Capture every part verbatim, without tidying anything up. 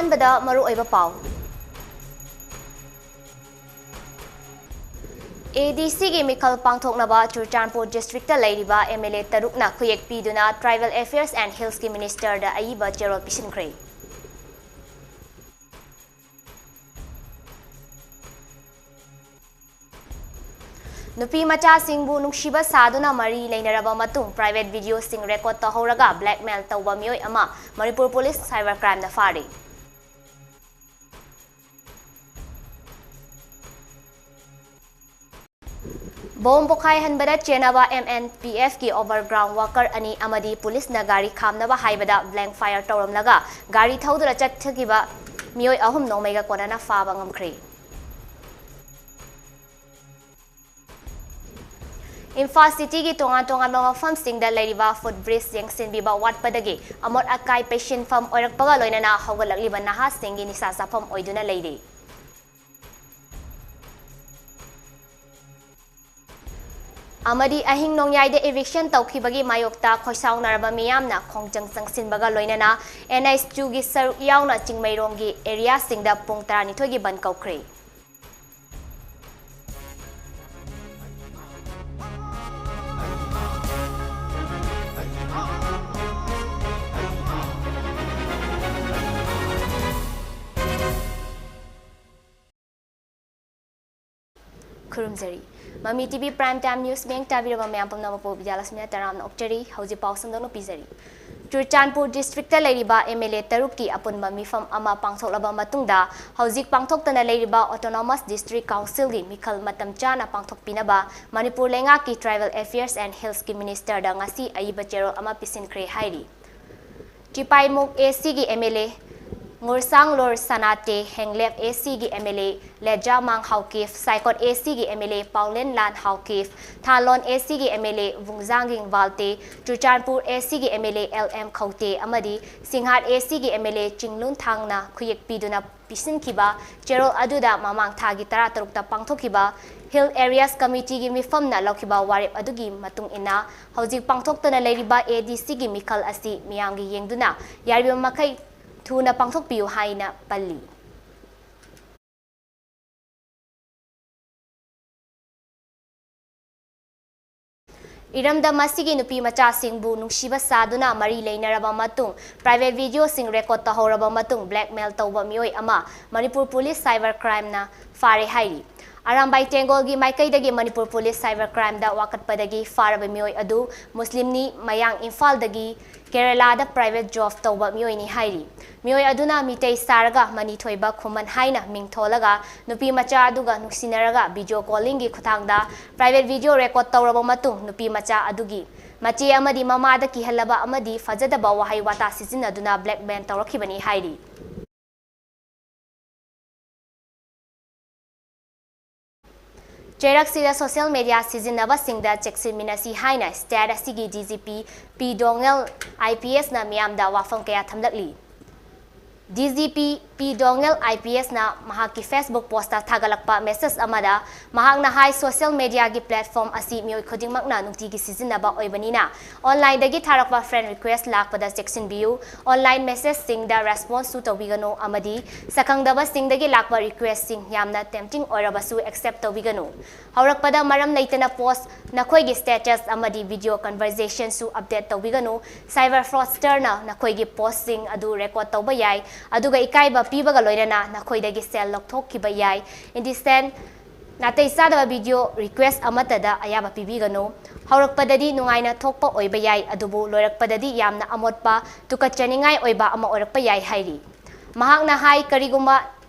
ꯑꯍꯥꯟꯕꯗ ꯃꯔꯨꯑꯣꯏꯕ ꯄꯥꯎ꯫ ꯑꯦ ꯗꯤ ꯁꯤꯒꯤ ꯃꯤꯈꯜ ꯄꯥꯡꯊꯣꯛꯅꯕ ꯆꯨꯔꯆꯥꯟꯄꯨꯔ ꯗꯤꯁꯇ꯭ꯔꯤꯛꯇ ꯂꯩꯔꯤꯕ ꯑꯦꯝ ꯑꯦꯜ ꯑꯦ ꯇꯔꯨꯛꯅ ꯈꯨꯌꯦꯛ ꯄꯤꯗꯨꯅ Tribal Affairs and Hillsꯀꯤ ꯃꯤꯅꯤꯁꯇꯔꯗ ꯑꯏꯕ ꯆꯦꯔꯣꯜ ꯄꯤꯁꯤꯟꯈ꯭ꯔꯦ꯫ ꯅꯨꯄꯤ ꯃꯆꯥꯁꯤꯡꯕꯨ ꯅꯨꯡꯁꯤꯕ ꯁꯥꯗꯨꯅ ꯃꯔꯤ ꯂꯩꯅꯔꯕ ꯃꯇꯨꯡ private videoꯁꯤꯡ record ꯇꯧꯍꯧꯔꯒ blackmail ꯇꯧꯕ ꯃꯤꯑꯣꯏ ꯑꯃ ꯃꯅꯤꯄꯨꯔ ꯄꯨꯂꯤꯁ cyber crimeꯗ ꯐꯥꯔꯦ꯫ ꯕꯣꯝ ꯄꯣꯈꯥꯏꯍꯟꯕꯗ ꯆꯦꯟꯅꯕ M N P Fꯀꯤ overground worker ꯑꯅꯤ ꯑꯃꯗꯤ ꯄꯨꯂꯤꯁꯅ ꯒꯥꯔꯤ ꯈꯥꯝꯅꯕ ꯍꯥꯏꯕꯗ blank fire ꯇꯧꯔꯝꯂꯒ ꯒꯥꯔꯤ ꯊꯧꯗꯨꯅ ꯆꯠꯊꯈꯤꯕ ꯃꯤꯑꯣꯏ ꯑꯍꯨꯝ ꯅꯣꯡꯃꯩꯒ ꯀꯣꯟꯅꯅ ꯐꯥꯕ ꯉꯝꯈ꯭ꯔꯦ꯫ ꯏꯝꯐꯥꯜ ꯁꯤꯇꯤꯒꯤ ꯇꯣꯉꯥꯟ ꯇꯣꯉꯥꯟꯕ ꯃꯐꯝꯁꯤꯡꯗ ꯂꯩꯔꯤꯕ footbridge ꯌꯦꯡꯁꯤꯟꯕꯤꯕ ꯋꯥꯠꯄꯗꯒꯤ ꯑꯃꯣꯠ ꯑꯀꯥꯏ ꯄꯩꯁꯤꯟꯐꯝ ꯑꯣꯏꯔꯛꯄꯒ ꯂꯣꯏꯅꯅ ꯍꯧꯒꯠꯂꯛꯂꯤꯕ ꯅꯍꯥꯁꯤꯡꯒꯤ ꯅꯤꯁꯥ ꯆꯥꯐꯝ ꯑꯣꯏꯗꯨꯅ ꯂꯩꯔꯤ꯫ ꯑꯃꯗꯤ ꯑꯍꯤꯡ ꯅꯣꯡꯌꯥꯏꯗ eviction ꯇꯧꯈꯤꯕꯒꯤ ꯃꯥꯌꯣꯛꯇ ꯈꯣꯏꯁꯥꯎꯅꯔꯕ ꯃꯤꯌꯥꯝꯅ ꯈꯣꯡꯖꯪ ꯆꯪꯁꯤꯟꯕꯒ ꯂꯣꯏꯅꯅ N H two ꯒꯤ ꯁꯔꯨꯛ ꯌꯥꯎꯅ ꯆꯤꯡꯃꯩꯔꯣꯡꯒꯤ areaꯁꯤꯡꯗ ꯄꯨꯡ ꯇꯔꯥꯅꯤꯊꯣꯏꯒꯤ ꯕꯟ ꯀꯧꯈ꯭ꯔꯦ꯫ ꯈꯨꯔꯨꯝꯖꯔꯤ꯫ ꯃꯃꯤ T V Prime Time News ꯃꯤꯠꯌꯦꯡ ꯇꯥꯕꯤꯔꯕ ꯃꯌꯥꯝ ꯄꯨꯝꯅꯃꯛꯄꯨ ꯕꯤꯗ꯭ꯌꯥꯂꯛꯁꯃꯤꯅ ꯇꯔꯥꯝꯅ ꯑꯣꯛꯆꯔꯤ꯫ ꯍꯧꯖꯤꯛ ꯄꯥꯎ ꯁꯟꯗꯣꯛꯅ ꯄꯤꯖꯔꯤ꯫ ꯆꯨꯔꯆꯥꯟꯄꯨꯔ ꯗꯤꯁꯇ꯭ꯔꯤꯛꯇ ꯂꯩꯔꯤꯕ M L A ꯇꯔꯨꯛꯀꯤ ꯑꯄꯨꯟꯕ ꯃꯤꯐꯝ ꯑꯃ ꯄꯥꯡꯊꯣꯛꯂꯕ ꯃꯇꯨꯡꯗ, ꯍꯧꯖꯤꯛ ꯄꯥꯡꯊꯣꯛꯇꯅ ꯂꯩꯔꯤꯕ Autonomous District Councilꯒꯤ ꯃꯤꯈꯜ ꯃꯇꯝ ꯆꯥꯅ ꯄꯥꯡꯊꯣꯛꯄꯤꯅꯕ ꯃꯅꯤꯄꯨꯔ ꯂꯩꯉꯥꯛꯀꯤ Tribal Affairs and Hillsꯀꯤ ꯃꯤꯅꯤꯁꯇꯔꯗ ꯉꯁꯤ ꯑꯏꯕ ꯆꯦꯔꯣꯜ ꯑꯃ ꯄꯤꯁꯤꯟꯈ꯭ꯔꯦ ꯍꯥꯏꯔꯤ꯫ ꯆꯤꯄꯥꯏꯃꯨꯛ A Cꯒꯤ M L A ꯉꯨꯔꯁꯥꯡꯂꯣꯔ ꯁꯅꯥꯇꯦ, ꯍꯦꯡꯂꯦꯞ A Cꯒꯤ M L A ꯂꯦꯖꯥꯃꯥꯡ Haokip, ꯁꯥꯏꯀꯣꯠ A Cꯒꯤ M L A ꯄꯥꯎꯂꯦꯟꯂꯥꯟ Haokip, ꯊꯥꯂꯣꯟ A Cꯒꯤ M L A ꯚꯨꯡꯖꯥꯡꯒꯤꯡ Valte, Churachandpur A Cꯒꯤ M L A L M ꯈꯧꯇꯦ ꯑꯃꯗꯤ ꯁꯤꯡꯍꯥꯠ A Cꯒꯤ M L A ꯆꯤꯡꯂꯨꯟ ꯊꯥꯡꯅ ꯈꯨꯌꯦꯛ ꯄꯤꯗꯨꯅ ꯄꯤꯁꯤꯟꯈꯤꯕ ꯆꯦꯔꯣꯜ ꯑꯗꯨꯗ ꯃꯃꯥꯡ ꯊꯥꯒꯤ ꯇꯔꯥꯇꯔꯨꯛꯇ ꯄꯥꯡꯊꯣꯛꯈꯤꯕ Hill Areas Committeeꯒꯤ ꯃꯤꯐꯝꯅ ꯂꯧꯈꯤꯕ ꯋꯥꯔꯦꯞ ꯑꯗꯨꯒꯤ ꯃꯇꯨꯡ ꯏꯟꯅ, ꯍꯧꯖꯤꯛ ꯄꯥꯡꯊꯣꯛꯇꯅ ꯂꯩꯔꯤꯕ A D Cꯒꯤ ꯃꯤꯈꯜ ꯑꯁꯤ ꯃꯤꯌꯥꯝꯒꯤ ꯌꯦꯡꯗꯨꯅ ꯌꯥꯔꯤꯕ ꯃꯈꯩ ꯊꯨꯅ ꯄꯥꯡꯊꯣꯛꯄꯤꯌꯨ ꯍꯥꯏꯅ ꯄꯜꯂꯤ꯫ ꯏꯔꯝꯗꯝ ꯑꯁꯤꯒꯤ ꯅꯨꯄꯤ ꯃꯆꯥꯁꯤꯡꯕꯨ ꯅꯨꯡꯁꯤꯕ ꯁꯥꯗꯨꯅ ꯃꯔꯤ ꯂꯩꯅꯔꯕ ꯃꯇꯨꯡ, private video ꯁꯤꯡ record ꯇꯧꯍꯧꯔꯕ ꯃꯇꯨꯡ, blackmail ꯇꯧꯕ ꯃꯤꯑꯣꯏ ꯑꯃ ꯃꯅꯤꯄꯨꯔ police cyber crime ꯅ ꯐꯥꯔꯦ ꯍꯥꯏꯔꯤ꯫ ꯑꯔꯥꯝꯕꯥꯏ ꯇꯦꯡꯒꯣꯜꯒꯤ ꯃꯥꯏꯀꯩꯗꯒꯤ ꯃꯅꯤꯄꯨꯔ police cyber crime ꯗ ꯋꯥꯀꯠꯄꯗꯒꯤ ꯐꯥꯔꯕ ꯃꯤꯑꯣꯏ ꯑꯗꯨ ꯃꯨꯁꯂꯤꯝꯅꯤ, ꯃꯌꯥꯡ ꯏꯝꯐꯥꯜꯗꯒꯤ ꯀꯦꯔꯦꯂꯥꯗ private job ꯇꯧꯕ ꯃꯤꯑꯣꯏꯅꯤ ꯍꯥꯏꯔꯤ꯫ ꯃꯤꯑꯣꯏ ꯑꯗꯨꯅ ꯃꯤꯇꯩ ꯁꯥꯔꯒ ꯃꯅꯤ ꯊꯣꯏꯕ ꯈꯨꯃꯟ ꯍꯥꯏꯅ ꯃꯤꯡ ꯊꯣꯜꯂꯒ ꯅꯨꯄꯤ ꯃꯆꯥ ꯑꯗꯨꯒ ꯅꯨꯡꯁꯤꯅꯔꯒ video calling ꯒꯤ ꯈꯨꯠꯊꯥꯡꯗ private video record ꯇꯧꯔꯕ ꯃꯇꯨꯡ, ꯅꯨꯄꯤ ꯃꯆꯥ ꯑꯗꯨꯒꯤ ꯃꯆꯦ ꯑꯃꯗꯤ ꯃꯃꯥꯗ ꯀꯤꯍꯜꯂꯕ ꯑꯃꯗꯤ ꯐꯖꯗꯕ ꯋꯥꯍꯩ ꯋꯥꯇꯥ ꯁꯤꯖꯤꯟꯅꯗꯨꯅ blackmail ꯇꯧꯔꯛꯈꯤꯕꯅꯤ ꯍꯥꯏꯔꯤ꯫ ꯆꯩꯔꯛꯁꯤꯗ social media ꯁꯤꯖꯤꯟꯅꯕꯁꯤꯡꯗ ꯆꯦꯛꯁꯤꯟꯃꯤꯟꯅꯁꯤ ꯍꯥꯏꯅ state ꯑꯁꯤꯒꯤ D G P P ꯗꯣꯉꯦꯜ I P S ꯅ ꯃꯤꯌꯥꯝꯗ ꯋꯥꯐꯝ ꯀꯌꯥ ꯊꯝꯂꯛꯂꯤ꯫ D G P P ꯗꯣꯉꯦꯜ I P S ꯅ ꯃꯍꯥꯛꯀꯤ Facebook post ꯊꯥꯒꯠꯂꯛꯄ message ꯑꯃꯗ ꯃꯍꯥꯛꯅ ꯍꯥꯏ, social media ꯒꯤ platform ꯑꯁꯤ ꯃꯤꯑꯣꯏ ꯈꯨꯗꯤꯡꯃꯛꯅ ꯅꯨꯡꯇꯤꯒꯤ ꯁꯤꯖꯤꯟꯅꯕ ꯑꯣꯏꯕꯅꯤꯅ, online ꯗꯒꯤ ꯊꯥꯔꯛꯄ friend request ꯂꯥꯛꯄꯗ ꯆꯦꯛꯁꯤꯟꯕꯤꯌꯨ, online message ꯁꯤꯡꯗ response ꯁꯨ ꯇꯧꯕꯤꯒꯅꯨ ꯑꯃꯗꯤ ꯁꯛꯈꯪꯗꯕꯁꯤꯡꯗꯒꯤ ꯂꯥꯛꯄ request ꯁꯤꯡ ꯌꯥꯝꯅ tempting ꯑꯣꯏꯔꯕꯁꯨ accept ꯇꯧꯕꯤꯒꯅꯨ꯫ ꯍꯧꯔꯛꯄꯗ ꯃꯔꯝ ꯂꯩꯇꯅ post, ꯅꯈꯣꯏꯒꯤ status ꯑꯃꯗꯤ video conversation ꯁꯨ update ꯇꯧꯕꯤꯒꯅꯨ꯫ Cyber fraudster ꯅ ꯅꯈꯣꯏꯒꯤ post ꯁꯤꯡ ꯑꯗꯨ record ꯇꯧꯕ ꯌꯥꯏ, ꯑꯗꯨꯒ ꯏꯀꯥꯏꯕ ꯄꯤꯕꯒ ꯂꯣꯏꯅꯅ ꯅꯈꯣꯏꯗꯒꯤ ꯁꯦꯜ ꯂꯧꯊꯣꯛꯈꯤꯕ ꯌꯥꯏ꯫ Indecent, ꯅꯥꯇꯩ ꯆꯥꯗꯕ video request ꯑꯃꯠꯇꯗ ꯑꯌꯥꯕ ꯄꯤꯕꯤꯒꯅꯨ꯫ ꯍꯧꯔꯛꯄꯗꯗꯤ ꯅꯨꯡꯉꯥꯏꯅ ꯊꯣꯛꯄ ꯑꯣꯏꯕ ꯌꯥꯏ, ꯑꯗꯨꯕꯨ ꯂꯣꯏꯔꯛꯄꯗꯗꯤ ꯌꯥꯝꯅ ꯑꯃꯣꯠꯄ, ꯇꯨꯀꯠꯆꯅꯤꯡꯉꯥꯏ ꯑꯣꯏꯕ ꯑꯃ ꯑꯣꯏꯔꯛꯄ ꯌꯥꯏ ꯍꯥꯏꯔꯤ꯫ ꯃꯍꯥꯛꯅ ꯍꯥꯏ, ꯀꯔꯤꯒꯨꯝꯕ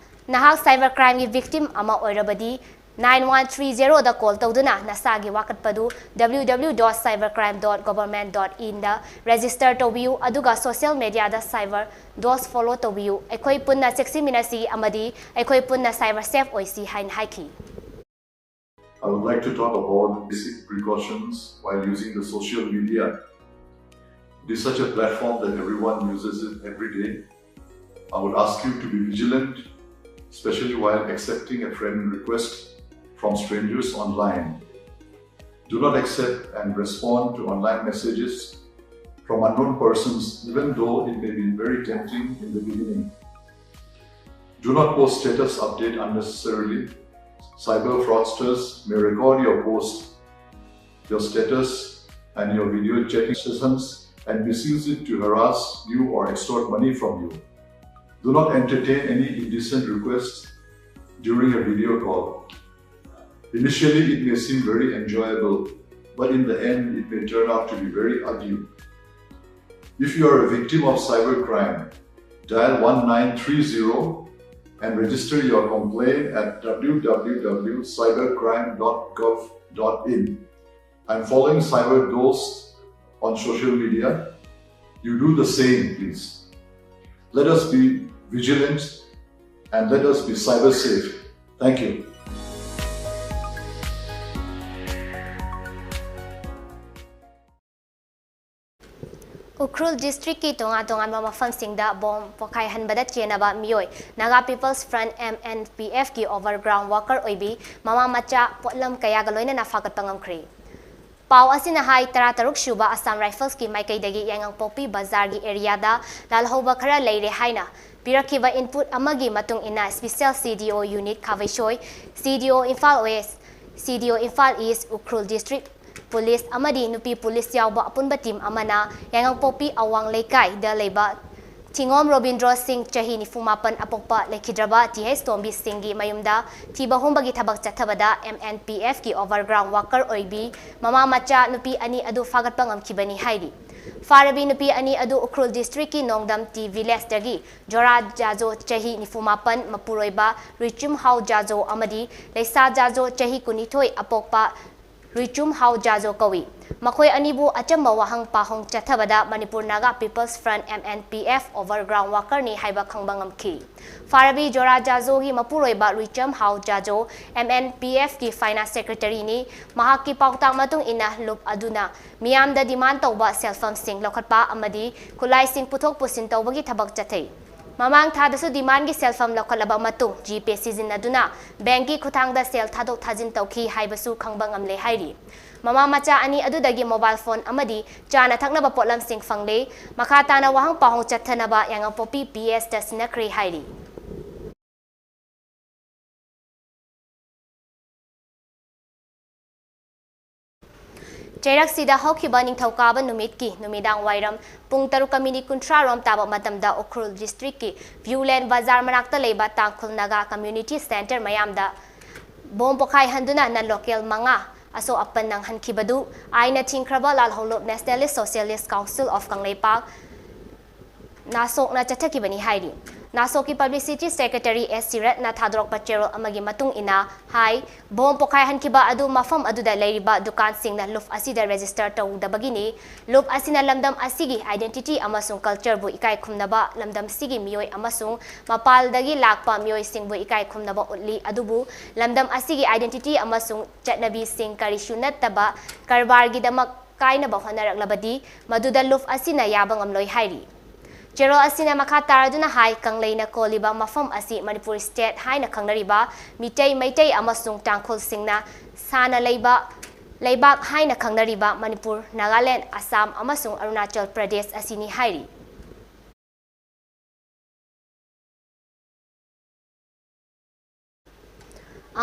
ꯅꯍꯥꯛ cyber crime ꯒꯤ victim ꯑꯃ ꯑꯣꯏꯔꯕꯗꯤ, nine one three zero ꯗ call ꯇꯧꯗꯨꯅ ꯅꯁꯥꯒꯤ ꯋꯥꯀꯠꯄꯗꯨ W W W dot cybercrime dot government dot in the register ꯇꯧꯕꯤꯌꯨ, ꯑꯗꯨꯒ social media ꯗ cyber dose follow ꯇꯧꯕꯤꯌꯨ꯫ ꯑꯩꯈꯣꯏ ꯄꯨꯟꯅ ꯆꯦꯛꯁꯤꯟꯃꯤꯟꯅꯁꯤ ꯑꯃꯗꯤ ꯑꯩꯈꯣꯏ ꯄꯨꯟꯅ cyber safe ꯑꯣꯏꯁꯤ ꯍꯥꯏꯅ ꯍꯥꯏꯈꯤ꯫ I would like to talk about basic precautions while using the social media. It is such a platform that everyone uses it every day. I would ask you to be vigilant, especially while accepting a friend request from strangers online. Do not accept and respond to online messages from unknown persons, even though it may be very tempting in the beginning. Do not post status update unnecessarily. Cyber fraudsters may record your post, your status, and your video chatting sessions and misuse it to harass you or extort money from you. Do not entertain any indecent requests during a video call. Initially, it may seem very enjoyable, but in the end, it may turn out to be very ugly. If you are a victim of cybercrime, dial one nine three zero and register your complaint at www.cybercrime.gov.in. I'm following cyber ghosts on social media. You do the same, please. Let us be vigilant and let us be cyber safe. Thank you. Ukhrul ꯗꯤꯁꯇ꯭ꯔꯤꯛꯀꯤ ꯇꯣꯉꯥꯟ ꯇꯣꯉꯥꯟꯕ ꯃꯐꯝꯁꯤꯡꯗ bomb ꯄꯣꯈꯥꯏꯍꯟꯕꯗ ꯆꯦꯟꯅꯕ ꯃꯤꯑꯣꯏ Naga people's front, M N P F, ꯀꯤ ꯑꯣꯚꯔꯒ꯭ꯔꯥꯎꯟ worker ꯑꯣꯏꯕꯤ ꯃꯃꯥ ꯃꯆꯥ ꯄꯣꯠꯂꯝ ꯀꯌꯥꯒ ꯂꯣꯏꯅꯅ ꯐꯥꯒꯠꯄ ꯉꯝꯈ꯭ꯔꯦ꯫ ꯄꯥꯎ ꯑꯁꯤꯅ ꯍꯥꯏ, ꯇꯔꯥꯇꯔꯨꯛ ꯁꯨꯕ ꯑꯁꯥꯝ ꯔꯥꯏꯐꯜꯁꯀꯤ ꯃꯥꯏꯀꯩꯗꯒꯤ ꯌꯥꯏꯉꯪꯄꯣꯛꯄꯤ ꯕꯖꯥꯔꯒꯤ ꯑꯦꯔꯤꯌꯥꯗ ꯂꯥꯜꯍꯧꯕ ꯈꯔ ꯂꯩꯔꯦ ꯍꯥꯏꯅ ꯄꯤꯔꯛꯈꯤꯕ ꯏꯟꯄꯨꯠ ꯑꯃꯒꯤ ꯃꯇꯨꯡ ꯏꯟꯅ, special C D O unit Khabeisoi, C D O Imphal west, C D O Imphal east, Ukhrul district police ꯑꯃꯗꯤ ꯅꯨꯄꯤ ꯄꯨꯂꯤꯁ ꯌꯥꯎꯕ ꯑꯄꯨꯟꯕ ꯇꯤꯝ ꯑꯃꯅ ꯌꯥꯏꯉꯪꯄꯣꯛꯄꯤ ꯑꯋꯥꯡ ꯂꯩꯀꯥꯏꯗ ꯂꯩꯕ ꯊꯤꯉꯣꯝ ꯔꯣꯕꯤꯟꯗ꯭ꯔꯣ ꯁꯤꯡ, ꯆꯍꯤ ꯅꯤꯐꯨ ꯃꯥꯄꯟ, ꯑꯄꯣꯛꯄ ꯂꯩꯈꯤꯗ꯭ꯔꯕ ꯇꯤ ꯑꯩꯆ ꯇꯣꯝꯕꯤ ꯁꯤꯡꯒꯤ ꯃꯌꯨꯝꯗ ꯊꯤꯕ ꯍꯨꯝꯕꯒꯤ ꯊꯕꯛ ꯆꯠꯊꯕꯗ M N P F ꯀꯤ ꯑꯣꯚꯔꯒ꯭ꯔꯥꯎꯟ ꯋꯥꯀꯔ ꯑꯣꯏꯕꯤ ꯃꯃꯥ ꯃꯆꯥ ꯅꯨꯄꯤ ꯑꯅꯤ ꯑꯗꯨ ꯐꯥꯒꯠꯄ ꯉꯝꯈꯤꯕꯅꯤ ꯍꯥꯏꯔꯤ꯫ ꯐꯥꯔꯕꯤ ꯅꯨꯄꯤ ꯑꯅꯤ ꯑꯗꯨ ꯎꯈ꯭ꯔꯨꯜ ꯗꯤꯁꯇ꯭ꯔꯤꯛꯀꯤ ꯅꯣꯡꯗꯝ ꯇꯤ ꯚꯤꯂꯦꯖꯇꯒꯤ ꯖꯣꯔꯥ ꯖꯥꯖꯣ, ꯆꯍꯤ ꯅꯤꯐꯨ ꯃꯥꯄꯟ, ꯃꯄꯨꯔꯣꯏꯕ ꯔꯤꯆꯨꯝ ꯍꯥꯎ ꯖꯥꯖꯣ ꯑꯃꯗꯤ ꯂꯩꯁꯥ ꯖꯥꯖꯣ, ꯆꯍꯤ ꯀꯨꯟꯅꯤꯊꯣꯏ, ꯑꯄꯣꯛꯄ ꯔꯤꯆꯨꯝ ꯍꯥꯎ ꯖꯥꯖꯣ ꯀꯧꯏ꯫ ꯃꯈꯣꯏ ꯑꯅꯤꯕꯨ ꯑꯆꯝꯕ ꯋꯥꯍꯪ ꯄꯥꯎꯍꯪ ꯆꯠꯊꯕꯗ Manipur Naga people's front, M N P F, overground ꯋꯥꯀꯔꯅꯤ ꯍꯥꯏꯕ ꯈꯪꯕ ꯉꯝꯈꯤ꯫ ꯐꯥꯔꯕꯤ ꯖꯣꯔꯥ ꯖꯥꯖꯣꯒꯤ ꯃꯄꯨꯔꯣꯏꯕ ꯔꯤꯆꯝ ꯍꯥꯎ ꯖꯥꯖꯣ, M N P F ꯀꯤ ꯐꯥꯏꯅꯥꯟꯁ ꯁꯦꯀ꯭ꯔꯦꯇꯔꯤꯅꯤ꯫ ꯃꯍꯥꯛꯀꯤ ꯄꯥꯎꯇꯥꯛ ꯃꯇꯨꯡ ꯏꯟꯅ ꯂꯨꯞ ꯑꯗꯨꯅ ꯃꯤꯌꯥꯝꯗ ꯗꯤꯃꯥꯟ ꯇꯧꯕ ꯁꯦꯜꯐꯝꯁꯤꯡ ꯂꯧꯈꯠꯄ ꯑꯃꯗꯤ ꯈꯨꯠꯂꯥꯏꯁꯤꯡ ꯄꯨꯊꯣꯛ ꯄꯨꯁꯤꯟ ꯇꯧꯕꯒꯤ ꯊꯕꯛ ꯆꯠꯊꯩ꯫ ꯃꯃꯥꯡ ꯊꯥꯗꯁꯨ demand ꯒꯤ ꯁꯦꯜꯐꯝ ꯂꯧꯈꯠꯂꯕ ꯃꯇꯨꯡ GPay ꯁꯤꯖꯤꯟꯅꯗꯨꯅ bank ꯀꯤ ꯈꯨꯠꯊꯥꯡꯗ ꯁꯦꯜ ꯊꯥꯗꯣꯛ ꯊꯥꯖꯤꯟ ꯇꯧꯈꯤ ꯍꯥꯏꯕꯁꯨ ꯈꯪꯕ ꯉꯝꯂꯦ ꯍꯥꯏꯔꯤ꯫ ꯃꯃꯥ ꯃꯆꯥ ꯑꯅꯤ ꯑꯗꯨꯗꯒꯤ mobile phone ꯑꯃꯗꯤ ꯆꯥꯅ ꯊꯛꯅꯕ ꯄꯣꯠꯂꯝꯁꯤꯡ ꯐꯪꯂꯦ꯫ ꯃꯈꯥ ꯇꯥꯅ ꯋꯥꯍꯪ ꯄꯥꯎꯍꯪ ꯆꯠꯊꯅꯕ ꯌꯥꯉꯥꯄꯣꯛꯄꯤ PS ꯇ ꯁꯤꯟꯅꯈ꯭ꯔꯦ ꯍꯥꯏꯔꯤ꯫ ꯆꯩꯔꯛꯁꯤꯗ ꯍꯧꯈꯤꯕ ꯅꯤꯡꯊꯧꯀꯥꯕ ꯅꯨꯃꯤꯠꯀꯤ ꯅꯨꯃꯤꯗꯥꯡ ꯋꯥꯏꯔꯝ ꯄꯨꯡ ꯇꯔꯨꯛꯀ minute ꯀꯨꯟꯊ꯭ꯔꯥ ꯔꯣꯝ ꯇꯥꯕ ꯃꯇꯝꯗ ꯎꯈ꯭ꯔꯨꯜ district ꯀꯤ Viewland ꯕꯖꯥꯔ ꯃꯅꯥꯛꯇ ꯂꯩꯕ ꯇꯥꯡꯈꯨꯜ ꯅꯥꯒꯥ community centre ꯃꯌꯥꯝꯗ bomb ꯄꯣꯈꯥꯏꯍꯟꯗꯨꯅ non local ꯃꯉꯥ ꯑꯁꯣꯛ ꯑꯄꯟ ꯅꯪꯍꯟꯈꯤꯕꯗꯨ ꯑꯥꯏꯟꯅ ꯊꯤꯡꯈ꯭ꯔꯕ ꯂꯥꯜꯍꯧꯂꯨꯞ Nationalist Socialist Council of Kangleipak ꯅꯥꯁꯣꯛꯅ ꯆꯠꯊꯈꯤꯕꯅꯤ ꯍꯥꯏꯔꯤ꯫ ꯅꯥꯁꯣꯛꯀꯤ publicity secretary S ꯁꯤꯔꯠꯅ ꯊꯥꯗꯣꯔꯛꯄ ꯆꯦꯔꯣꯜ ꯑꯃꯒꯤ ꯃꯇꯨꯡ ꯏꯟꯅ ꯍꯥꯏ, bomb ꯄꯣꯈꯥꯏꯍꯟꯈꯤꯕ ꯑꯗꯨ ꯃꯐꯝ ꯑꯗꯨꯗ ꯂꯩꯔꯤꯕ ꯗꯨꯀꯥꯟꯁꯤꯡꯅ ꯂꯨꯞ ꯑꯁꯤꯗ register ꯇꯧꯗꯕꯒꯤꯅꯤ꯫ ꯂꯨꯞ ꯑꯁꯤꯅ ꯂꯝꯗꯝ ꯑꯁꯤꯒꯤ identity ꯑꯃꯁꯨꯡ culture ꯕꯨ ꯏꯀꯥꯏ ꯈꯨꯝꯅꯕ, ꯂꯝꯗꯝ ꯑꯁꯤꯒꯤ ꯃꯤꯑꯣꯏ ꯑꯃꯁꯨꯡ ꯃꯄꯥꯜꯗꯒꯤ ꯂꯥꯛꯄ ꯃꯤꯑꯣꯏꯁꯤꯡꯕꯨ ꯏꯀꯥꯏ ꯈꯨꯝꯅꯕ ꯎꯠꯂꯤ, ꯑꯗꯨꯕꯨ ꯂꯝꯗꯝ ꯑꯁꯤꯒꯤ identity ꯑꯃꯁꯨꯡ ꯆꯠꯅꯕꯤꯁꯤꯡ ꯀꯔꯤꯁꯨ ꯅꯠꯇꯕ ꯀꯔꯕꯥꯔꯒꯤꯗꯃꯛ ꯀꯥꯏꯅꯕ ꯍꯣꯠꯅꯔꯛꯂꯕꯗꯤ ꯃꯗꯨꯗ ꯂꯨꯞ ꯑꯁꯤꯅ ꯌꯥꯕ ꯉꯝꯂꯣꯏ ꯍꯥꯏꯔꯤ꯫ ꯆꯦꯔꯣꯜ ꯑꯁꯤꯅ ꯃꯈꯥ ꯇꯥꯔꯗꯨꯅ ꯍꯥꯏ, ꯀꯪꯂꯩꯅ ꯀꯣꯜꯂꯤꯕ ꯃꯐꯝ ꯑꯁꯤ ꯃꯅꯤꯄꯨꯔ state ꯍꯥꯏꯅ ꯈꯪꯅꯔꯤꯕ ꯃꯤꯇꯩ, ꯃꯩꯇꯩ ꯑꯃꯁꯨꯡ ꯇꯥꯡꯈꯨꯜꯁꯤꯡꯅ ꯁꯥꯅ ꯂꯩꯕ ꯂꯩꯕꯥꯛ ꯍꯥꯏꯅ ꯈꯪꯅꯔꯤꯕ ꯃꯅꯤꯄꯨꯔ, ꯅꯥꯒꯥꯂꯦꯟ, ꯑꯁꯥꯝ ꯑꯃꯁꯨꯡ ꯑꯔꯨꯅꯥꯆꯜ ꯄ꯭ꯔꯗꯦꯁ ꯑꯁꯤꯅꯤ ꯍꯥꯏꯔꯤ꯫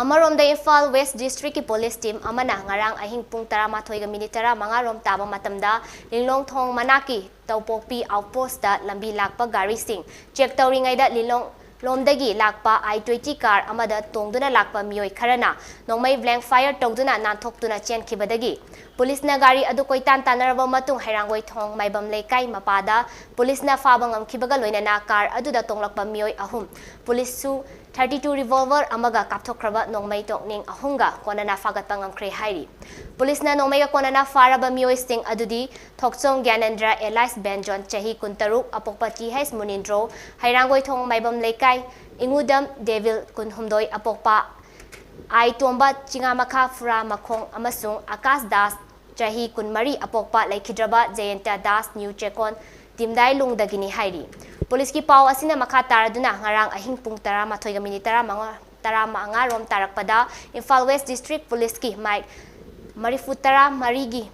ꯑꯃꯔꯣꯝꯗ, ꯏꯝꯐꯥꯜ West district ꯀꯤ police team ꯑꯃꯅ ꯉꯔꯥꯡ ꯑꯍꯤꯡ ꯄꯨꯡ ꯇꯔꯥꯃꯥꯊꯣꯏꯒ minute ꯇꯔꯥꯃꯉꯥ ꯔꯣꯝ ꯇꯥꯕ ꯃꯇꯝꯗ ꯂꯤꯂꯣꯡ ꯊꯣꯡ ꯃꯅꯥꯛꯀꯤ ꯇꯧꯄꯣꯛꯄꯤ outpost ꯇ ꯂꯝꯕꯤ ꯂꯥꯛꯄ ꯒꯥꯔꯤꯁꯤꯡ check ꯇꯧꯔꯤꯉꯩꯗ ꯂꯤꯂꯣꯡ ꯂꯣꯝꯗꯒꯤ ꯂꯥꯛꯄ I twenty car ꯑꯃꯗ ꯇꯣꯡꯗꯨꯅ ꯂꯥꯛꯄ ꯃꯤꯑꯣꯏ ꯈꯔꯅ ꯅꯣꯡꯃꯩ blank fire ꯇꯧꯗꯨꯅ ꯅꯥꯟꯊꯣꯛꯇꯨꯅ ꯆꯦꯟꯈꯤꯕꯗꯒꯤ police ꯅ ꯒꯥꯔꯤ ꯑꯗꯨ ꯀꯣꯏꯇꯥꯟ ꯇꯥꯟꯅꯔꯕ ꯃꯇꯨꯡ ꯍꯩꯔꯥꯡꯒꯣꯏ ꯊꯣꯡ ꯃꯥꯏꯕꯝ ꯂꯩꯀꯥꯏ ꯃꯄꯥꯗ police ꯅ ꯐꯥꯕ ꯉꯝꯈꯤꯕꯒ ꯂꯣꯏꯅꯅ car ꯑꯗꯨꯗ ꯇꯣꯡꯂꯛꯄ ꯃꯤꯑꯣꯏ ꯑꯍꯨꯝ, police ꯁꯨ thirty two revolver ꯑꯃꯒ ꯀꯥꯞꯊꯣꯛꯈ꯭ꯔꯕ ꯅꯣꯡꯃꯩ ꯇꯣꯛꯅꯤꯡ ꯑꯍꯨꯝꯒ ꯀꯣꯟꯅꯅ ꯐꯥꯒꯠꯄ ꯉꯝꯈ꯭ꯔꯦ ꯍꯥꯏꯔꯤ꯫ Police ꯅ ꯅꯣꯡꯃꯩꯒ ꯀꯣꯟꯅꯅ ꯐꯥꯔꯕ ꯃꯤꯑꯣꯏꯁꯤꯡ ꯑꯗꯨꯗꯤ ꯊꯣꯛꯆꯣꯝ ꯒ꯭ꯌꯥꯅꯦꯟꯗ꯭ꯔ alias ꯕꯦꯟꯖꯣꯟ, ꯆꯍꯤ ꯀꯨꯟꯇꯔꯨꯛ, ꯑꯄꯣꯛꯄ T H ꯃꯨꯅꯤꯟꯗ꯭ꯔꯣ, ꯍꯩꯔꯥꯡꯒꯣꯏꯊꯣꯡ ꯃꯥꯏꯕꯝ ꯂꯩꯀꯥꯏ, ꯏꯉꯨꯗꯝ ꯗꯦꯚꯤꯜ, ꯀꯨꯟꯍꯨꯝꯗꯣꯏ, ꯑꯄꯣꯛꯄ ꯑꯥꯏ ꯇꯣꯝꯕ, ꯆꯤꯉꯥꯃꯈꯥ ꯐꯨꯔꯥ ꯃꯈꯣꯡ, ꯑꯃꯁꯨꯡ ꯑꯀꯥꯁ ꯗꯥꯁ, ꯆꯍꯤ ꯀꯨꯟꯃꯔꯤ, ꯑꯄꯣꯛꯄ ꯂꯩꯈꯤꯗ꯭ꯔꯕ ꯖꯌꯟꯇ ꯗꯥꯁ, ꯅ꯭ꯌꯨ ꯆꯦꯀꯣꯟ, ꯇꯤꯝꯗꯥꯏ ꯂꯨꯡꯗꯒꯤꯅꯤ ꯍꯥꯏꯔꯤ꯫ ꯄꯨꯂꯤꯁꯀꯤ ꯄꯥꯎ ꯑꯁꯤꯅ ꯃꯈꯥ ꯇꯥꯔꯗꯨꯅ ꯉꯔꯥꯡ ꯑꯍꯤꯡ ꯄꯨꯡ ꯇꯔꯥꯃꯥꯊꯣꯏꯒ ꯃꯤꯅꯤꯠ ꯇꯔꯥꯃꯉꯥ, ꯇꯔꯥꯃꯉꯥ ꯔꯣꯝ ꯇꯥꯔꯛꯄꯗ ꯏꯝꯐꯥꯜ ꯋꯦꯁ ꯗꯤꯁꯇ꯭ꯔꯤꯛ ꯄꯨꯂꯤꯁꯀꯤ ꯃꯥꯏꯛ ꯃꯔꯤꯐꯨ ꯇꯔꯥ ꯃꯔꯤꯒꯤ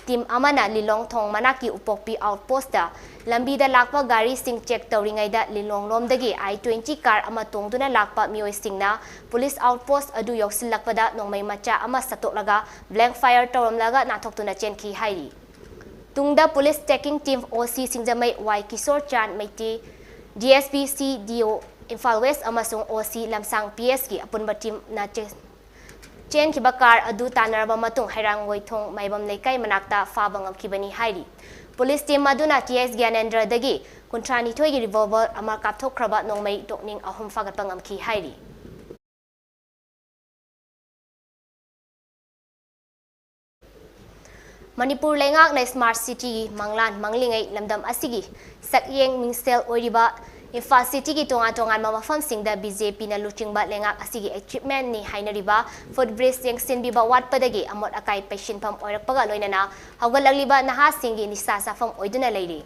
ꯇꯤꯝ ꯑꯃꯅ ꯂꯤꯂꯣꯡ ꯊꯣꯡ ꯃꯅꯥꯛꯀꯤ ꯎꯄꯣꯛꯄꯤ ꯑꯥꯎꯠꯄꯣꯁꯇ ꯂꯝꯕꯤꯗ ꯂꯥꯛꯄ ꯒꯥꯔꯤꯁꯤꯡ ꯆꯦꯛ ꯇꯧꯔꯤꯉꯩꯗ ꯂꯤꯂꯣꯡ ꯂꯣꯝꯗꯒꯤ ꯑꯥꯏ ꯇ꯭ꯋꯦꯟꯇꯤ ꯀꯥꯔ ꯑꯃ ꯇꯣꯡꯗꯨꯅ ꯂꯥꯛꯄ ꯃꯤꯑꯣꯏꯁꯤꯡꯅ ꯄꯨꯂꯤꯁ ꯑꯥꯎꯠꯄꯣꯁ ꯑꯗꯨ ꯌꯧꯁꯤꯜꯂꯛꯄꯗ ꯅꯣꯡꯃꯩ ꯃꯆꯥ ꯑꯃ ꯁꯠꯇꯣꯛꯂꯒ ꯕ꯭ꯂꯦꯡ ꯐꯥꯌꯔ ꯇꯧꯔꯝꯂꯒ ꯅꯥꯟꯊꯣꯛꯇꯨꯅ ꯆꯦꯟꯈꯤ ꯍꯥꯏꯔꯤ꯫ ꯇꯨꯡꯗ ꯄꯨꯂꯤꯁ ꯇꯦꯀꯤꯡ ꯇꯤꯝ ꯑꯣ ꯁꯤ ꯁꯤꯡꯖꯃꯩ ꯋꯥꯏ ꯀꯤꯁꯣꯔ ꯆꯥꯟ ꯃꯩꯇꯤ, ꯗꯤ ꯑꯦꯁ ꯄꯤ ꯁꯤ ꯗꯤ ꯑꯣ ꯏꯝꯐꯥꯜ ꯋꯦꯁ ꯑꯃꯁꯨꯡ ꯑꯣ ꯁꯤ ꯂꯝꯁꯥꯡ ꯄꯤ ꯑꯦꯁꯀꯤ ꯑꯄꯨꯟꯕ ꯇꯤꯝꯅ ꯆꯦ-, ꯆꯦꯟꯈꯤꯕ ꯀꯥꯔ ꯑꯗꯨ ꯇꯥꯟꯅꯔꯕ ꯃꯇꯨꯡ ꯍꯩꯔꯥꯡꯒꯣꯏꯊꯣꯡ ꯃꯥꯏꯕꯝ ꯂꯩꯀꯥꯏ ꯃꯅꯥꯛꯇ ꯐꯥꯕ ꯉꯝꯈꯤꯕꯅꯤ ꯍꯥꯏꯔꯤ꯫ ꯄꯨꯂꯤꯁ ꯇꯤꯝ ꯑꯗꯨꯅ ꯇꯤ ꯑꯦꯁ ꯒ꯭ꯌꯥꯅꯦꯟꯗ꯭ꯔꯗꯒꯤ ꯀꯨꯟꯊ꯭ꯔꯥꯅꯤꯊꯣꯏꯒꯤ ꯔꯤꯚꯣꯜꯚꯔ ꯑꯃ ꯀꯥꯞꯊꯣꯛꯈ꯭ꯔꯕ ꯅꯣꯡꯃꯩ ꯇꯣꯛꯅꯤꯡ ꯑꯍꯨꯝ ꯐꯥꯒꯠꯄ ꯉꯝꯈꯤ ꯍꯥꯏꯔꯤ꯫ ꯃꯅꯤꯄꯨꯔ ꯂꯩꯉꯥꯛꯅ ꯁ꯭ꯃꯥꯔꯠ ꯁꯤꯇꯤꯒꯤ ꯃꯪꯂꯥꯟ ꯃꯪꯂꯤꯉꯩ ꯂꯝꯗꯝ ꯑꯁꯤꯒꯤ ꯁꯛꯌꯦꯡ ꯃꯤꯡꯁꯦꯜ ꯑꯣꯏꯔꯤꯕ ꯏꯝꯐꯥꯜ ꯁꯤꯇꯤꯒꯤ ꯇꯣꯉꯥꯟ ꯇꯣꯉꯥꯟꯕ ꯃꯐꯝꯁꯤꯡꯗ ꯕꯤ ꯖꯦ ꯄꯤꯅ ꯂꯨꯆꯤꯡꯕ ꯂꯩꯉꯥꯛ ꯑꯁꯤꯒꯤ ꯑꯦꯆꯤꯞꯃꯦꯟꯅꯤ ꯍꯥꯏꯅꯔꯤꯕ ꯐꯨꯠ ꯕ꯭ꯔꯤꯖ ꯌꯦꯡꯁꯤꯟꯕꯤꯕ ꯋꯥꯠꯄꯗꯒꯤ ꯑꯃꯣꯠ ꯑꯀꯥꯏ ꯄꯩꯁꯤꯟꯐꯝ ꯑꯣꯏꯔꯛꯄꯒ ꯂꯣꯏꯅꯅ ꯍꯧꯒꯠꯂꯛꯂꯤꯕ ꯅꯍꯥꯁꯤꯡꯒꯤ ꯅꯤꯁꯥ ꯆꯥꯐꯝ ꯑꯣꯏꯗꯨꯅ ꯂꯩꯔꯤ꯫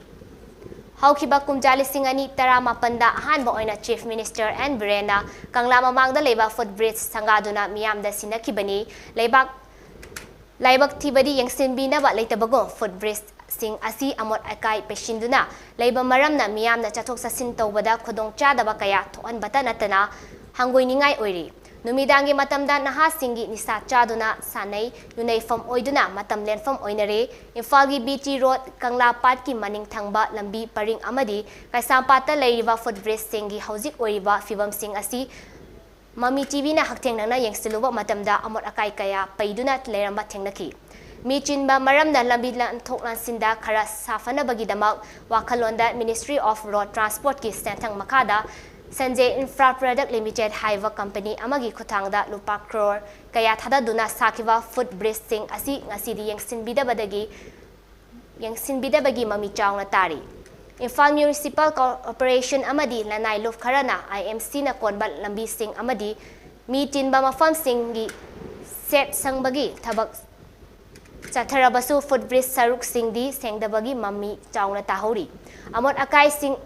ꯍꯧꯈꯤꯕ ꯀꯨꯝꯖꯥ ꯂꯤꯁꯤꯡ ꯑꯅꯤ ꯇꯔꯥꯃꯥꯄꯟꯗ ꯑꯍꯥꯟꯕ ꯑꯣꯏꯅ ꯆꯤꯐ ꯃꯤꯅꯤꯁꯇꯔ ꯑꯦꯟ ꯕꯤꯔꯦꯟꯅ ꯀꯪꯂꯥ ꯃꯃꯥꯡꯗ ꯂꯩꯕ ꯐꯨꯠ ꯕ꯭ꯔꯤꯖ ꯁꯪꯒꯥꯗꯨꯅ ꯃꯤꯌꯥꯝꯗ ꯁꯤꯟꯅꯈꯤꯕꯅꯤ꯫ ꯂꯩꯕꯥꯛ ꯂꯥꯏꯕꯛ ꯊꯤꯕꯗꯤ ꯌꯦꯡꯁꯤꯟꯕꯤꯅꯕ ꯂꯩꯇꯕꯒꯨꯝ ꯐꯨꯠ ꯕ꯭ꯔꯤꯖꯁꯤꯡ ꯑꯁꯤ ꯑꯃꯣꯠ ꯑꯀꯥꯏ ꯄꯩꯁꯤꯟꯗꯨꯅ ꯂꯩꯕ ꯃꯔꯝꯅ ꯃꯤꯌꯥꯝꯅ ꯆꯠꯊꯣꯛ ꯆꯠꯁꯤꯟ ꯇꯧꯕꯗ ꯈꯨꯗꯣꯡꯆꯥꯗꯕ ꯀꯌꯥ ꯊꯣꯛꯍꯟꯕꯇ ꯅꯠꯇꯅ ꯍꯪꯒꯣꯏꯅꯤꯡꯉꯥꯏ ꯑꯣꯏꯔꯤ꯫ ꯅꯨꯃꯤꯗꯥꯡꯒꯤ ꯃꯇꯝꯗ ꯅꯍꯥꯁꯤꯡꯒꯤ ꯅꯤꯁꯥ ꯆꯥꯗꯨꯅ ꯁꯥꯟꯅꯩ, ꯌꯨꯅꯩꯐꯝ ꯑꯣꯏꯗꯨꯅ ꯃꯇꯝ ꯂꯦꯟꯐꯝ ꯑꯣꯏꯅꯔꯦ꯫ ꯏꯝꯐꯥꯜꯒꯤ ꯕꯤ ꯇꯤ ꯔꯣꯗ, ꯀꯪꯂꯥ ꯄꯥꯠꯀꯤ ꯃꯅꯤꯡ ꯊꯪꯕ ꯂꯝꯕꯤ ꯄꯔꯤꯡ ꯑꯃꯗꯤ ꯀꯩꯁꯥꯝꯄꯥꯠꯇ ꯂꯩꯔꯤꯕ ꯐꯨꯠ ꯕ꯭ꯔꯤꯖꯁꯤꯡꯒꯤ ꯍꯧꯖꯤꯛ ꯑꯣꯏꯔꯤꯕ ꯐꯤꯕꯝꯁꯤꯡ ꯑꯁꯤ ꯃꯃꯤ ꯇꯤ ꯚꯤꯅ ꯍꯛꯊꯦꯡꯅꯅ ꯌꯦꯡꯁꯤꯜꯂꯨꯕ ꯃꯇꯝꯗ ꯑꯃꯣꯠ ꯑꯀꯥꯏ ꯀꯌꯥ ꯄꯩꯗꯨꯅ ꯂꯩꯔꯝꯕ ꯊꯦꯡꯅꯈꯤ꯫ ꯃꯤ ꯆꯤꯟꯕ ꯃꯔꯝꯅ ꯂꯝꯕꯤ ꯂꯥꯟꯊꯣꯛ ꯂꯥꯟꯁꯤꯟꯗ ꯈꯔ ꯁꯥꯐꯅꯕꯒꯤꯗꯃꯛ ꯋꯥꯈꯜꯂꯣꯟꯗ Ministry of Road Transportꯀꯤ ꯁꯦꯟꯊꯪ ꯃꯈꯥꯗ ꯁꯟꯖꯦ ꯏꯟꯐ꯭ꯔꯥ ꯄ꯭ꯔꯗꯛ ꯂꯤꯃꯤꯇꯦꯗ ꯍꯥꯏꯕ ꯀꯝꯄꯅꯤ ꯑꯃꯒꯤ ꯈꯨꯠꯊꯥꯡꯗ ꯂꯨꯄꯥ ꯀ꯭ꯔꯣꯔ ꯀꯌꯥ ꯊꯥꯗꯗꯨꯅ ꯁꯥꯈꯤꯕ ꯐꯨꯠ ꯕ꯭ꯔꯤꯖꯁꯤꯡ ꯑꯁꯤ ꯉꯁꯤꯗꯤ ꯌꯦꯡꯁꯤꯟꯕꯤꯗꯕꯗꯒꯤ ꯌꯦꯡꯁꯤꯟꯕꯤꯗꯕꯒꯤ ꯃꯃꯤ ꯆꯥꯎꯅ ꯇꯥꯔꯤ꯫ ꯏꯝꯐꯥꯜ ꯃ꯭ꯌꯨꯅꯤꯁꯤꯄꯥꯜ ꯀꯣꯔꯄꯣꯔꯦꯁꯟ ꯑꯃꯗꯤ ꯂꯅꯥꯏ ꯂꯨꯞ ꯈꯔꯅ ꯑꯥꯏ ꯑꯦꯝ ꯁꯤꯅ ꯀꯣꯟꯕ ꯂꯝꯕꯤꯁꯤꯡ ꯑꯃꯗꯤ ꯃꯤ ꯇꯤꯟꯕ ꯃꯐꯝꯁꯤꯡꯒꯤ ꯁꯦꯠ ꯁꯪꯕꯒꯤ ꯊꯕꯛ ꯆꯠꯊꯔꯕꯁꯨ ꯐꯨꯠ ꯕ꯭ꯔꯤꯖ ꯁꯔꯨꯛꯁꯤꯡꯗꯤ ꯁꯦꯡꯗꯕꯒꯤ ꯃꯃꯤ ꯆꯥꯎꯅ ꯇꯥꯍꯧꯔꯤ꯫ ꯑꯃꯣꯠ ꯑꯀꯥꯏꯁꯤꯡ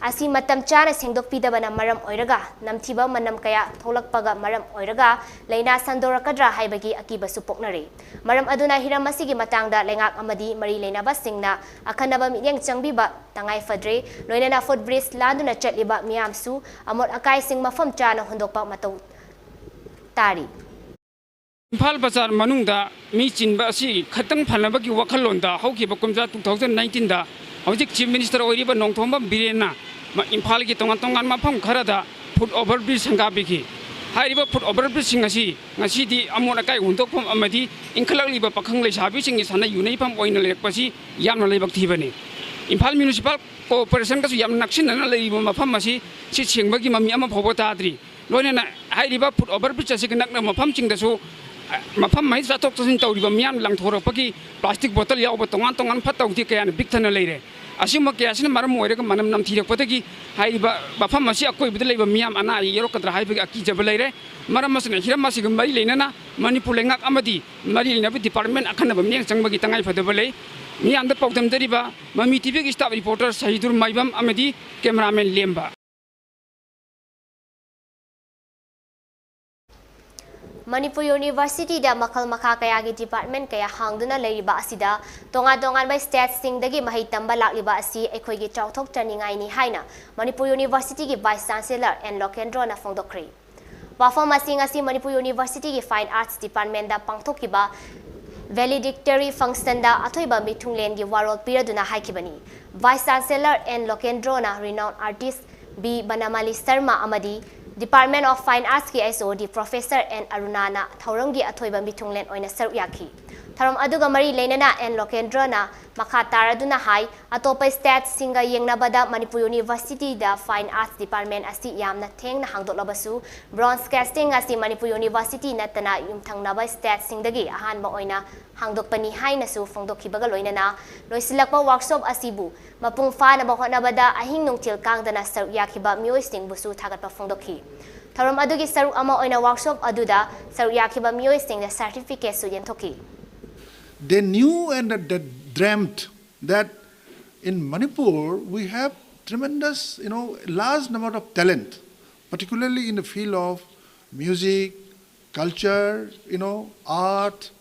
ꯑꯁꯤ ꯃꯇꯝ ꯆꯥꯅ ꯁꯦꯡꯗꯣꯛꯄꯤꯗꯕꯅ ꯃꯔꯝ ꯑꯣꯏꯔꯒ ꯅꯝꯊꯤꯕ ꯃꯅꯝ ꯀꯌꯥ ꯊꯣꯛꯂꯛꯄꯒ ꯃꯔꯝ ꯑꯣꯏꯔꯒ ꯂꯥꯏꯅꯥ ꯁꯟꯗꯣꯔꯛꯀꯗ꯭ꯔꯥ ꯍꯥꯏꯕꯒꯤ ꯑꯀꯤꯕꯁꯨ ꯄꯣꯛꯅꯔꯤ꯫ ꯃꯔꯝ ꯑꯗꯨꯅ ꯍꯤꯔꯝ ꯑꯁꯤꯒꯤ ꯃꯇꯥꯡꯗ ꯂꯩꯉꯥꯛ ꯑꯃꯗꯤ ꯃꯔꯤ ꯂꯩꯅꯕꯁꯤꯡꯅ ꯑꯈꯟꯅꯕ ꯃꯤꯠꯌꯦꯡ ꯆꯪꯕꯤꯕ ꯇꯉꯥꯏ ꯐꯗ꯭ꯔꯦ꯫ ꯂꯣꯏꯅꯅ ꯐꯨꯠ ꯕ꯭ꯔꯤꯖ ꯂꯥꯟꯗꯨꯅ ꯆꯠꯂꯤꯕ ꯃꯤꯌꯥꯝꯁꯨ ꯑꯃꯣꯠ ꯑꯀꯥꯏꯁꯤꯡ ꯃꯐꯝ ꯆꯥꯅ ꯍꯨꯟꯗꯣꯛꯄ ꯃꯊꯧ ꯇꯥꯔꯤ꯫ ꯏꯝꯐꯥꯜ ꯕꯖꯥꯔ ꯃꯅꯨꯡꯗ ꯃꯤ ꯆꯤꯟꯕ ꯑꯁꯤ ꯈꯛꯇꯪ ꯐꯅꯕꯒꯤ ꯋꯥꯈꯜꯂꯣꯟꯗ ꯍꯧꯈꯤꯕ ꯀꯨꯝꯖꯥ two thousand nineteen ꯗ ꯍꯧꯖꯤꯛ Chief Minister ꯑꯣꯏꯔꯤꯕ ꯅꯣꯡꯊꯣꯝꯕꯝ ꯕꯤꯔꯦꯟꯅ ꯃ-, ꯏꯝꯐꯥꯜꯒꯤ ꯇꯣꯉꯥꯟ ꯇꯣꯉꯥꯟꯕ ꯃꯐꯝ ꯈꯔꯗ foot over bridge ꯁꯪꯒꯥꯕꯤꯈꯤ꯫ ꯍꯥꯏꯔꯤꯕ foot over bridge ꯁꯤꯡ ꯑꯁꯤ ꯉꯁꯤꯗꯤ ꯑꯃꯣꯠ ꯑꯀꯥꯏ ꯍꯨꯟꯗꯣꯛꯐꯝ ꯑꯃꯗꯤ ꯏꯟꯈꯠꯂꯛꯂꯤꯕ ꯄꯥꯈꯪ ꯂꯩꯁꯥꯕꯤꯁꯤꯡꯒꯤ ꯁꯥꯟꯅ ꯌꯨꯅꯩꯐꯝ ꯑꯣꯏꯅ ꯂꯩꯔꯛꯄꯁꯤ ꯌꯥꯝꯅ ꯂꯥꯏꯕꯛ ꯊꯤꯕꯅꯤ꯫ ꯏꯝꯐꯥꯜ Municipal Corporation ꯒꯁꯨ ꯌꯥꯝ ꯅꯛꯁꯤꯟꯅꯅ ꯂꯩꯔꯤꯕ ꯃꯐꯝ ꯑꯁꯤ ꯁꯤꯠ ꯁꯦꯡꯕꯒꯤ ꯃꯃꯤ ꯑꯃ ꯐꯥꯎꯕ ꯇꯥꯗ꯭ꯔꯤ꯫ ꯂꯣꯏꯅꯅ ꯍꯥꯏꯔꯤꯕ foot over bridge ꯑꯁꯤꯒ ꯅꯛꯅꯕ ꯃꯐꯝꯁꯤꯡꯗꯁꯨ, ꯑ, ꯃꯐꯝ ꯑꯁꯤꯗ ꯆꯠꯊꯣꯛ ꯆꯠꯁꯤꯟ ꯇꯧꯔꯤꯕ ꯃꯤꯌꯥꯝ ꯂꯪꯊꯣꯔꯛꯄꯒꯤ plastic bottle ꯌꯥꯎꯕ ꯇꯣꯉꯥꯟ ꯇꯣꯉꯥꯟꯕ ꯐꯠꯇ ꯍꯥꯎꯗꯤ ꯀꯌꯥꯅ ꯄꯤꯛ ꯊꯟꯅ ꯂꯩꯔꯦ꯫ ꯑꯁꯤꯒꯨꯝꯕ ꯀꯌꯥꯁꯤꯅ ꯃꯔꯝ ꯑꯣꯏꯔꯒ ꯃꯅꯝ ꯅꯝꯊꯤꯔꯛꯄꯗꯒꯤ ꯍꯥꯏꯔꯤꯕ ꯃꯐꯝ ꯑꯁꯤ ꯑꯀꯣꯏꯕꯗ ꯂꯩꯕ ꯃꯤꯌꯥꯝ ꯑꯅꯥ ꯑꯌꯦꯛ ꯌꯥꯎꯔꯛꯀꯗ꯭ꯔꯥ ꯍꯥꯏꯕꯒꯤ ꯑꯀꯤꯖꯕ ꯂꯩꯔꯦ꯫ ꯃꯔꯝ ꯑꯁꯤꯅ ꯍꯤꯔꯝ ꯑꯁꯤꯒ ꯃꯔꯤ ꯂꯩꯅꯅ ꯃꯅꯤꯄꯨꯔ ꯂꯩꯉꯥꯛ ꯑꯃꯗꯤ ꯃꯔꯤ ꯂꯩꯅꯕ department ꯑꯈꯟꯅꯕ ꯃꯤꯠꯌꯦꯡ ꯆꯪꯕꯒꯤ ꯇꯉꯥꯏ ꯐꯗꯕ ꯂꯩ꯫ ꯃꯤꯌꯥꯝꯗ ꯄꯥꯎꯗꯝꯖꯔꯤꯕ ꯃꯃꯤ TV ꯒꯤ staff reporter ꯁꯍꯤꯗꯨꯔ ꯃꯥꯏꯕꯝ ꯑꯃꯗꯤ cameraman ꯂꯦꯝꯕ꯫ ꯃꯅꯤꯄꯨꯔ University ꯗ ꯃꯈꯜ ꯃꯈꯥ ꯀꯌꯥꯒꯤ department ꯀꯌꯥ ꯍꯥꯡꯗꯨꯅ ꯂꯩꯔꯤꯕ ꯑꯁꯤꯗ ꯇꯣꯉꯥꯟ ꯇꯣꯉꯥꯟꯕ state ꯁꯤꯡꯗꯒꯤ ꯃꯍꯩ ꯇꯝꯕ ꯂꯥꯛꯂꯤꯕ ꯑꯁꯤ ꯑꯩꯈꯣꯏꯒꯤ ꯆꯥꯎꯊꯣꯛꯆꯅꯤꯡꯉꯥꯏꯅꯤ ꯍꯥꯏꯅ ꯃꯅꯤꯄꯨꯔ University ꯒꯤ Vice Chancellor ꯑꯦꯟ ꯂꯣꯀꯦꯟꯗ꯭ꯔꯣꯅ ꯐꯣꯡꯗꯣꯛꯈ꯭ꯔꯦ꯫ ꯋꯥꯐꯝ ꯑꯁꯤ ꯉꯁꯤ ꯃꯅꯤꯄꯨꯔ University ꯒꯤ Fine Arts Department ꯗ ꯄꯥꯡꯊꯣꯛꯈꯤꯕ valedictory function ꯗ ꯑꯊꯣꯏꯕ ꯃꯤꯊꯨꯡꯂꯦꯟꯒꯤ ꯋꯥꯔꯣꯜ ꯄꯤꯔꯗꯨꯅ ꯍꯥꯏꯈꯤꯕꯅꯤ꯫ Vice Chancellor ꯑꯦꯟ ꯂꯣꯀꯦꯟꯗ꯭ꯔꯣꯅ renowned artist B Banamali Sharma ꯑꯃꯗꯤ Department of Fine Arts ꯀꯤ H O D Professor N ꯑꯔꯨꯅꯥꯅ ꯊꯧꯔꯝꯒꯤ ꯑꯊꯣꯏꯕ ꯃꯤꯊꯨꯡꯂꯦꯟ ꯑꯣꯏꯅ ꯁꯔꯨꯛ ꯌꯥꯈꯤ꯫ ꯊꯧꯔꯝ ꯑꯗꯨꯒ ꯃꯔꯤ ꯂꯩꯅꯅ ꯑꯦꯟ ꯂꯣꯀꯦꯟꯗ꯭ꯔꯣꯅ ꯃꯈꯥ ꯇꯥꯔꯗꯨꯅ ꯍꯥꯏ, ꯑꯇꯣꯞꯄ state ꯁꯤꯡꯒ ꯌꯦꯡꯅꯕꯗ ꯃꯅꯤꯄꯨꯔ University ꯗ Fine Arts Department ꯑꯁꯤ ꯌꯥꯝꯅ ꯊꯦꯡꯅ ꯍꯥꯡꯗꯣꯛꯂꯕꯁꯨ, bronze casting ꯑꯁꯤ ꯃꯅꯤꯄꯨꯔ University ꯅꯠꯇꯅ ꯌꯨꯝꯊꯪꯅꯕ state ꯁꯤꯡꯗꯒꯤ ꯑꯍꯥꯟꯕ ꯑꯣꯏꯅ ꯍꯥꯡꯗꯣꯛꯄꯅꯤ ꯍꯥꯏꯅꯁꯨ ꯐꯣꯡꯗꯣꯛꯈꯤꯕꯒ ꯂꯣꯏꯅꯅ, ꯂꯣꯏꯁꯤꯜꯂꯛꯄ workshop ꯑꯁꯤꯕꯨ ꯃꯄꯨꯡ ꯐꯥꯅꯕ ꯍꯣꯠꯅꯕꯗ ꯑꯍꯤꯡ ꯅꯨꯡꯊꯤꯜ ꯀꯥꯡꯗꯅ ꯁꯔꯨꯛ ꯌꯥꯈꯤꯕ ꯃꯤꯑꯣꯏꯁꯤꯡꯕꯨꯁꯨ ꯊꯥꯒꯠꯄ ꯐꯣꯡꯗꯣꯛꯈꯤ꯫ ꯊꯧꯔꯝ ꯑꯗꯨꯒꯤ ꯁꯔꯨꯛ ꯑꯃ ꯑꯣꯏꯅ workshop ꯑꯗꯨꯗ ꯁꯔꯨꯛ ꯌꯥꯈꯤꯕ ꯃꯤꯑꯣꯏꯁꯤꯡꯗ certificate ꯁꯨ ꯌꯦꯟꯊꯣꯛꯈꯤ꯫ They knew and that they dreamt that in Manipur we have tremendous, you know, large number of talent, particularly in the field of music, culture, you know, art,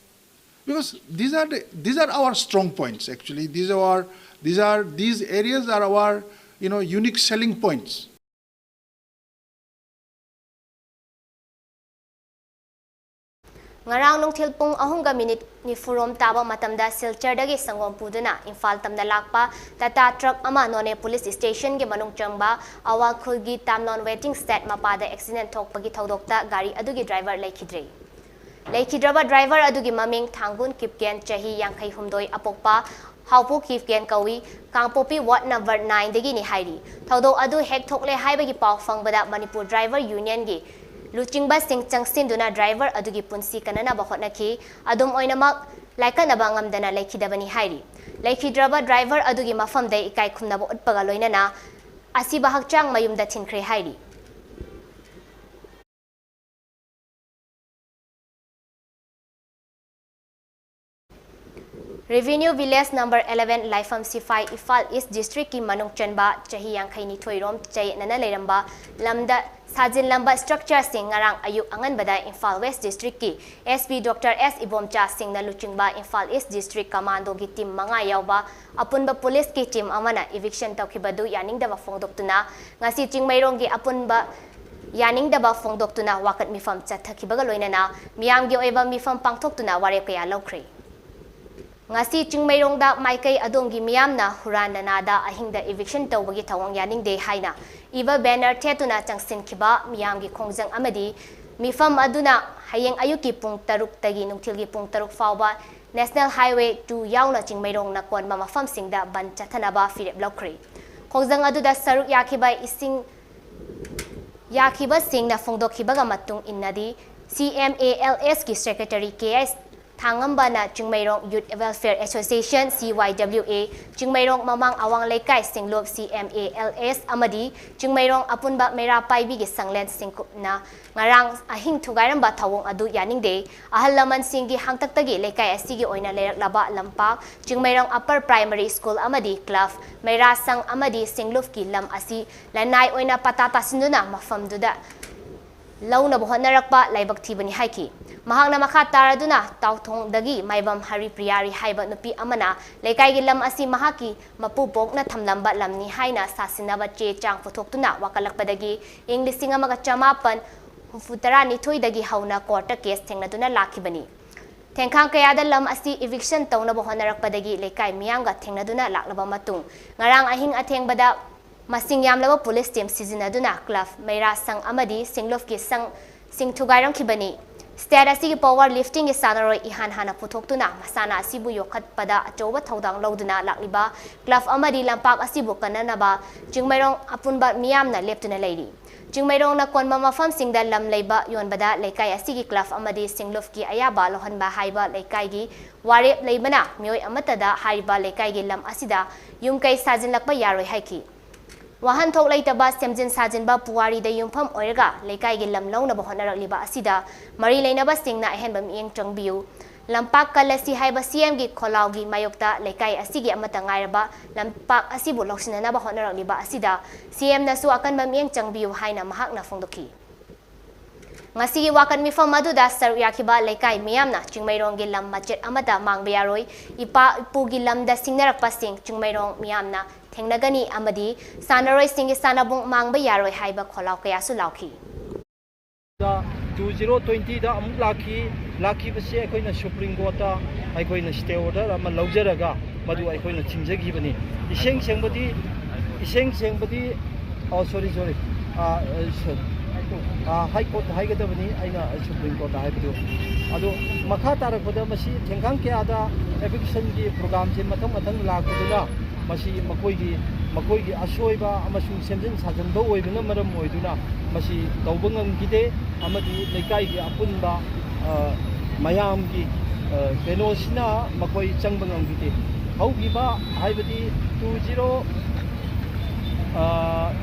because these are the, these are our strong points actually. These are our, these are, these areas are our, you know, unique selling points. ꯉꯔꯥꯡ ꯅꯨꯡꯊꯤꯜ ꯄꯨꯡ ꯑꯍꯨꯝꯒ minute ꯅꯤꯐꯨꯔꯣꯝ ꯇꯥꯕ ꯃꯇꯝꯗ ꯁꯤꯜꯆꯔꯗꯒꯤ ꯁꯪꯒꯣꯝ ꯄꯨꯗꯨꯅ ꯏꯝꯐꯥꯜ ꯇꯝꯅ ꯂꯥꯛꯄ ꯇꯥꯇꯥ ꯇ꯭ꯔꯛ ꯑꯃ ꯅꯣꯅꯦ ꯄꯨꯂꯤꯁ ꯁ꯭ꯇꯦꯁꯟꯒꯤ ꯃꯅꯨꯡ ꯆꯪꯕ ꯑꯋꯥꯡ ꯈꯨꯜꯒꯤ ꯇꯥꯝꯂꯣꯟ ꯋꯦꯇꯤꯡ ꯁꯦꯗ ꯃꯄꯥꯗ ꯑꯦꯛꯁꯤꯗꯦꯟ ꯊꯣꯛꯄꯒꯤ ꯊꯧꯗꯣꯛꯇ ꯒꯥꯔꯤ ꯑꯗꯨꯒꯤ ꯗ꯭ꯔꯥꯏꯚꯔ ꯂꯩꯈꯤꯗ꯭ꯔꯦ꯫ ꯂꯩꯈꯤꯗ꯭ꯔꯕ ꯗ꯭ꯔꯥꯏꯚꯔ ꯑꯗꯨꯒꯤ ꯃꯃꯤꯡ ꯊꯥꯡꯒꯨꯟ ꯀꯤꯞꯀꯦꯟ, ꯆꯍꯤ ꯌꯥꯡꯈꯩ ꯍꯨꯝꯗꯣꯏ, ꯑꯄꯣꯛꯄ ꯍꯥꯎꯄꯨ ꯀꯤꯞꯀꯦꯟ ꯀꯧꯏ꯫ ꯀꯥꯡꯄꯣꯛꯄꯤ ꯋꯥꯔꯗ ꯅꯝꯕꯔ ꯅꯥꯏꯟꯗꯒꯤꯅꯤ ꯍꯥꯏꯔꯤ꯫ ꯊꯧꯗꯣꯛ ꯑꯗꯨ ꯍꯦꯛ ꯊꯣꯛꯂꯦ ꯍꯥꯏꯕꯒꯤ ꯄꯥꯎ ꯐꯪꯕꯗ ꯃꯅꯤꯄꯨꯔ ꯗ꯭ꯔꯥꯏꯚꯔ ꯌꯨꯅꯤꯌꯟꯒꯤ ꯂꯨꯆꯤꯡꯕꯁꯤꯡ ꯆꯪꯁꯤꯟꯗꯨꯅ ꯗ꯭ꯔꯥꯏꯚꯔ ꯑꯗꯨꯒꯤ ꯄꯨꯟꯁꯤ ꯀꯟꯅꯅꯕ ꯍꯣꯠꯅꯈꯤ꯫ ꯑꯗꯨꯝ ꯑꯣꯏꯅꯃꯛ, ꯂꯥꯏꯀꯠꯅꯕ ꯉꯝꯗꯅ ꯂꯩꯈꯤꯗꯕꯅꯤ ꯍꯥꯏꯔꯤ꯫ ꯂꯩꯈꯤꯗ꯭ꯔꯕ ꯗ꯭ꯔꯥꯏꯚꯔ ꯑꯗꯨꯒꯤ ꯃꯐꯝꯗ ꯏꯀꯥꯏ ꯈꯨꯝꯅꯕ ꯎꯠꯄꯒ ꯂꯣꯏꯅꯅ ꯑꯁꯤꯕ ꯍꯛꯆꯥꯡ ꯃꯌꯨꯝꯗ ꯊꯤꯟꯈ꯭ꯔꯦ ꯍꯥꯏꯔꯤ꯫ Revenue Village Number Eleven, ꯂꯥꯏꯐꯝ ꯁꯤꯐꯥꯏ, ꯏꯝꯐꯥꯜ ꯏꯁ ꯗꯤꯁꯇ꯭ꯔꯤꯛꯀꯤ ꯃꯅꯨꯡ ꯆꯟꯕ ꯆꯍꯤ ꯌꯥꯡꯈꯩ ꯅꯤꯊꯣꯏ ꯔꯣꯝ ꯆꯌꯦꯠꯅꯅ ꯂꯩꯔꯝꯕ ꯂꯝꯗ ꯁꯥꯖꯤꯜꯂꯝꯕ ꯁ꯭ꯇ꯭ꯔꯛꯆꯔꯁꯤꯡ ꯉꯔꯥꯡ ꯑꯌꯨꯛ ꯑꯉꯟꯕꯗ ꯏꯝꯐꯥꯜ ꯋꯦꯁ ꯗꯤꯁꯇ꯭ꯔꯤꯛꯀꯤ ꯑꯦꯁ ꯄꯤ ꯗꯣꯛꯇꯔ ꯑꯦꯁ ꯏꯕꯣꯝꯆꯥ ꯁꯤꯡꯅ ꯂꯨꯆꯤꯡꯕ ꯏꯝꯐꯥꯜ ꯏꯁ ꯗꯤꯁꯇ꯭ꯔꯤꯛ ꯀꯃꯥꯟꯗꯣꯒꯤ ꯇꯤꯝ ꯃꯉꯥ ꯌꯥꯎꯕ ꯑꯄꯨꯟꯕ ꯄꯨꯂꯤꯁꯀꯤ ꯇꯤꯝ ꯑꯃꯅ ꯏꯚꯤꯛꯁꯟ ꯇꯧꯈꯤꯕꯗꯨ ꯌꯥꯅꯤꯡꯗꯕ ꯐꯣꯡꯗꯣꯛꯇꯨꯅ ꯉꯁꯤ ꯆꯤꯡꯃꯩꯔꯣꯡꯒꯤ ꯑꯄꯨꯟꯕ ꯌꯥꯅꯤꯡꯗꯕ ꯐꯣꯡꯗꯣꯛꯇꯨꯅ ꯋꯥꯀꯠ ꯃꯤꯐꯝ ꯆꯠꯊꯈꯤꯕꯒ ꯂꯣꯏꯅꯅ ꯃꯤꯌꯥꯝꯒꯤ ꯑꯣꯏꯕ ꯃꯤꯐꯝ ꯄꯥꯡꯊꯣꯛꯇꯨꯅ ꯋꯥꯔꯦꯞ ꯀꯌꯥ ꯂꯧꯈ꯭ꯔꯦ꯫ ꯉꯁꯤ ꯆꯤꯡꯃꯩꯔꯣꯡꯗ ꯃꯥꯏꯀꯩ ꯑꯗꯣꯝꯒꯤ ꯃꯤꯌꯥꯝꯅ ꯍꯨꯔꯥꯟ ꯅꯅꯥꯗ ꯑꯍꯤꯡꯗ ꯏꯚꯤꯛꯁꯟ ꯇꯧꯕꯒꯤ ꯊꯧꯑꯣꯡ ꯌꯥꯅꯤꯡꯗꯦ ꯍꯥꯏꯅ ꯏꯕ ꯕꯦꯅꯔ ꯊꯦꯠꯇꯨꯅ ꯆꯪꯁꯤꯟꯈꯤꯕ ꯃꯤꯌꯥꯝꯒꯤ ꯈꯣꯡꯖꯪ ꯑꯃꯗꯤ ꯃꯤꯐꯝ ꯑꯗꯨꯅ ꯍꯌꯦꯡ ꯑꯌꯨꯛꯀꯤ ꯄꯨꯡ ꯇꯔꯨꯛꯇꯒꯤ ꯅꯨꯡꯊꯤꯜꯒꯤ ꯄꯨꯡ ꯇꯔꯨꯛ ꯐꯥꯎꯕ National Highway two ꯌꯥꯎꯅ ꯆꯤꯡꯃꯩꯔꯣꯡꯅ ꯀꯣꯟꯕ ꯃꯐꯝꯁꯤꯡꯗ ꯕꯟ ꯆꯠꯊꯅꯕ ꯐꯤꯔꯦꯞ ꯂꯧꯈ꯭ꯔꯦ꯫ ꯈꯣꯡꯖꯪ ꯑꯗꯨꯗ ꯁꯔꯨꯛ ꯌꯥꯈꯤꯕ ꯏꯁꯤꯡ ꯌꯥꯈꯤꯕꯁꯤꯡꯅ ꯐꯣꯡꯗꯣꯛꯈꯤꯕꯒ ꯃꯇꯨꯡ ꯏꯟꯅꯗꯤ, C M A L S ꯀꯤ ꯁꯦꯀ꯭ꯔꯦꯇꯔꯤ ꯀꯦ ꯑꯦꯁ ꯊꯥꯡꯉꯝꯕꯅ Chingmeirong Youth Welfare Association, C Y W A, Chingmeirong ꯃꯃꯥꯡ ꯑꯋꯥꯡ ꯂꯩꯀꯥꯏ ꯁꯤꯡꯂꯨꯞ, C M A L S, ꯑꯃꯗꯤ ꯆꯤꯡꯃꯩꯔꯣꯡ ꯑꯄꯨꯟꯕ ꯃꯩꯔꯥ ꯄꯥꯏꯕꯤꯒꯤ ꯁꯪꯂꯦꯟ ꯁꯤꯡꯀꯨꯞꯅ ꯉꯔꯥꯡ ꯑꯍꯤꯡ ꯊꯨꯒꯥꯏꯔꯝꯕ ꯊꯧꯑꯣꯡ ꯑꯗꯨ ꯌꯥꯅꯤꯡꯗꯦ꯫ ꯑꯍꯜ ꯂꯃꯟꯁꯤꯡꯒꯤ ꯍꯥꯡꯇꯛꯇꯒꯤ ꯂꯩꯀꯥꯏ ꯑꯁꯤꯒꯤ ꯑꯣꯏꯅ ꯂꯩꯔꯛꯂꯕ ꯂꯝꯄꯥꯛ, ꯆꯤꯡꯃꯩꯔꯣꯡ Upper Primary School ꯑꯃꯗꯤ club, ꯃꯩꯔꯥ ꯁꯪ ꯑꯃꯗꯤ ꯁꯤꯡꯂꯨꯞꯀꯤ ꯂꯝ ꯑꯁꯤ ꯂꯅꯥꯏ ꯑꯣꯏꯅ ꯄꯇꯥ ꯇꯥꯁꯤꯟꯗꯨꯅ ꯃꯐꯝꯗꯨꯗ ꯂꯧꯅꯕ ꯍꯣꯠꯅꯔꯛꯄ ꯂꯥꯏꯕꯛ ꯊꯤꯕꯅꯤ ꯍꯥꯏꯈꯤ꯫ ꯃꯍꯥꯛꯅ ꯃꯈꯥ ꯇꯥꯔꯗꯨꯅ ꯇꯥꯎꯊꯣꯡꯗꯒꯤ ꯃꯥꯏꯕꯝ ꯍꯔꯤꯄ꯭ꯔꯤꯌꯥꯔꯤ ꯍꯥꯏꯕ ꯅꯨꯄꯤ ꯑꯃꯅ ꯂꯩꯀꯥꯏꯒꯤ ꯂꯝ ꯑꯁꯤ ꯃꯍꯥꯛꯀꯤ ꯃꯄꯨꯕꯣꯛꯅ ꯊꯝꯂꯝꯕ ꯂꯝꯅꯤ ꯍꯥꯏꯅ ꯁꯥꯁꯤꯟꯅꯕ ꯆꯦ ꯆꯥꯡ ꯄꯨꯊꯣꯛꯇꯨꯅ ꯋꯥꯀꯠꯂꯛꯄꯗꯒꯤ ꯏꯪ ꯂꯤꯁꯤꯡ ꯑꯃꯒ ꯆꯃꯥꯄꯟ ꯍꯨꯝꯐꯨꯇꯔꯥꯅꯤꯊꯣꯏꯗꯒꯤ ꯍꯧꯅ courtꯇ case ꯊꯦꯡꯅꯗꯨꯅ ꯂꯥꯛꯈꯤꯕꯅꯤ꯫ ꯊꯦꯡꯈꯥꯡ ꯀꯌꯥꯗ ꯂꯝ ꯑꯁꯤ eviction ꯇꯧꯅꯕ ꯍꯣꯠꯅꯔꯛꯄꯗꯒꯤ ꯂꯩꯀꯥꯏ ꯃꯤꯌꯥꯝꯒ ꯊꯦꯡꯅꯗꯨꯅ ꯂꯥꯛꯂꯕ ꯃꯇꯨꯡ, ꯉꯔꯥꯡ ꯑꯍꯤꯡ ꯑꯊꯦꯡꯕꯗ ꯃꯁꯤꯡ ꯌꯥꯝꯂꯕ police team ꯁꯤꯖꯤꯟꯅꯗꯨꯅ club, ꯃꯩꯔꯥ ꯁꯪ ꯑꯃꯗꯤ ꯁꯤꯡꯂꯨꯞꯀꯤ ꯁꯪꯁꯤꯡ ꯊꯨꯒꯥꯏꯔꯝꯈꯤꯕꯅꯤ꯫ State ꯑꯁꯤꯒꯤ power liftingꯒꯤ ꯁꯥꯟꯅꯔꯣꯏ ꯏꯍꯥꯟ ꯍꯥꯟꯅ ꯄꯨꯊꯣꯛꯇꯨꯅ ꯃꯁꯥꯟꯅ ꯑꯁꯤꯕꯨ ꯌꯣꯛꯈꯠꯄꯗ ꯑꯆꯧꯕ ꯊꯧꯗꯥꯡ ꯂꯧꯗꯨꯅ ꯂꯥꯛꯂꯤꯕ club ꯑꯃꯗꯤ ꯂꯝꯄꯥꯛ ꯑꯁꯤꯕꯨ ꯀꯟꯅꯅꯕ ꯆꯤꯡꯃꯩꯔꯣꯡ ꯑꯄꯨꯟꯕ ꯃꯤꯌꯥꯝꯅ ꯂꯦꯞꯇꯨꯅ ꯂꯩꯔꯤ꯫ ꯆꯤꯡꯃꯩꯔꯣꯡꯅ ꯀꯣꯟꯕ ꯃꯐꯝꯁꯤꯡꯗ ꯂꯝ ꯂꯩꯕ ꯌꯣꯟꯕꯗ ꯂꯩꯀꯥꯏ ꯑꯁꯤꯒꯤ club ꯑꯃꯗꯤ ꯁꯤꯡꯂꯨꯞꯀꯤ ꯑꯌꯥꯕ ꯂꯧꯍꯟꯕ ꯍꯥꯏꯕ ꯂꯩꯀꯥꯏꯒꯤ ꯋꯥꯔꯦꯞ ꯂꯩꯕꯅ ꯃꯤꯑꯣꯏ ꯑꯃꯠꯇꯗ ꯍꯥꯏꯔꯤꯕ ꯂꯩꯀꯥꯏꯒꯤ ꯂꯝ ꯑꯁꯤꯗ ꯌꯨꯝ ꯀꯩ ꯁꯥꯖꯤꯟꯂꯛꯄ ꯌꯥꯔꯣꯏ ꯍꯥꯏꯈꯤ꯫ ꯋꯥꯍꯟꯊꯣꯛ ꯂꯩꯇꯕ ꯁꯦꯝꯖꯤꯟ ꯁꯥꯖꯤꯟꯕ ꯄꯨꯋꯥꯔꯤꯗ ꯌꯨꯝꯐꯝ ꯑꯣꯏꯔꯒ ꯂꯩꯀꯥꯏꯒꯤ ꯂꯝ ꯂꯧꯅꯕ ꯍꯣꯠꯅꯔꯛꯂꯤꯕ ꯑꯁꯤꯗ ꯃꯔꯤ ꯂꯩꯅꯕꯁꯤꯡꯅ ꯑꯍꯦꯟꯕ ꯃꯤꯠꯌꯦꯡ ꯆꯪꯕꯤꯌꯨ꯫ ꯂꯝꯄꯥꯛ ꯀꯜꯂꯁꯤ ꯍꯥꯏꯕ CMꯒꯤ ꯈꯣꯜꯂꯥꯎꯒꯤ ꯃꯥꯌꯣꯛꯇ ꯂꯩꯀꯥꯏ ꯑꯁꯤꯒꯤ ꯑꯃꯠꯇ ꯉꯥꯏꯔꯕ ꯂꯝꯄꯥꯛ ꯑꯁꯤꯕꯨ ꯂꯧꯁꯤꯟꯅꯅꯕ ꯍꯣꯠꯅꯔꯛꯂꯤꯕ ꯑꯁꯤꯗ CMꯅꯁꯨ ꯑꯀꯟꯕ ꯃꯤꯠꯌꯦꯡ ꯆꯪꯕꯤꯌꯨ ꯍꯥꯏꯅ ꯃꯍꯥꯛꯅ ꯐꯣꯡꯗꯣꯛꯈꯤ꯫ ꯉꯁꯤꯒꯤ ꯋꯥꯀꯠ ꯃꯤꯐꯝ ꯑꯗꯨꯗ ꯁꯔꯨꯛ ꯌꯥꯈꯤꯕ ꯂꯩꯀꯥꯏ ꯃꯤꯌꯥꯝꯅ ꯆꯤꯡꯃꯩꯔꯣꯡꯒꯤ ꯂꯝ ꯃꯆꯦꯠ ꯑꯃꯠꯇ ꯃꯥꯡꯕ ꯌꯥꯔꯣꯏ, ꯏꯄꯥ ꯏꯄꯨꯒꯤ ꯂꯝꯗ ꯁꯤꯡꯅꯔꯛꯄꯁꯤꯡ ꯆꯤꯡꯃꯩꯔꯣꯡ ꯃꯤꯌꯥꯝꯅ ꯊꯦꯡꯅꯒꯅꯤ ꯑꯃꯗꯤ ꯁꯥꯟꯅꯔꯣꯏꯁꯤꯡꯒꯤ ꯁꯥꯟꯅꯕꯨꯡ ꯃꯥꯡꯕ ꯌꯥꯔꯣꯏ ꯍꯥꯏꯕ ꯈꯣꯜꯂꯥꯎ ꯀꯌꯥꯁꯨ ꯂꯥꯎꯈꯤ꯫ ꯇꯨ ꯖꯤꯔꯣ ꯇ꯭ꯋꯦꯟꯇꯤꯗ ꯑꯃꯨꯛ ꯂꯥꯛꯈꯤ꯫ ꯂꯥꯛꯈꯤꯕꯁꯦ ꯑꯩꯈꯣꯏꯅ Supreme Courtꯇ ꯑꯩꯈꯣꯏꯅ stay order ꯑꯃ ꯂꯧꯖꯔꯒ ꯃꯗꯨ ꯑꯩꯈꯣꯏꯅ ꯊꯤꯡꯖꯈꯤꯕꯅꯤ꯫ ꯏꯁꯦꯡ ꯁꯦꯡꯕꯗꯤ, ꯏꯁꯦꯡ ꯁꯦꯡꯕꯗꯤ, ꯑꯣ, sorry, sorry, High Court ꯍꯥꯏꯒꯗꯕꯅꯤ, ꯑꯩꯅ Supreme Courtꯇ ꯍꯥꯏꯕꯗꯨ꯫ ꯑꯗꯣ ꯃꯈꯥ ꯇꯥꯔꯛꯄꯗ ꯃꯁꯤ ꯊꯦꯡꯈꯥꯡ ꯀꯌꯥꯗ evictionꯒꯤ programꯁꯦ ꯃꯊꯪ ꯃꯊꯪ ꯂꯥꯛꯄꯗꯨꯅ ꯃꯁꯤ ꯃꯈꯣꯏꯒꯤ, ꯃꯈꯣꯏꯒꯤ ꯑꯁꯣꯏꯕ ꯑꯃꯁꯨꯡ ꯁꯦꯝꯖꯤꯟ ꯁꯥꯖꯤꯟꯕ ꯑꯣꯏꯕꯅ ꯃꯔꯝ ꯑꯣꯏꯗꯨꯅ ꯃꯁꯤ ꯇꯧꯕ ꯉꯝꯈꯤꯗꯦ꯫ ꯑꯃꯗꯤ ꯂꯩꯀꯥꯏꯒꯤ ꯑꯄꯨꯟꯕ, ꯑ, ꯃꯌꯥꯝꯒꯤ, ꯀꯩꯅꯣꯁꯤꯅ ꯃꯈꯣꯏ ꯆꯪꯕ ꯉꯝꯈꯤꯗꯦ꯫ ꯍꯧꯈꯤꯕ, ꯍꯥꯏꯕꯗꯤ two zero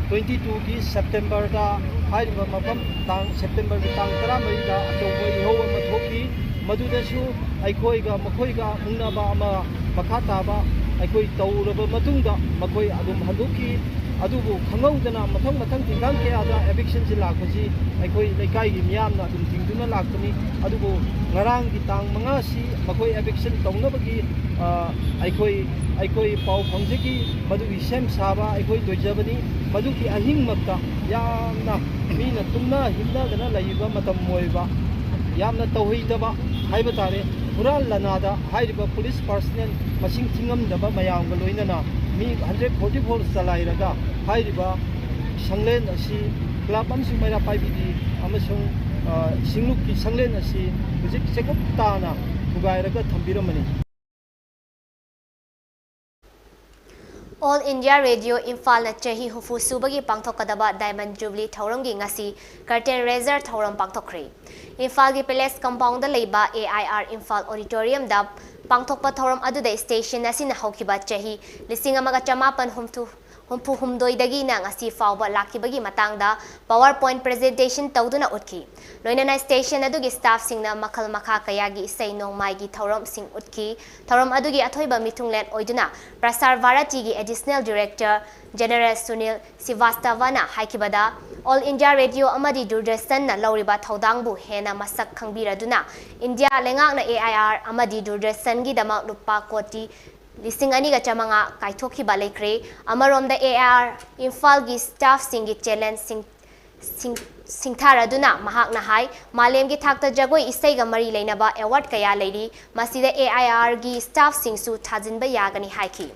twenty twoꯒꯤ Septemberꯗ ꯍꯥꯏꯔꯤꯕ ꯃꯐꯝ, ꯇꯥꯡ, Septemberꯒꯤ ꯇꯥꯡ ꯇꯔꯥꯃꯔꯤꯗ ꯑꯆꯧꯕ ꯏꯍꯧ ꯑꯃ ꯊꯣꯛꯈꯤ꯫ ꯃꯗꯨꯗꯁꯨ ꯑꯩꯈꯣꯏꯒ ꯃꯈꯣꯏꯒ ꯃꯨꯛꯅꯕ ꯑꯃ ꯃꯈꯥ ꯇꯥꯕ ꯑꯩꯈꯣꯏ ꯇꯧꯔꯕ ꯃꯇꯨꯡꯗ ꯃꯈꯣꯏ ꯑꯗꯨꯝ ꯍꯟꯗꯣꯛꯈꯤ꯫ ꯑꯗꯨꯕꯨ ꯈꯪꯍꯧꯗꯅ ꯃꯊꯪ ꯃꯊꯪ ꯊꯤꯡꯒꯥꯡ ꯀꯌꯥꯗ evictionꯁꯤ ꯂꯥꯛꯄꯁꯤ ꯑꯩꯈꯣꯏ ꯂꯩꯀꯥꯏꯒꯤ ꯃꯤꯌꯥꯝꯅ ꯑꯗꯨꯝ ꯊꯤꯡꯗꯨꯅ ꯂꯥꯛꯄꯅꯤ꯫ ꯑꯗꯨꯕꯨ ꯉꯔꯥꯡꯒꯤ ꯇꯥꯡ ꯃꯉꯥꯁꯤ ꯃꯈꯣꯏ eviction ꯇꯧꯅꯕꯒꯤ, ꯑ, ꯑꯩꯈꯣꯏ, ꯑꯩꯈꯣꯏ ꯄꯥꯎ ꯐꯪꯖꯈꯤ꯫ ꯃꯗꯨꯒꯤ ꯁꯦꯝ ꯁꯥꯕ ꯑꯩꯈꯣꯏ ꯂꯣꯏꯖꯕꯅꯤ꯫ ꯃꯗꯨꯒꯤ ꯑꯍꯤꯡꯃꯛꯇ ꯌꯥꯝꯅ ꯃꯤꯅ ꯇꯨꯝꯅ ꯍꯤꯞꯅꯗꯅ ꯂꯩꯔꯤꯕ ꯃꯇꯝ ꯑꯣꯏꯕ, ꯌꯥꯝꯅ ꯇꯧꯍꯩꯗꯕ ꯍꯥꯏꯕ ꯇꯥꯔꯦ꯫ ꯍꯨꯔꯥꯟ ꯂꯅꯥꯗ ꯍꯥꯏꯔꯤꯕ police personnel ꯃꯁꯤꯡ ꯊꯤꯉꯝꯗꯕ ꯃꯌꯥꯝꯒ ꯂꯣꯏꯅꯅ ꯃꯤ hundred forty four ꯆꯂꯥꯏꯔꯒ ꯍꯥꯏꯔꯤꯕ ꯁꯪꯂꯦꯟ ꯑꯁꯤ club ꯑꯃꯁꯨꯡ ꯃꯩꯔꯥ ꯄꯥꯏꯕꯤꯒꯤ ꯑꯃꯁꯨꯡ, ꯑ, ꯁꯤꯡꯂꯨꯞꯀꯤ ꯁꯪꯂꯦꯟ ꯑꯁꯤ ꯍꯧꯖꯤꯛ ꯆꯦꯀꯨꯞ ꯇꯥꯅ ꯊꯨꯒꯥꯏꯔꯒ ꯊꯝꯕꯤꯔꯝꯕꯅꯤ꯫ All India Radio ꯏꯝꯐꯥꯜꯅ ꯆꯍꯤ ꯍꯨꯝꯐꯨ ꯁꯨꯕꯒꯤ ꯄꯥꯡꯊꯣꯛꯀꯗꯕ Diamond Jubilee ꯊꯧꯔꯝꯒꯤ ꯉꯁꯤ curtain raiser ꯊꯧꯔꯝ ꯄꯥꯡꯊꯣꯛꯈ꯭ꯔꯦ꯫ ꯏꯝꯐꯥꯜꯒꯤ Palace compoundꯗ ꯂꯩꯕ A I R ꯏꯝꯐꯥꯜ auditoriumꯗ ꯄꯥꯡꯊꯣꯛꯄ ꯊꯧꯔꯝ ꯑꯗꯨꯗ station ꯑꯁꯤꯅ ꯍꯧꯈꯤꯕ ꯆꯍꯤ ꯂꯤꯁꯤꯡ ꯑꯃꯒ ꯆꯃꯥꯄꯟ ꯍꯨꯝꯐꯨ ꯍꯨꯝꯐꯨ ꯍꯨꯝꯗꯣꯏꯗꯒꯤꯅ ꯉꯁꯤ ꯐꯥꯎꯕ ꯂꯥꯛꯈꯤꯕꯒꯤ ꯃꯇꯥꯡꯗ PowerPoint presentation ꯇꯧꯗꯨꯅ ꯎꯠꯈꯤ꯫ ꯂꯣꯏꯅꯅ station ꯑꯗꯨꯒꯤ staffꯁꯤꯡꯅ ꯃꯈꯜ ꯃꯈꯥ ꯀꯌꯥꯒꯤ ꯏꯁꯩ ꯅꯣꯡꯃꯥꯏꯒꯤ ꯊꯧꯔꯝꯁꯤꯡ ꯎꯠꯈꯤ꯫ ꯊꯧꯔꯝ ꯑꯗꯨꯒꯤ ꯑꯊꯣꯏꯕ ꯃꯤꯊꯨꯡꯂꯦꯟ ꯑꯣꯏꯗꯨꯅ Prasar Bharatiꯒꯤ Additional Director General Sunil ꯁ꯭ꯔꯤꯚꯥꯁꯇꯚꯅ ꯍꯥꯏꯈꯤꯕꯗ, All India Radio ꯑꯃꯗꯤ ꯗꯨꯔꯗꯔꯁꯟꯅ ꯂꯧꯔꯤꯕ ꯊꯧꯗꯥꯡꯕꯨ ꯍꯦꯟꯅ ꯃꯁꯛ ꯈꯪꯕꯤꯔꯗꯨꯅ ꯏꯟꯗꯤꯌꯥ ꯂꯩꯉꯥꯛꯅ A I R ꯑꯃꯗꯤ ꯗꯨꯔꯗꯔꯁꯟꯒꯤꯗꯃꯛ ꯂꯨꯄꯥ ꯀꯣꯇꯤ ꯂꯤꯁꯤꯡ ꯑꯅꯤꯒ ꯆꯥꯃꯉꯥ ꯀꯥꯏꯊꯣꯛꯈꯤꯕ ꯂꯩꯈ꯭ꯔꯦ꯫ ꯑꯃꯔꯣꯝꯗ A I R ꯏꯝꯐꯥꯜꯒꯤ staffꯁꯤꯡꯒꯤ talentꯁꯤꯡ ꯁꯤꯡ-, ꯁꯤꯡꯊꯥꯔꯗꯨꯅ ꯃꯍꯥꯛꯅ ꯍꯥꯏ, ꯃꯥꯂꯦꯝꯒꯤ ꯊꯥꯛꯇ ꯖꯒꯣꯏ ꯏꯁꯩꯒ ꯃꯔꯤ ꯂꯩꯅꯕ award ꯀꯌꯥ ꯂꯩꯔꯤ, ꯃꯁꯤꯗ A I Rꯒꯤ staffꯁꯤꯡꯁꯨ ꯊꯥꯖꯤꯟꯕ ꯌꯥꯒꯅꯤ ꯍꯥꯏꯈꯤ꯫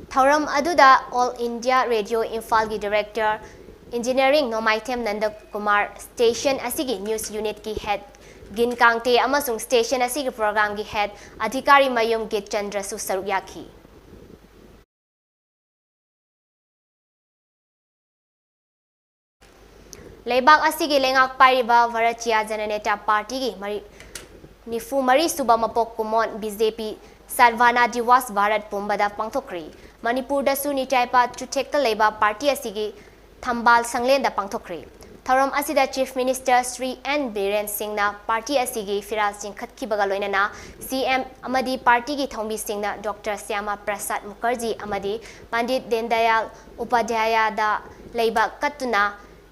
ꯊꯧꯔꯝ ꯑꯗꯨꯗ All India Radio ꯏꯝꯐꯥꯜꯒꯤ Director Engineering ꯅꯣꯡꯃꯥꯏꯊꯦꯝ ꯅꯟꯗꯀꯨꯃꯥꯔ, station ꯑꯁꯤꯒꯤ news unitꯀꯤ head ꯒꯤꯟ ꯀꯥꯡꯇꯦ ꯑꯃꯁꯨꯡ station ꯑꯁꯤꯒꯤ programꯒꯤ head ꯑꯙꯤꯀꯥꯔꯤ ꯃꯌꯨꯝ ꯒꯤꯠ ꯆꯟꯗ꯭ꯔꯁꯨ ꯁꯔꯨꯛ ꯌꯥꯈꯤ꯫ ꯂꯩꯕꯥꯛ ꯑꯁꯤꯒꯤ ꯂꯩꯉꯥꯛ ꯄꯥꯏꯔꯤꯕ ꯚꯥꯔꯇꯤꯌꯥ ꯖꯅꯅꯦꯇꯥ ꯄꯥꯔꯇꯤꯒꯤ ꯃꯔꯤ-, ꯅꯤꯐꯨ ꯃꯔꯤ ꯁꯨꯕ ꯃꯄꯣꯛ ꯀꯨꯝꯑꯣꯟ BJP ꯁꯥꯠꯚꯥꯅꯥ ꯗꯤꯋꯥꯁ ꯚꯥꯔꯠ ꯄꯨꯝꯕꯗ ꯄꯥꯡꯊꯣꯛꯈ꯭ꯔꯤ꯫ ꯃꯅꯤꯄꯨꯔꯗꯁꯨ ꯅꯤꯇꯥꯏꯄꯥ ꯆꯨꯊꯦꯛꯇ ꯂꯩꯕ ꯄꯥꯔꯇꯤ ꯑꯁꯤꯒꯤ ꯊꯝꯕꯥꯜ ꯁꯪꯂꯦꯟꯗ ꯄꯥꯡꯊꯣꯛꯈ꯭ꯔꯤ꯫ ꯊꯧꯔꯝ ꯑꯁꯤꯗ Chief Minister Shri N Biren ꯁꯤꯡꯅ ꯄꯥꯔꯇꯤ ꯑꯁꯤꯒꯤ ꯐꯤꯔꯥꯜ ꯆꯤꯡꯈꯠꯈꯤꯕꯒ ꯂꯣꯏꯅꯅ CM ꯑꯃꯗꯤ ꯄꯥꯔꯇꯤꯒꯤ ꯊꯧꯃꯤꯁꯤꯡꯅ ꯗꯣꯛꯇꯔ ꯁ꯭ꯌꯥꯃꯥ ꯄ꯭ꯔꯁꯥꯗ ꯃꯨꯈꯔꯖꯤ ꯑꯃꯗꯤ ꯄꯟꯗꯤꯠ ꯗꯤꯟꯗꯌꯥꯜ ꯎꯄꯥꯙ꯭ꯌꯥꯌꯥꯗ ꯂꯩꯕ ꯀꯠꯇꯨꯅ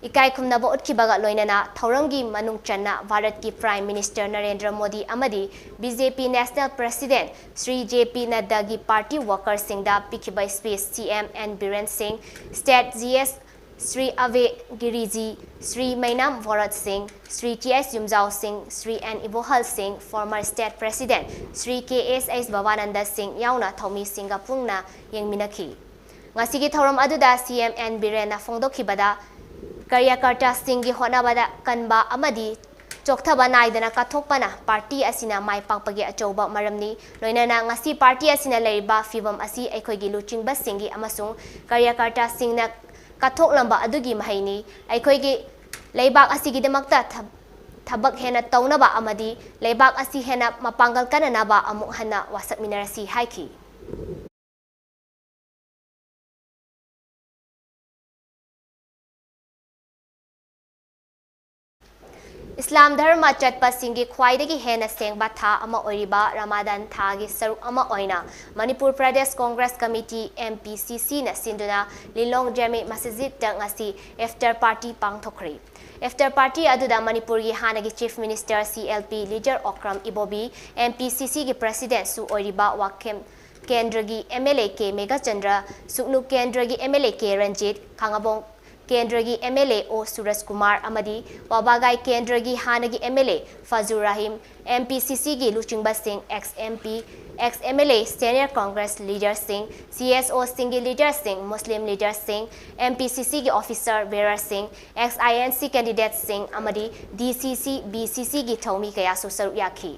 ꯏꯀꯥꯏ ꯈꯨꯝꯅꯕ ꯎꯠꯈꯤꯕꯒ ꯂꯣꯏꯅꯅ ꯊꯧꯔꯝꯒꯤ ꯃꯅꯨꯡ ꯆꯟꯅ ꯚꯥꯔꯠꯀꯤ Prime Minister ꯅꯔꯦꯟꯗ꯭ꯔ ꯃꯣꯗꯤ ꯑꯃꯗꯤ BJP National President Shri JP ꯅꯗ꯭ꯗꯥꯒꯤ ꯄꯥꯔꯇꯤ workerꯁꯤꯡꯗ ꯄꯤꯈꯤꯕ speech CM ꯑꯦꯟ ꯕꯤꯔꯦꯟ ꯁꯤꯡ, State GS ꯁ꯭ꯔꯤ ꯑꯚꯦ ꯒꯤꯔꯤꯖꯤ, ꯁ꯭ꯔꯤ ꯃꯩꯅꯥꯝ ꯚꯣꯔꯠ ꯁꯤꯡ, ꯁ꯭ꯔꯤ TS ꯌꯨꯝꯖꯥꯎ ꯁꯤꯡ, ꯁ꯭ꯔꯤ ꯑꯦꯟ ꯏꯕꯣꯍꯜ ꯁꯤꯡ, former State President Shri KSH ꯚꯕꯥꯅꯟꯗ ꯁꯤꯡ ꯌꯥꯎꯅ ꯊꯧꯃꯤꯁꯤꯡꯒ ꯄꯨꯟꯅ ꯌꯦꯡꯃꯤꯟꯅꯈꯤ꯫ ꯉꯁꯤꯒꯤ ꯊꯧꯔꯝ ꯑꯗꯨꯗ CM ꯑꯦꯟ ꯕꯤꯔꯦꯟꯅ ꯐꯣꯡꯗꯣꯛꯈꯤꯕꯗ, ꯀꯥꯔꯌꯀꯔꯇꯥꯁꯤꯡꯒꯤ ꯍꯣꯠꯅꯕꯗ ꯀꯟꯕ ꯑꯃꯗꯤ ꯆꯣꯛꯊꯕ ꯅꯥꯏꯗꯅ ꯀꯠꯊꯣꯛꯄꯅ ꯄꯥꯔꯇꯤ ꯑꯁꯤꯅ ꯃꯥꯏ ꯄꯥꯛꯄꯒꯤ ꯑꯆꯧꯕ ꯃꯔꯝꯅꯤ꯫ ꯂꯣꯏꯅꯅ ꯉꯁꯤ ꯄꯥꯔꯇꯤ ꯑꯁꯤꯅ ꯂꯩꯔꯤꯕ ꯐꯤꯚꯝ ꯑꯁꯤ ꯑꯩꯈꯣꯏꯒꯤ ꯂꯨꯆꯤꯡꯕꯁꯤꯡꯒꯤ ꯑꯃꯁꯨꯡ ꯀꯥꯔꯌꯀꯔꯇꯥꯁꯤꯡꯅ ꯀꯠꯊꯣꯛꯂꯝꯕ ꯑꯗꯨꯒꯤ ꯃꯍꯩꯅꯤ꯫ ꯑꯩꯈꯣꯏꯒꯤ ꯂꯩꯕꯥꯛ ꯑꯁꯤꯒꯤꯗꯃꯛꯇ ꯊꯕ-, ꯊꯕꯛ ꯍꯦꯟꯅ ꯇꯧꯅꯕ ꯑꯃꯗꯤ ꯂꯩꯕꯥꯛ ꯑꯁꯤ ꯍꯦꯟꯅ ꯃꯄꯥꯡꯒꯜ ꯀꯟꯅꯅꯕ ꯑꯃꯨꯛ ꯍꯟꯅ ꯋꯥꯁꯛꯃꯤꯟꯅꯔꯁꯤ ꯍꯥꯏꯈꯤ꯫ ꯏꯁꯂꯥꯝ ꯙꯔꯃ ꯆꯠꯄꯁꯤꯡꯒꯤ ꯈ꯭ꯋꯥꯏꯗꯒꯤ ꯍꯦꯟꯅ ꯁꯦꯡꯕ ꯊꯥ ꯑꯃ ꯑꯣꯏꯔꯤꯕ ꯔꯃꯥꯗꯥꯟ ꯊꯥꯒꯤ ꯁꯔꯨꯛ ꯑꯃ ꯑꯣꯏꯅ ꯃꯅꯤꯄꯨꯔ ꯄ꯭ꯔꯗꯦꯁ ꯀꯣꯡꯒ꯭ꯔꯦꯁ ꯀꯃꯤꯇꯤ, MPCCꯅ ꯁꯤꯟꯗꯨꯅ ꯂꯤꯂꯣꯡ ꯖꯥꯃꯤ ꯃꯁꯖꯤꯗꯇ ꯉꯁꯤ ꯏꯐꯇꯥꯔ ꯄꯥꯔꯇꯤ ꯄꯥꯡꯊꯣꯛꯈ꯭ꯔꯤ꯫ ꯏꯐꯇꯥꯔ ꯄꯥꯔꯇꯤ ꯑꯗꯨꯗ ꯃꯅꯤꯄꯨꯔꯒꯤ ꯍꯥꯟꯅꯒꯤ Chief Minister CLP ꯂꯤꯖꯔ ꯑꯣꯀ꯭ꯔꯝ ꯏꯕꯣꯕꯤ, MPCCꯒꯤ Presidentꯁꯨ ꯑꯣꯏꯔꯤꯕ ꯋꯥꯈꯦꯝ ꯀꯦꯟꯗ꯭ꯔꯒꯤ MLA ꯀꯦ ꯃꯦꯘꯆꯟꯗ꯭ꯔ, ꯁꯨꯛꯅꯨ ꯀꯦꯟꯗ꯭ꯔꯒꯤ MLA ꯀꯦ ꯔꯟꯖꯤꯠ, ꯈꯥꯉꯕꯣꯡ ꯀꯦꯟꯗ꯭ꯔꯒꯤ ꯑꯦꯝ ꯑꯦꯜ ꯑꯦ ꯑꯣ ꯁꯨꯔꯖ ꯀꯨꯃꯥꯔ ꯑꯃꯗꯤ ꯋꯥꯕꯒꯥꯏ ꯀꯦꯟꯗ꯭ꯔꯒꯤ ꯍꯥꯟꯅꯒꯤ M L A Fazur Rahim, M P C ꯁꯤꯒꯤ ꯂꯨꯆꯤꯡꯕꯁꯤꯡ, ex M P, ex M L A, senior Congress ꯂꯤꯗꯔꯁꯤꯡ, ꯁꯤ ꯑꯦꯁ ꯑꯣꯁꯤꯡꯒꯤ ꯂꯤꯗꯔꯁꯤꯡ, ꯃꯨꯁꯂꯤꯝ ꯂꯤꯗꯔꯁꯤꯡ, ꯑꯦꯝ ꯄꯤ ꯁꯤ ꯁꯤꯒꯤ ꯑꯣꯐꯤꯁꯔ ꯕꯦꯔꯔꯁꯤꯡ, ꯑꯦꯛꯁ ꯑꯥꯏ ꯑꯦꯟ ꯁꯤ ꯀꯦꯟꯗꯤꯗꯦꯠꯁꯤꯡ ꯑꯃꯗꯤ ꯗꯤ ꯁꯤ ꯁꯤ, ꯕꯤ ꯁꯤ ꯁꯤꯒꯤ ꯊꯧꯃꯤ ꯀꯌꯥꯁꯨ ꯁꯔꯨꯛ ꯌꯥꯈꯤ꯫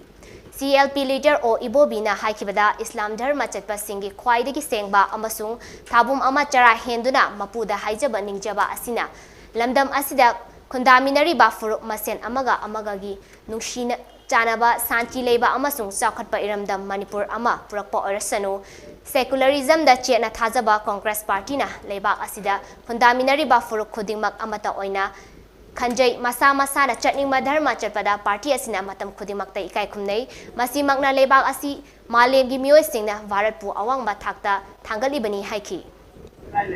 ꯁꯤ ꯑꯦꯜ ꯄꯤ ꯂꯤꯗꯔ ꯑꯣ ꯏꯕꯣꯕꯤꯅ ꯍꯥꯏꯈꯤꯕꯗ, ꯏꯁꯂꯥꯝ ꯙꯔꯃ ꯆꯠꯄꯁꯤꯡꯒꯤ ꯈ꯭ꯋꯥꯏꯗꯒꯤ ꯁꯦꯡꯕ ꯑꯃꯁꯨꯡ ꯊꯥꯕꯨꯝ ꯑꯃ ꯆꯔꯥ ꯍꯦꯟꯗꯨꯅ ꯃꯄꯨꯗ ꯍꯥꯏꯖꯕ ꯅꯤꯡꯖꯕ ꯑꯁꯤꯅ ꯂꯝꯗꯝ ꯑꯁꯤꯗ ꯈꯨꯟꯗꯥꯃꯤꯟꯅꯔꯤꯕ ꯐꯨꯔꯨꯞ ꯃꯁꯦꯟ ꯑꯃꯒ ꯑꯃꯒꯒꯤ ꯅꯨꯡꯁꯤꯅ ꯆꯥꯟꯅꯕ, ꯁꯥꯟꯇꯤ ꯂꯩꯕ ꯑꯃꯁꯨꯡ ꯆꯥꯎꯈꯠꯄ ꯏꯔꯝꯗꯝ ꯃꯅꯤꯄꯨꯔ ꯑꯃ ꯄꯨꯔꯛꯄ ꯑꯣꯏꯔꯁꯅꯨ꯫ ꯁꯦꯀꯨꯂꯔꯤꯖꯝꯗ ꯆꯦꯠꯅ ꯊꯥꯖꯕ ꯀꯣꯡꯒ꯭ꯔꯦꯁ ꯄꯥꯔꯇꯤꯅ ꯂꯩꯕꯥꯛ ꯑꯁꯤꯗ ꯈꯨꯟꯗꯥꯃꯤꯟꯅꯔꯤꯕ ꯐꯨꯔꯨꯞ ꯈꯨꯗꯤꯡꯃꯛ ꯑꯃꯠꯇ ꯑꯣꯏꯅ ꯈꯟꯖꯩ꯫ ꯃꯁꯥ ꯃꯁꯥꯅ ꯆꯠꯅꯤꯡꯕ ꯙꯔꯃ ꯆꯠꯄꯗ ꯄꯥꯔꯇꯤ ꯑꯁꯤꯅ ꯃꯇꯝ ꯈꯨꯗꯤꯡꯃꯛꯇ ꯏꯀꯥꯏ ꯈꯨꯝꯅꯩ꯫ ꯃꯁꯤꯃꯛꯅ ꯂꯩꯕꯥꯛ ꯑꯁꯤ ꯃꯥꯂꯦꯝꯒꯤ ꯃꯤꯑꯣꯏꯁꯤꯡꯅ ꯚꯥꯔꯠꯄꯨ ꯑꯋꯥꯡꯕ ꯊꯥꯛꯇ ꯊꯥꯡꯒꯠꯂꯤꯕꯅꯤ ꯍꯥꯏꯈꯤ꯫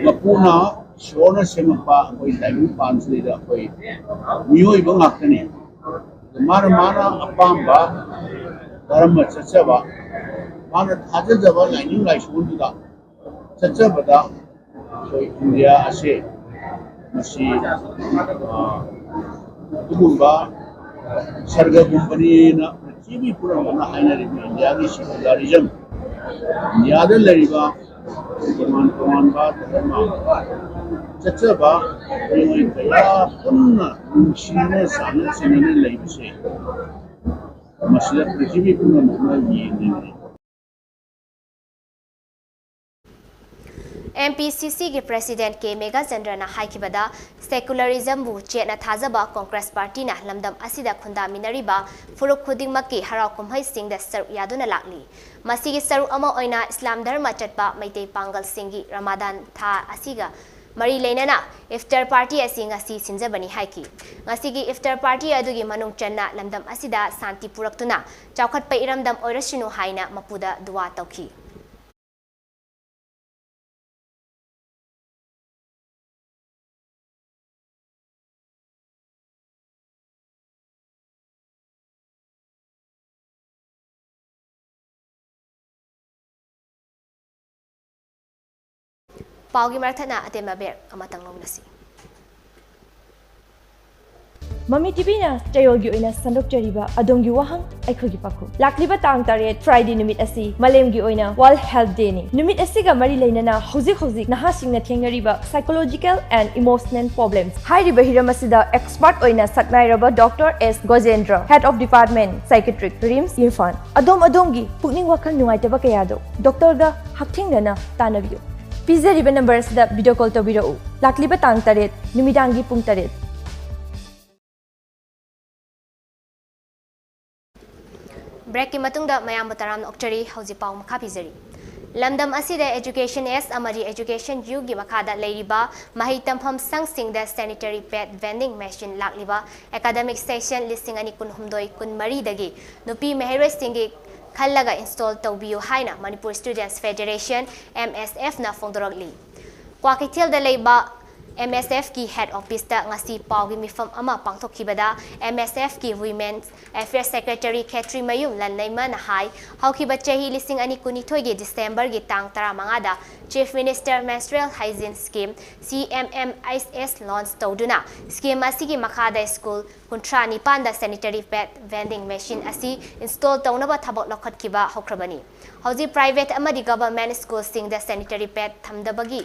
ꯃꯄꯨꯅ ꯏꯁꯣꯔꯅ ꯁꯦꯝꯃꯛꯄ ꯑꯩꯈꯣꯏ ꯇꯥꯏꯕꯪ ꯄꯥꯟꯁꯤꯗꯩꯗ ꯑꯩꯈꯣꯏ ꯃꯤꯑꯣꯏꯕ ꯉꯥꯛꯇꯅꯤ꯫ ꯃꯥꯅ ꯃꯥꯅ ꯑꯄꯥꯝꯕ ꯙꯔꯃ ꯆꯠꯆꯕ, ꯃꯥꯅ ꯊꯥꯖꯖꯕ ꯂꯥꯏꯅꯤꯡ ꯂꯥꯏꯁꯣꯟꯗꯨꯗ ꯆꯠꯆꯕꯗ ꯑꯩꯈꯣꯏ ꯏꯟꯗꯤꯌꯥ ꯑꯁꯦ ꯃꯁꯤ, ꯑ, ꯑꯗꯨꯒꯨꯝꯕ ꯁꯔꯒꯒꯨꯝꯕꯅꯤꯅ ꯄ꯭ꯔꯤꯊꯤꯕꯤ ꯄꯨꯝꯅꯃꯛꯅ ꯍꯥꯏꯅꯔꯤꯕ ꯏꯟꯗꯤꯌꯥꯒꯤ ꯁꯦꯀꯨꯂꯔꯤꯖꯝ, ꯏꯟꯗꯤꯌꯥꯗ ꯂꯩꯔꯤꯕ ꯇꯣꯉꯥꯟ ꯇꯣꯉꯥꯟꯕ ꯙꯔꯃ ꯆꯠꯆꯕ ꯃꯤꯑꯣꯏ ꯀꯌꯥ ꯄꯨꯟꯅ ꯅꯨꯡꯁꯤꯅꯅ ꯆꯥꯟꯅ ꯆꯤꯟꯅꯅ ꯂꯩꯕꯁꯦ ꯃꯁꯤꯗ ꯄ꯭ꯔꯤꯊꯤꯕꯤ ꯄꯨꯝꯅꯃꯛꯅ ꯌꯦꯡꯂꯤꯕꯅꯤ꯫ ꯑꯦꯝ ꯄꯤ ꯁꯤ ꯁꯤꯒꯤ ꯄ꯭ꯔꯦꯁꯤꯗꯦꯟꯠ ꯀꯦ ꯃꯦꯘꯆꯟꯗ꯭ꯔꯅ ꯍꯥꯏꯈꯤꯕꯗ, ꯁꯦꯀꯨꯂꯔꯤꯖꯝꯕꯨ ꯆꯦꯠꯅ ꯊꯥꯖꯕ ꯀꯣꯡꯒ꯭ꯔꯦꯁ ꯄꯥꯔꯇꯤꯅ ꯂꯝꯗꯝ ꯑꯁꯤꯗ ꯈꯨꯟꯗꯥꯃꯤꯟꯅꯔꯤꯕ ꯐꯨꯔꯨꯞ ꯈꯨꯗꯤꯡꯃꯛꯀꯤ ꯍꯔꯥꯎ ꯀꯨꯝꯍꯩꯁꯤꯡꯗ ꯁꯔꯨꯛ ꯌꯥꯗꯨꯅ ꯂꯥꯛꯂꯤ꯫ ꯃꯁꯤꯒꯤ ꯁꯔꯨꯛ ꯑꯃ ꯑꯣꯏꯅ ꯏꯁꯂꯥꯝ ꯙꯔꯃ ꯆꯠꯄ ꯃꯩꯇꯩ ꯄꯥꯡꯒꯜꯁꯤꯡꯒꯤ ꯔꯃꯥꯗꯥꯟ ꯊꯥ ꯑꯁꯤꯒ ꯃꯔꯤ ꯂꯩꯅꯅ ꯏꯐꯇꯔ ꯄꯥꯔꯇꯤ ꯑꯁꯤ ꯉꯁꯤ ꯁꯤꯟꯖꯕꯅꯤ ꯍꯥꯏꯈꯤ꯫ ꯉꯁꯤꯒꯤ ꯏꯐꯇꯔ ꯄꯥꯔꯇꯤ ꯑꯗꯨꯒꯤ ꯃꯅꯨꯡ ꯆꯟꯅ ꯂꯝꯗꯝ ꯑꯁꯤꯗ ꯁꯥꯟꯇꯤ ꯄꯨꯔꯛꯇꯨꯅ ꯆꯥꯎꯈꯠꯄ ꯏꯔꯝꯗꯝ ꯑꯣꯏꯔꯁꯅꯨ ꯍꯥꯏꯅ ꯃꯄꯨꯗ ꯗꯨꯋꯥ ꯇꯧꯈꯤ꯫ ꯄꯥꯎꯒꯤ ꯃꯔꯛꯊꯠꯅ ꯑꯇꯦꯟꯕ ꯕ꯭ꯔꯦꯛ ꯑꯃꯇꯪ ꯂꯧꯃꯤꯟꯅꯁꯤ꯫ ꯃꯃꯤ ꯇꯤꯚꯤꯅ ꯆꯌꯣꯜꯒꯤ ꯑꯣꯏꯅ ꯁꯟꯗꯣꯛꯆꯔꯤꯕ ꯑꯗꯣꯝꯒꯤ ꯋꯥꯍꯪ ꯑꯩꯈꯣꯏꯒꯤ ꯄꯥꯎꯈꯨꯝ꯫ ꯂꯥꯛꯂꯤꯕ ꯇꯥꯡ ꯇꯔꯦꯠ Friday ꯅꯨꯃꯤꯠ ꯑꯁꯤ ꯃꯥꯂꯦꯝꯒꯤ ꯑꯣꯏꯅ World Health Day ꯅꯤ꯫ ꯅꯨꯃꯤꯠ ꯑꯁꯤꯒ ꯃꯔꯤ ꯂꯩꯅꯅ ꯍꯧꯖꯤꯛ ꯍꯧꯖꯤꯛ ꯅꯍꯥꯁꯤꯡꯅ ꯊꯦꯡꯅꯔꯤꯕ psychological and emotional problems ꯍꯥꯏꯔꯤꯕ ꯍꯤꯔꯝ ꯑꯁꯤꯗ expert ꯑꯣꯏꯅ ꯁꯛꯅꯥꯏꯔꯕ Doctor S Gojendra, Head of Department Psychiatric, RIMS Imphal, ꯑꯗꯣꯝ ꯑꯗꯣꯝꯒꯤ ꯄꯨꯛꯅꯤꯡ ꯋꯥꯈꯜ ꯅꯨꯡꯉꯥꯏꯇꯕ ꯀꯌꯥꯗꯣ doctor ꯒ ꯍꯛꯊꯦꯡꯅꯅ ꯇꯥꯟꯅꯕꯤꯌꯨ꯫ ꯄꯤꯖꯔꯤꯕ number ꯑꯁꯤꯗ video call ꯇꯧꯕꯤꯔꯛꯎ꯫ ꯂꯥꯛꯂꯤꯕ ꯇꯥꯡ ꯇꯔꯦꯠ ꯅꯨꯃꯤꯗꯥꯡꯒꯤ ꯄꯨꯡ ꯇꯔꯦꯠ꯫ Break ꯀꯤ ꯃꯇꯨꯡꯗ ꯃꯌꯥꯝꯕꯨ ꯇꯔꯥꯝꯅ ꯑꯣꯛꯆꯔꯤ꯫ ꯍꯧꯖꯤꯛ ꯄꯥꯎ ꯃꯈꯥ ꯄꯤꯖꯔꯤ꯫ ꯂꯝꯗꯝ ꯑꯁꯤꯗ Education S ꯑꯃꯗꯤ Education U ꯒꯤ ꯃꯈꯥꯗ ꯂꯩꯔꯤꯕ ꯃꯍꯩ ꯇꯝꯐꯝ ꯁꯪꯁꯤꯡꯗ sanitary pad vending machine ꯂꯥꯛꯂꯤꯕ academic session ꯂꯤꯁꯤꯡ ꯑꯅꯤ ꯀꯨꯟꯍꯨꯝꯗꯣꯏ ꯀꯨꯟꯃꯔꯤꯗꯒꯤ ꯅꯨꯄꯤ ꯃꯍꯩꯔꯣꯏꯁꯤꯡꯒꯤ ꯈꯜꯂꯒ install ꯇꯧꯕꯤꯌꯨ ꯍꯥꯏꯅ Manipur Students Federation, M S F ꯅ ꯐꯣꯡꯗꯣꯔꯛꯂꯤ꯫ ꯀ꯭ꯋꯥꯀꯩꯊꯦꯜꯗ ꯂꯩꯕ M S F ꯀꯤ head office ꯇ ꯉꯁꯤ ꯄꯥꯎꯒꯤ ꯃꯤꯐꯝ ꯑꯃ ꯄꯥꯡꯊꯣꯛꯈꯤꯕꯗ, M S F ꯀꯤ Women Affairs Secretary ꯈꯦꯇ꯭ꯔꯤꯃꯌꯨꯝ ꯂꯟꯂꯩꯃꯅ ꯍꯥꯏ, ꯍꯧꯈꯤꯕ ꯆꯍꯤ ꯂꯤꯁꯤꯡ ꯑꯅꯤ ꯀꯨꯟꯅꯤꯊꯣꯏꯒꯤ December ꯒꯤ ꯇꯥꯡ ꯇꯔꯥꯃꯉꯥꯗ Chief Minister Menstrual Hygiene Scheme, C M M H S, launch ꯇꯧꯗꯨꯅ scheme ꯑꯁꯤꯒꯤ ꯃꯈꯥꯗ school ꯀꯨꯟꯊ꯭ꯔꯥ ꯅꯤꯄꯥꯟꯗ sanitary pad vending machine ꯑꯁꯤ install ꯇꯧꯅꯕ ꯊꯕꯛ ꯂꯧꯈꯠꯈꯤꯕ ꯍꯧꯈ꯭ꯔꯕꯅꯤ꯫ ꯍꯧꯖꯤꯛ private ꯑꯃꯗꯤ government school ꯁꯤꯡꯗ sanitary pad ꯊꯝꯗꯕꯒꯤ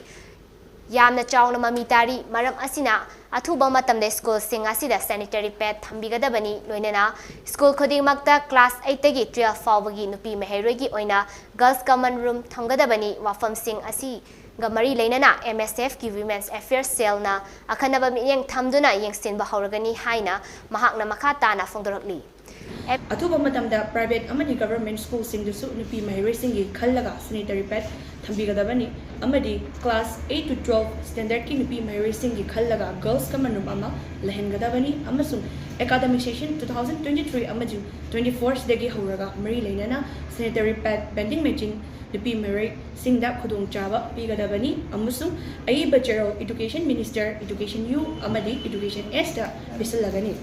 ꯌꯥꯝꯅ ꯆꯥꯎꯅ ꯃꯃꯤ ꯇꯥꯔꯤ꯫ ꯃꯔꯝ ꯑꯁꯤꯅ, ꯑꯊꯨꯕ ꯃꯇꯝꯗ school ꯁꯤꯡ ꯑꯁꯤꯗ sanitary pad ꯊꯝꯕꯤꯒꯗꯕꯅꯤ꯫ ꯂꯣꯏꯅꯅ school ꯈꯨꯗꯤꯡꯃꯛꯇ class eight ꯇꯒꯤ twelve ꯐꯥꯎꯕꯒꯤ ꯅꯨꯄꯤ ꯃꯍꯩꯔꯣꯏꯒꯤ ꯑꯣꯏꯅ girls common room ꯊꯝꯒꯗꯕꯅꯤ꯫ ꯋꯥꯐꯝꯁꯤꯡ ꯑꯁꯤꯒ ꯃꯔꯤ ꯂꯩꯅꯅ M S F ꯀꯤ Women's Affairs Cell ꯅ ꯑꯈꯟꯅꯕ ꯃꯤꯠꯌꯦꯡ ꯊꯝꯗꯨꯅ ꯌꯦꯡꯁꯤꯟꯕ ꯍꯧꯔꯒꯅꯤ ꯍꯥꯏꯅ ꯃꯍꯥꯛꯅ ꯃꯈꯥ ꯇꯥꯅ ꯐꯣꯡꯗꯣꯔꯛꯂꯤ꯫ ꯑꯊꯨꯕ ꯃꯇꯝꯗ private ꯑꯃꯗꯤ government school ꯁꯤꯡꯗꯁꯨ ꯅꯨꯄꯤ ꯃꯍꯩꯔꯣꯏꯁꯤꯡꯒꯤ ꯈꯜꯂꯒ sanitary pad ꯊꯝꯕꯤꯒꯗꯕꯅꯤ ꯑꯃꯗꯤ class eight to twelve standard ꯀꯤ ꯅꯨꯄꯤ ꯃꯍꯩꯔꯣꯏꯁꯤꯡꯒꯤ ꯈꯜꯂꯒ girls common room ꯑꯃ ꯂꯩꯍꯟꯒꯗꯕꯅꯤ ꯑꯃꯁꯨꯡ academic session two thousand twenty-three ꯑꯃꯁꯨꯡ twenty-four ꯁꯤꯗꯒꯤ ꯍꯧꯔꯒ ꯃꯔꯤ ꯂꯩꯅꯅ sanitary pad vending machine ꯅꯨꯄꯤ ꯃꯍꯩꯔꯣꯏꯁꯤꯡꯗ ꯈꯨꯗꯣꯡꯆꯥꯕ ꯄꯤꯒꯗꯕꯅꯤ ꯑꯃꯁꯨꯡ ꯑꯏꯕ ꯆꯦꯔꯣꯜ Education Minister, Education U ꯑꯃꯗꯤ Education S ꯇ ꯄꯤꯁꯤꯜꯂꯒꯅꯤ꯫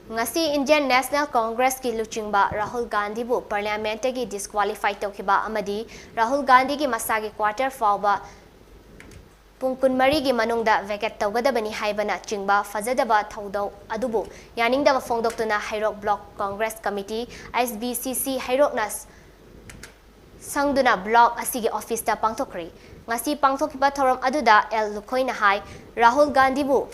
ꯉꯁꯤ Indian National Congress ꯀꯤ ꯂꯨꯆꯤꯡꯕ ꯔꯥꯍꯨꯜ ꯒꯥꯟꯙꯤꯕꯨ Parliament ꯇꯒꯤ disqualify ꯇꯧꯈꯤꯕ ꯑꯃꯗꯤ ꯔꯥꯍꯨꯜ ꯒꯥꯟꯙꯤꯒꯤ ꯃꯁꯥꯒꯤ quarter ꯐꯥꯎꯕ ꯄꯨꯡ ꯀꯨꯟꯃꯔꯤꯒꯤ ꯃꯅꯨꯡꯗ vacate ꯇꯧꯒꯗꯕꯅꯤ ꯍꯥꯏꯕꯅ ꯆꯤꯡꯕ ꯐꯖꯗꯕ ꯊꯧꯗꯧ ꯑꯗꯨꯕꯨ ꯌꯥꯅꯤꯡꯗꯕ ꯐꯣꯡꯗꯣꯛꯇꯨꯅ ꯍꯩꯔꯣꯛ Block Congress Committee, H B C C ꯍꯩꯔꯣꯛꯅ ꯁꯪꯗꯨꯅ block ꯑꯁꯤꯒꯤ office ꯇ ꯄꯥꯡꯊꯣꯛꯈ꯭ꯔꯦ꯫ ꯉꯁꯤ ꯄꯥꯡꯊꯣꯛꯈꯤꯕ ꯊꯧꯔꯝ ꯑꯗꯨꯗ ꯑꯦꯜ ꯂꯨꯈꯣꯏꯅ ꯍꯥꯏ, ꯔꯥꯍꯨꯜ ꯒꯥꯟꯙꯤꯕꯨ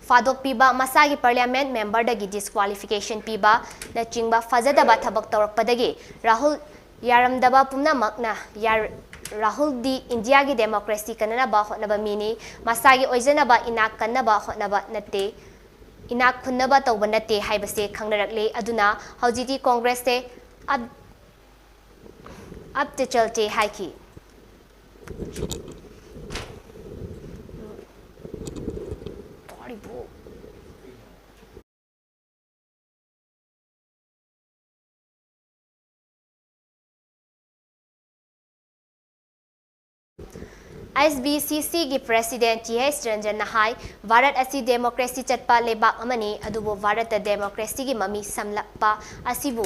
ꯐꯥꯗꯣꯛꯄꯤꯕ, ꯃꯁꯥꯒꯤ parliament member ꯗꯒꯤ disqualification ꯄꯤꯕ ꯅꯆꯤꯡꯕ ꯐꯖꯗꯕ ꯊꯕꯛ ꯇꯧꯔꯛꯄꯗꯒꯤ ꯔꯥꯍꯨꯜ ꯌꯥꯔꯝꯗꯕ ꯄꯨꯝꯅꯃꯛꯅ ꯌꯥꯔ-, ꯔꯥꯍꯨꯜꯗꯤ ꯏꯟꯗꯤꯌꯥꯒꯤ democracy ꯀꯟꯅꯅꯕ ꯍꯣꯠꯅꯕ ꯃꯤꯅꯤ, ꯃꯁꯥꯒꯤ ꯑꯣꯏꯖꯅꯕ ꯏꯅꯥꯛ ꯀꯟꯅꯕ ꯍꯣꯠꯅꯕ ꯅꯠꯇꯦ, ꯏꯅꯥꯛ ꯈꯨꯟꯅꯕ ꯇꯧꯕ ꯅꯠꯇꯦ ꯍꯥꯏꯕꯁꯦ ꯈꯪꯅꯔꯛꯂꯦ꯫ ꯑꯗꯨꯅ ꯍꯧꯖꯤꯛꯇꯤ Congress ꯁꯦ ꯑꯞ-, ꯑꯞ ꯇ ꯆꯜꯇꯦ ꯍꯥꯏꯈꯤ꯫ ꯇꯥꯔꯤꯕꯣ? H B C C ꯒꯤ president T H ꯔꯟꯖꯟꯅ ꯍꯥꯏ, ꯚꯥꯔꯠ ꯑꯁꯤ democracy ꯆꯠꯄ ꯂꯩꯕꯥꯛ ꯑꯃꯅꯤ, ꯑꯗꯨꯕꯨ ꯚꯥꯔꯠꯇ democracy ꯒꯤ ꯃꯃꯤ ꯁꯝꯂꯛꯄ ꯑꯁꯤꯕꯨ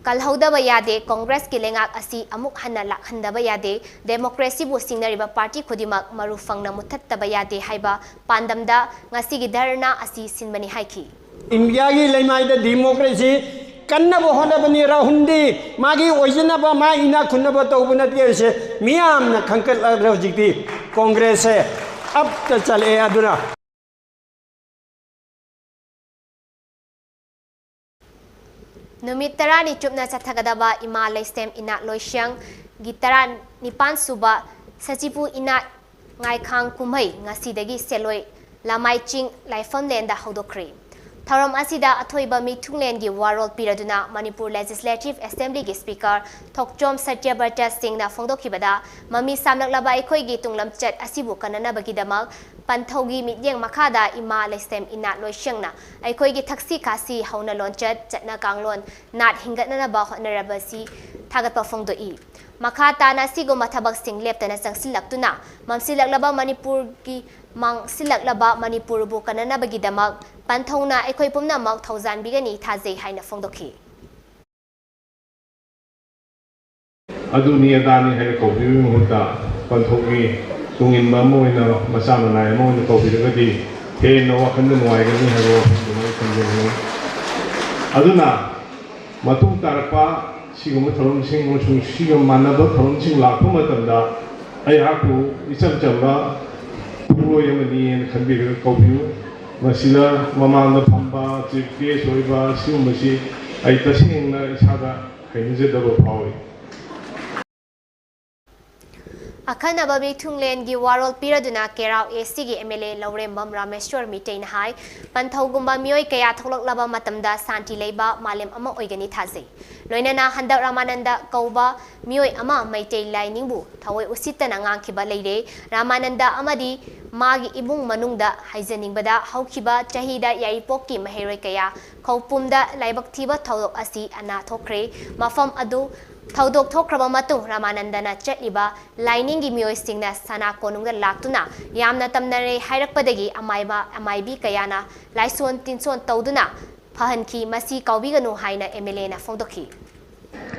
ꯀꯜꯍꯧꯗꯕ ꯌꯥꯗꯦ, Congress ꯀꯤ ꯂꯩꯉꯥꯛ ꯑꯁꯤ ꯑꯃꯨꯛ ꯍꯟꯅ ꯂꯥꯛꯍꯟꯗꯕ ꯌꯥꯗꯦ, democracy ꯕꯨ ꯁꯤꯡꯅꯔꯤꯕ party ꯈꯨꯗꯤꯡꯃꯛ ꯃꯔꯨ ꯐꯪꯅ ꯃꯨꯊꯠꯇꯕ ꯌꯥꯗꯦ ꯍꯥꯏꯕ ꯄꯥꯟꯗꯝꯗ ꯉꯁꯤꯒꯤ ꯙꯔꯅꯥ ꯑꯁꯤ ꯁꯤꯟꯕꯅꯤ ꯍꯥꯏꯈꯤ꯫ ꯏꯟꯗꯤꯌꯥꯒꯤ ꯂꯩꯃꯥꯏꯗ democracy ꯀꯟꯅꯕ ꯍꯣꯠꯅꯕꯅꯤ꯫ ꯔꯥꯍꯨꯜꯗꯤ ꯃꯥꯒꯤ ꯑꯣꯏꯖꯅꯕ, ꯃꯥ ꯏꯅꯥꯛ ꯈꯨꯟꯅꯕ ꯇꯧꯕ ꯅꯠꯇꯦ ꯍꯥꯏꯁꯦ ꯃꯤꯌꯥꯝꯅ ꯈꯪꯒꯠꯂꯛꯂꯦ ꯍꯧꯖꯤꯛꯇꯤ꯫ Congress ꯁꯦ ꯑꯞ ꯇ ꯆꯠꯂꯛꯑꯦ꯫ ꯑꯗꯨꯅ ꯅꯨꯃꯤꯠ ꯇꯔꯥꯅꯤ ꯆꯨꯞꯅ ꯆꯠꯊꯒꯗꯕ ꯏꯃꯥ ꯂꯩꯁꯦꯝ ꯏꯅꯥꯠ ꯂꯣꯏꯁꯪꯒꯤ ꯇꯔꯥꯅꯤꯄꯥꯟ ꯁꯨꯕ ꯁꯆꯤꯄꯨ ꯏꯅꯥꯠ ꯉꯥꯏꯈꯥꯡ ꯀꯨꯝꯍꯩ ꯉꯁꯤꯗꯒꯤ ꯁꯦꯂꯣꯏ ꯂꯃꯥꯏ ꯆꯤꯡ ꯂꯥꯏꯐꯝꯂꯦꯟꯗ ꯍꯧꯗꯣꯛꯈ꯭ꯔꯦ꯫ ꯊꯧꯔꯝ ꯑꯁꯤꯗ ꯑꯊꯣꯏꯕ ꯃꯤꯊꯨꯡꯂꯦꯟꯒꯤ ꯋꯥꯔꯣꯜ ꯄꯤꯔꯗꯨꯅ ꯃꯅꯤꯄꯨꯔ Legislative Assembly ꯒꯤ Speaker ꯊꯣꯛꯆꯣꯝ ꯁꯇ꯭ꯌꯕ꯭ꯔꯇ ꯁꯤꯡꯅ ꯐꯣꯡꯗꯣꯛꯈꯤꯕꯗ, ꯃꯃꯤ ꯁꯥꯝꯂꯛꯂꯕ ꯑꯩꯈꯣꯏꯒꯤ ꯇꯨꯡꯂꯝꯆꯠ ꯑꯁꯤꯕꯨ ꯀꯟꯅꯅꯕꯒꯤꯗꯃꯛ ꯄꯟꯊꯧꯒꯤ ꯃꯤꯠꯌꯦꯡ ꯃꯈꯥꯗ ꯏꯃꯥ ꯂꯩꯁꯦꯝ ꯏꯅꯥꯠ ꯂꯣꯏꯁꯪꯅ ꯑꯩꯈꯣꯏꯒꯤ ꯊꯛꯁꯤ ꯈꯥꯁꯤ ꯍꯧꯅ ꯂꯣꯟꯆꯠ, ꯆꯠꯅ ꯀꯥꯡꯂꯣꯟ, ꯅꯥꯠ ꯍꯤꯡꯒꯠꯅꯅꯕ ꯍꯣꯠꯅꯔꯕꯁꯤ ꯊꯥꯒꯠꯄ ꯐꯣꯡꯗꯣꯛꯏ꯫ ꯃꯈꯥ ꯇꯥꯅ ꯑꯁꯤꯒꯨꯝꯕ ꯊꯕꯛꯁꯤꯡ ꯂꯦꯞꯇꯅ ꯆꯪꯁꯤꯜꯂꯛꯇꯨꯅ ꯃꯝꯁꯤꯜꯂꯛꯂꯕ ꯃꯅꯤꯄꯨꯔꯒꯤ, ꯃꯥꯡꯁꯤꯜꯂꯛꯂꯕ ꯃꯅꯤꯄꯨꯔꯕꯨ ꯀꯟꯅꯅꯕꯒꯤꯗꯃꯛ ꯄꯟꯊꯧꯅ ꯑꯩꯈꯣꯏ ꯄꯨꯝꯅꯃꯛ ꯊꯧꯖꯥꯟꯕꯤꯒꯅꯤ ꯊꯥꯖꯩ ꯍꯥꯏꯅ ꯐꯣꯡꯗꯣꯛꯈꯤ꯫ ꯑꯗꯨꯅꯤ ꯑꯗꯥꯅꯤ ꯍꯥꯏꯅ ꯀꯧꯕꯤꯕꯒꯤ ꯃꯍꯨꯠꯇ ꯄꯟꯊꯧꯒꯤ ꯇꯨꯡ ꯏꯟꯕ ꯑꯃ ꯑꯣꯏꯅ, ꯃꯆꯥ ꯃꯅꯥꯏ ꯑꯃ ꯑꯣꯏꯅ ꯀꯧꯕꯤꯔꯒꯗꯤ ꯍꯦꯟꯅ ꯋꯥꯈꯜꯗ ꯅꯨꯡꯉꯥꯏꯒꯅꯤ ꯍꯥꯏꯕ ꯋꯥꯐꯝꯗꯨꯃ ꯑꯩ ꯊꯝꯖꯅꯤꯡꯏ꯫ ꯑꯗꯨꯅ ꯃꯇꯨꯡ ꯇꯥꯔꯛꯄ ꯁꯤꯒꯨꯝꯕ ꯊꯧꯔꯝꯁꯤꯡ ꯑꯃꯁꯨꯡ ꯁꯤꯒ ꯃꯥꯟꯅꯕ ꯊꯧꯔꯝꯁꯤꯡ ꯂꯥꯛꯄ ꯃꯇꯝꯗ ꯑꯩꯍꯥꯛꯄꯨ ꯏꯆꯝ ꯆꯝꯕ ꯄꯨꯡꯂꯣꯏ ꯑꯃꯅꯤ ꯍꯥꯏꯅ ꯈꯟꯕꯤꯔꯒ ꯀꯧꯕꯤꯌꯨ꯫ ꯃꯁꯤꯗ ꯃꯃꯥꯡꯗ ꯐꯝꯕ, chief guest ꯑꯣꯏꯕ, ꯁꯤꯒꯨꯝꯕꯁꯤ ꯑꯩ ꯇꯁꯦꯡꯅ ꯏꯁꯥꯗ ꯍꯩꯅꯖꯗꯕ ꯐꯥꯎꯏ꯫ ꯑꯈꯟꯅꯕ ꯃꯤꯊꯨꯡꯂꯦꯟꯒꯤ ꯋꯥꯔꯣꯜ ꯄꯤꯔꯗꯨꯅ ꯀꯦꯔꯥꯎ ꯑꯦ ꯁꯤꯒꯤ ꯑꯦꯝ ꯑꯦꯜ ꯑꯦ ꯂꯧꯔꯦꯝꯕꯝ ꯔꯥꯃꯦꯁ꯭ꯋꯔ ꯃꯤꯇꯩꯅ ꯍꯥꯏ, ꯄꯟꯊꯧꯒꯨꯝꯕ ꯃꯤꯑꯣꯏ ꯀꯌꯥ ꯊꯣꯛꯂꯛꯂꯕ ꯃꯇꯝꯗ ꯁꯥꯟꯇꯤ ꯂꯩꯕ ꯃꯥꯂꯦꯝ ꯑꯃ ꯑꯣꯏꯒꯅꯤ ꯊꯥꯖꯩ꯫ ꯂꯣꯏꯅꯅ ꯍꯟꯗꯛ ꯔꯥꯃꯥꯅꯟꯗ ꯀꯧꯕ ꯃꯤꯑꯣꯏ ꯑꯃ ꯃꯩꯇꯩ ꯂꯥꯏꯅꯤꯡꯕꯨ ꯊꯑꯣꯏ ꯎꯁꯤꯠꯇꯅ ꯉꯥꯡꯈꯤꯕ ꯂꯩꯔꯦ꯫ ꯔꯥꯃꯥꯅꯟꯗ ꯑꯃꯗꯤ ꯃꯥꯒꯤ ꯏꯃꯨꯡ ꯃꯅꯨꯡꯗ ꯍꯥꯏꯖꯅꯤꯡꯕꯗ ꯍꯧꯈꯤꯕ ꯆꯍꯤꯗ ꯌꯥꯏꯔꯤꯄꯣꯛꯀꯤ ꯃꯍꯩꯔꯣꯏ ꯀꯌꯥ ꯈꯧꯄꯨꯝꯗ ꯂꯥꯏꯕꯛ ꯊꯤꯕ ꯊꯧꯗꯣꯛ ꯑꯁꯤ ꯑꯅꯥ ꯊꯣꯛꯈ꯭ꯔꯦ꯫ ꯃꯐꯝ ꯑꯗꯨ ꯊꯧꯗꯣꯛ ꯊꯣꯛꯈ꯭ꯔꯕ ꯃꯇꯨꯡ ꯔꯥꯃꯥꯅꯟꯗꯅ ꯆꯠꯂꯤꯕ ꯂꯥꯏꯅꯤꯡꯒꯤ ꯃꯤꯑꯣꯏꯁꯤꯡꯅ ꯁꯅꯥ ꯀꯣꯅꯨꯡꯗ ꯂꯥꯛꯇꯨꯅ ꯌꯥꯝꯅ ꯇꯝꯅꯔꯦ ꯍꯥꯏꯔꯛꯄꯗꯒꯤ ꯑꯃꯥꯏꯕ, ꯑꯃꯥꯏꯕꯤ ꯀꯌꯥꯅ ꯂꯥꯏꯁꯣꯟ ꯇꯤꯟꯁꯣꯟ ꯇꯧꯗꯨꯅ ꯐꯍꯟꯈꯤ꯫ ꯃꯁꯤ ꯀꯥꯎꯕꯤꯒꯅꯨ ꯍꯥꯏꯅ ꯑꯦꯝ ꯑꯦꯜ ꯑꯦꯅ ꯐꯣꯡꯗꯣꯛꯈꯤ꯫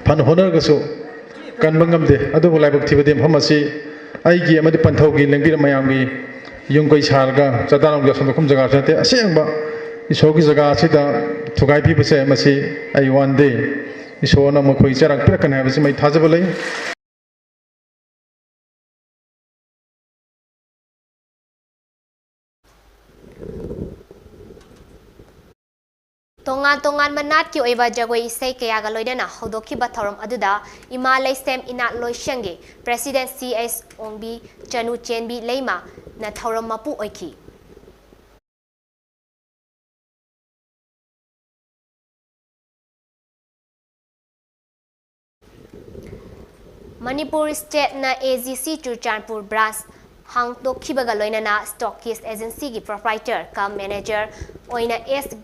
ꯐꯅ ꯍꯣꯠꯅꯔꯒꯁꯨ ꯀꯟꯕ ꯉꯝꯗꯦ꯫ ꯑꯗꯨꯕꯨ ꯂꯥꯏꯕꯛ ꯊꯤꯕꯗꯤ ꯃꯐꯝ ꯑꯁꯤ ꯑꯩꯒꯤ ꯑꯃꯗꯤ ꯄꯟꯊꯧꯒꯤ ꯂꯦꯡꯕꯤꯔ ꯃꯌꯥꯝꯒꯤ ꯌꯨꯝ ꯀꯩ ꯁꯥꯔꯒ ꯆꯥꯗꯥ ꯂꯧꯗ ꯁꯟꯗꯣꯛꯐꯝ ꯖꯒꯥꯁꯨ ꯅꯠꯇꯦ꯫ ꯑꯁꯦꯡꯕ ꯏꯁꯣꯔꯒꯤ ꯖꯒꯥ ꯑꯁꯤꯗ ꯊꯨꯒꯥꯏꯕꯤꯕꯁꯦ ꯃꯁꯤ ꯑꯩ ꯋꯥꯟꯗꯦ꯫ ꯏꯁꯣꯔꯅ ꯃꯈꯣꯏ ꯆꯩꯔꯥꯛ ꯄꯤꯔꯛꯀꯅꯤ ꯍꯥꯏꯕꯁꯤꯃ ꯑꯩ ꯊꯥꯖꯕ ꯂꯩ꯫ ꯇꯣꯉꯥꯟ ꯇꯣꯉꯥꯟꯕ ꯅꯥꯠꯀꯤ ꯑꯣꯏꯕ ꯖꯒꯣꯏ ꯏꯁꯩ ꯀꯌꯥꯒ ꯂꯣꯏꯅꯅ ꯍꯧꯗꯣꯛꯈꯤꯕ ꯊꯧꯔꯝ ꯑꯗꯨꯗ ꯏꯃꯥ ꯂꯩꯁꯦꯝ ꯏꯅꯥꯠ ꯂꯣꯏꯁꯪꯒꯤ president ꯁꯤ ꯑꯦꯁ ꯑꯣꯡꯕꯤ ꯆꯅꯨ ꯆꯦꯟꯕꯤ ꯂꯩꯃꯅ ꯊꯧꯔꯝ ꯃꯄꯨ ꯑꯣꯏꯈꯤ꯫ Manipur stateꯅ A G C Churachandpur branch ꯍꯥꯡꯗꯣꯛꯈꯤꯕꯒ ꯂꯣꯏꯅꯅ Stockist Agencyꯒꯤ proprietor cum manager ꯑꯣꯏꯅ ꯑꯦꯁ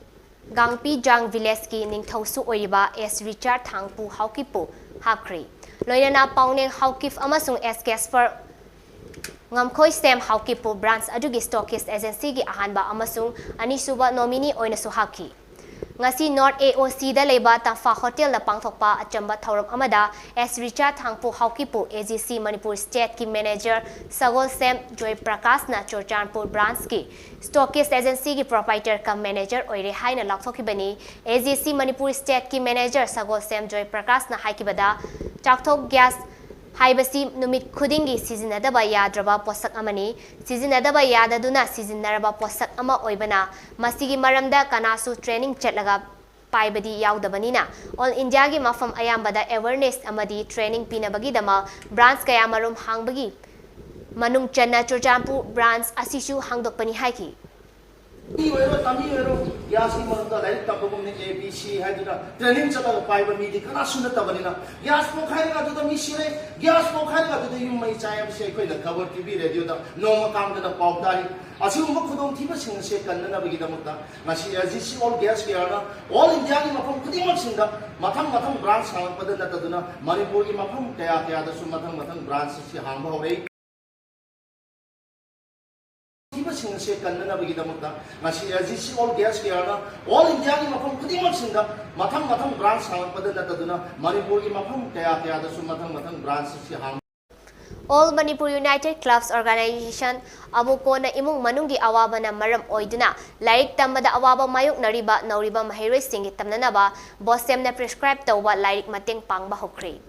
ꯒꯥꯡꯄꯤꯖꯥꯡ villageꯀꯤ ꯅꯤꯡꯊꯧꯁꯨ ꯑꯣꯏꯔꯤꯕ ꯑꯦꯁ ꯔꯤꯆꯥꯔꯗ ꯊꯥꯡꯄꯨ ꯍꯥꯎꯀꯤꯞꯄꯨ ꯍꯥꯞꯈ꯭ꯔꯦ꯫ ꯂꯣꯏꯅꯅ ꯄꯥꯎꯅꯦꯡ ꯍꯥꯎꯀꯤꯞ ꯑꯃꯁꯨꯡ ꯑꯦꯁ ꯀꯦꯁꯄꯔ ꯉꯝꯈꯣꯏ ꯁꯦꯝ ꯍꯥꯎꯀꯤꯞꯄꯨ branch ꯑꯗꯨꯒꯤ Stockist Agencyꯒꯤ ꯑꯍꯥꯟꯕ ꯑꯃꯁꯨꯡ ꯑꯅꯤꯁꯨꯕ nominee ꯑꯣꯏꯅꯁꯨ ꯍꯥꯞꯈꯤ꯫ ꯉꯁꯤ North A O Cꯗ ꯂꯩꯕ ꯇꯝꯐꯥ ꯍꯣꯇꯦꯜꯗ ꯄꯥꯡꯊꯣꯛꯄ ꯑꯆꯝꯕ ꯊꯧꯔꯝ ꯑꯃꯗ S Richard ꯊꯥꯡꯄꯣꯛ ꯍꯥꯎꯀꯤꯄꯨ A G C Manipur Stateꯀꯤ manager Sagolsem joy ꯄ꯭ꯔꯀꯥꯁꯅ Churachandpur branchꯀꯤ stockist agencyꯒꯤ proprietor cum manager ꯑꯣꯏꯔꯦ ꯍꯥꯏꯅ ꯂꯥꯎꯊꯣꯛꯈꯤꯕꯅꯤ꯫ A G C Manipur Stateꯀꯤ manager Sagolsem joy ꯄ꯭ꯔꯀꯥꯁꯅ ꯍꯥꯏꯈꯤꯕꯗ, ꯆꯥꯛꯊꯣꯛ gas ꯍꯥꯏꯕꯁꯤ ꯅꯨꯃꯤꯠ ꯈꯨꯗꯤꯡꯒꯤ ꯁꯤꯖꯤꯟꯅꯗꯕ ꯌꯥꯗ꯭ꯔꯕ ꯄꯣꯠꯁꯛ ꯑꯃꯅꯤ꯫ ꯁꯤꯖꯤꯟꯅꯗꯕ ꯌꯥꯗꯗꯨꯅ ꯁꯤꯖꯤꯟꯅꯔꯕ ꯄꯣꯠꯁꯛ ꯑꯃ ꯑꯣꯏꯕꯅ ꯃꯁꯤꯒꯤ ꯃꯔꯝꯗ ꯀꯅꯥꯁꯨ training ꯆꯠꯂꯒ ꯄꯥꯏꯕꯗꯤ ꯌꯥꯎꯗꯕꯅꯤꯅ, All Indiaꯒꯤ ꯃꯐꯝ ꯑꯌꯥꯝꯕꯗ awareness ꯑꯃꯗꯤ training ꯄꯤꯅꯕꯒꯤꯗꯃꯛ branch ꯀꯌꯥꯃꯔꯨꯝ ꯍꯥꯡꯕꯒꯤ ꯃꯅꯨꯡ ꯆꯟꯅ ꯆꯨꯔꯆꯥꯟꯄꯨꯔ branch ꯑꯁꯤꯁꯨ ꯍꯥꯡꯗꯣꯛꯄꯅꯤ ꯍꯥꯏꯈꯤ꯫ ꯃꯤ ꯑꯣꯏꯔꯣ, ꯇꯝꯃꯤ ꯑꯣꯏꯔꯣ, gasꯀꯤ ꯃꯔꯝꯗ ꯂꯥꯏꯔꯤꯛ ꯇꯝꯕꯒꯨꯝꯅ A B C ꯍꯥꯏꯗꯨꯅ training ꯆꯠꯂꯒ ꯄꯥꯏꯕ ꯃꯤꯗꯤ ꯀꯅꯥꯁꯨ ꯅꯠꯇꯕꯅꯤꯅ, gas ꯄꯣꯛꯈꯥꯏꯔꯒ ꯑꯗꯨꯗ ꯃꯤ ꯁꯤꯔꯦ, gas ꯄꯣꯛꯈꯥꯏꯔꯒ ꯑꯗꯨꯗ ꯌꯨꯝ ꯃꯩ ꯆꯥꯏ ꯍꯥꯏꯕꯁꯤ ꯑꯩꯈꯣꯏꯅ ꯈꯕꯔ, T V, radioꯗ ꯅꯣꯡꯃ ꯀꯥꯡꯗꯅ ꯄꯥꯎ ꯇꯥꯔꯤ꯫ ꯑꯁꯤꯒꯨꯝꯕ ꯈꯨꯗꯣꯡꯊꯤꯕꯁꯤꯡ ꯑꯁꯤ ꯀꯟꯅꯅꯕꯒꯤꯗꯃꯛꯇ ꯉꯁꯤ S G C All Gas ꯀꯌꯥꯅ All Indiaꯒꯤ ꯃꯐꯝ ꯈꯨꯗꯤꯡꯃꯛꯁꯤꯡꯗ ꯃꯊꯪ ꯃꯊꯪ branch ꯍꯥꯡꯂꯛꯄꯗ ꯅꯠꯇꯗꯨꯅ ꯃꯅꯤꯄꯨꯔꯒꯤ ꯃꯐꯝ ꯀꯌꯥ ꯀꯌꯥꯗꯁꯨ ꯃꯊꯪ ꯃꯊꯪ branch ꯑꯁꯤ ꯍꯥꯡꯕ ꯍꯧꯔꯛꯏ꯫ ꯊꯤꯕꯁꯤꯡ ꯑꯁꯤ ꯀꯟꯅꯅꯕꯒꯤꯗꯃꯛꯇ ꯉꯁꯤ S G C All Gas ꯀꯌꯥꯅ All Indiaꯒꯤ ꯃꯐꯝ ꯈꯨꯗꯤꯡꯃꯛꯁꯤꯡꯗ ꯃꯊꯪ ꯃꯊꯪ branch ꯍꯥꯡꯂꯛꯄꯗ ꯅꯠꯇꯗꯨꯅ ꯃꯅꯤꯄꯨꯔꯒꯤ ꯃꯐꯝ ꯀꯌꯥ ꯀꯌꯥꯗꯁꯨ ꯃꯊꯪ ꯃꯊꯪ branch ꯑꯁꯤ ꯍꯥꯡ All Manipur United Clubs Organization, ꯑꯃꯨꯀꯣꯅ ꯏꯃꯨꯡ ꯃꯅꯨꯡꯒꯤ ꯑꯋꯥꯕꯅ ꯃꯔꯝ ꯑꯣꯏꯗꯨꯅ ꯂꯥꯏꯔꯤꯛ ꯇꯝꯕꯗ ꯑꯋꯥꯕ ꯃꯥꯌꯣꯛꯅꯔꯤꯕ ꯅꯧꯔꯤꯕ ꯃꯍꯩꯔꯣꯏꯁꯤꯡꯒꯤ ꯇꯝꯅꯅꯕ ꯕꯣꯁꯦꯝꯅ prescribe ꯇꯧꯕ ꯂꯥꯏꯔꯤꯛ ꯃꯇꯦꯡ ꯄꯥꯡꯕ ꯍꯧꯈ꯭ꯔꯦ꯫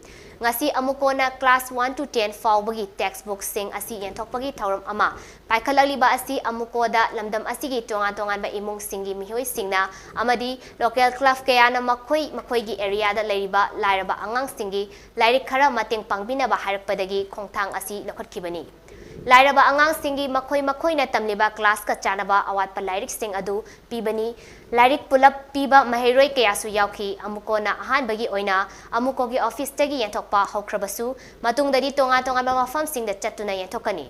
ꯉꯁꯤ ꯑꯃꯨꯀꯣꯅ class one to ten ꯐꯥꯎꯕꯒꯤ textbookꯁꯤꯡ ꯑꯁꯤ ꯌꯦꯟꯊꯣꯛꯄꯒꯤ ꯊꯧꯔꯝ ꯑꯃ ꯄꯥꯏꯈꯠꯂꯛꯂꯤꯕ ꯑꯁꯤ ꯑꯃꯨꯀꯣꯗ ꯂꯝꯗꯝ ꯑꯁꯤꯒꯤ ꯇꯣꯉꯥꯟ ꯇꯣꯉꯥꯟꯕ ꯏꯃꯨꯡꯁꯤꯡꯒꯤ ꯃꯤꯑꯣꯏꯁꯤꯡꯅ ꯑꯃꯗꯤ local club ꯀꯌꯥꯅ ꯃꯈꯣꯏ ꯃꯈꯣꯏꯒꯤ areaꯗ ꯂꯩꯔꯤꯕ ꯂꯥꯏꯔꯕ ꯑꯉꯥꯡꯁꯤꯡꯒꯤ ꯂꯥꯏꯔꯤꯛ ꯈꯔ ꯃꯇꯦꯡ ꯄꯥꯡꯕꯤꯅꯕ ꯍꯥꯏꯔꯛꯄꯗꯒꯤ ꯈꯣꯡꯊꯥꯡ ꯑꯁꯤ ꯂꯧꯈꯠꯈꯤꯕꯅꯤ꯫ ꯂꯥꯏꯔꯕ ꯑꯉꯥꯡꯁꯤꯡꯒꯤ ꯃꯈꯣꯏ ꯃꯈꯣꯏꯅ ꯇꯝꯂꯤꯕ classꯀ ꯆꯥꯟꯅꯕ ꯑꯋꯥꯠꯄ ꯂꯥꯏꯔꯤꯛꯁꯤꯡ ꯑꯗꯨ ꯄꯤꯕꯅꯤ꯫ ꯂꯥꯏꯔꯤꯛ ꯄꯨꯂꯞ ꯄꯤꯕ ꯃꯍꯩꯔꯣꯏ ꯀꯌꯥꯁꯨ ꯌꯥꯎꯈꯤ꯫ ꯑꯃꯨꯀꯣꯅ ꯑꯍꯥꯟꯕꯒꯤ ꯑꯣꯏꯅ ꯑꯃꯨꯀꯣꯒꯤ officeꯇꯒꯤ ꯌꯦꯟꯊꯣꯛꯄ ꯍꯧꯈ꯭ꯔꯕꯁꯨ, ꯃꯇꯨꯡꯗꯗꯤ ꯇꯣꯉꯥꯟ ꯇꯣꯉꯥꯟꯕ ꯃꯐꯝꯁꯤꯡꯗ ꯆꯠꯇꯨꯅ ꯌꯦꯟꯊꯣꯛꯀꯅꯤ꯫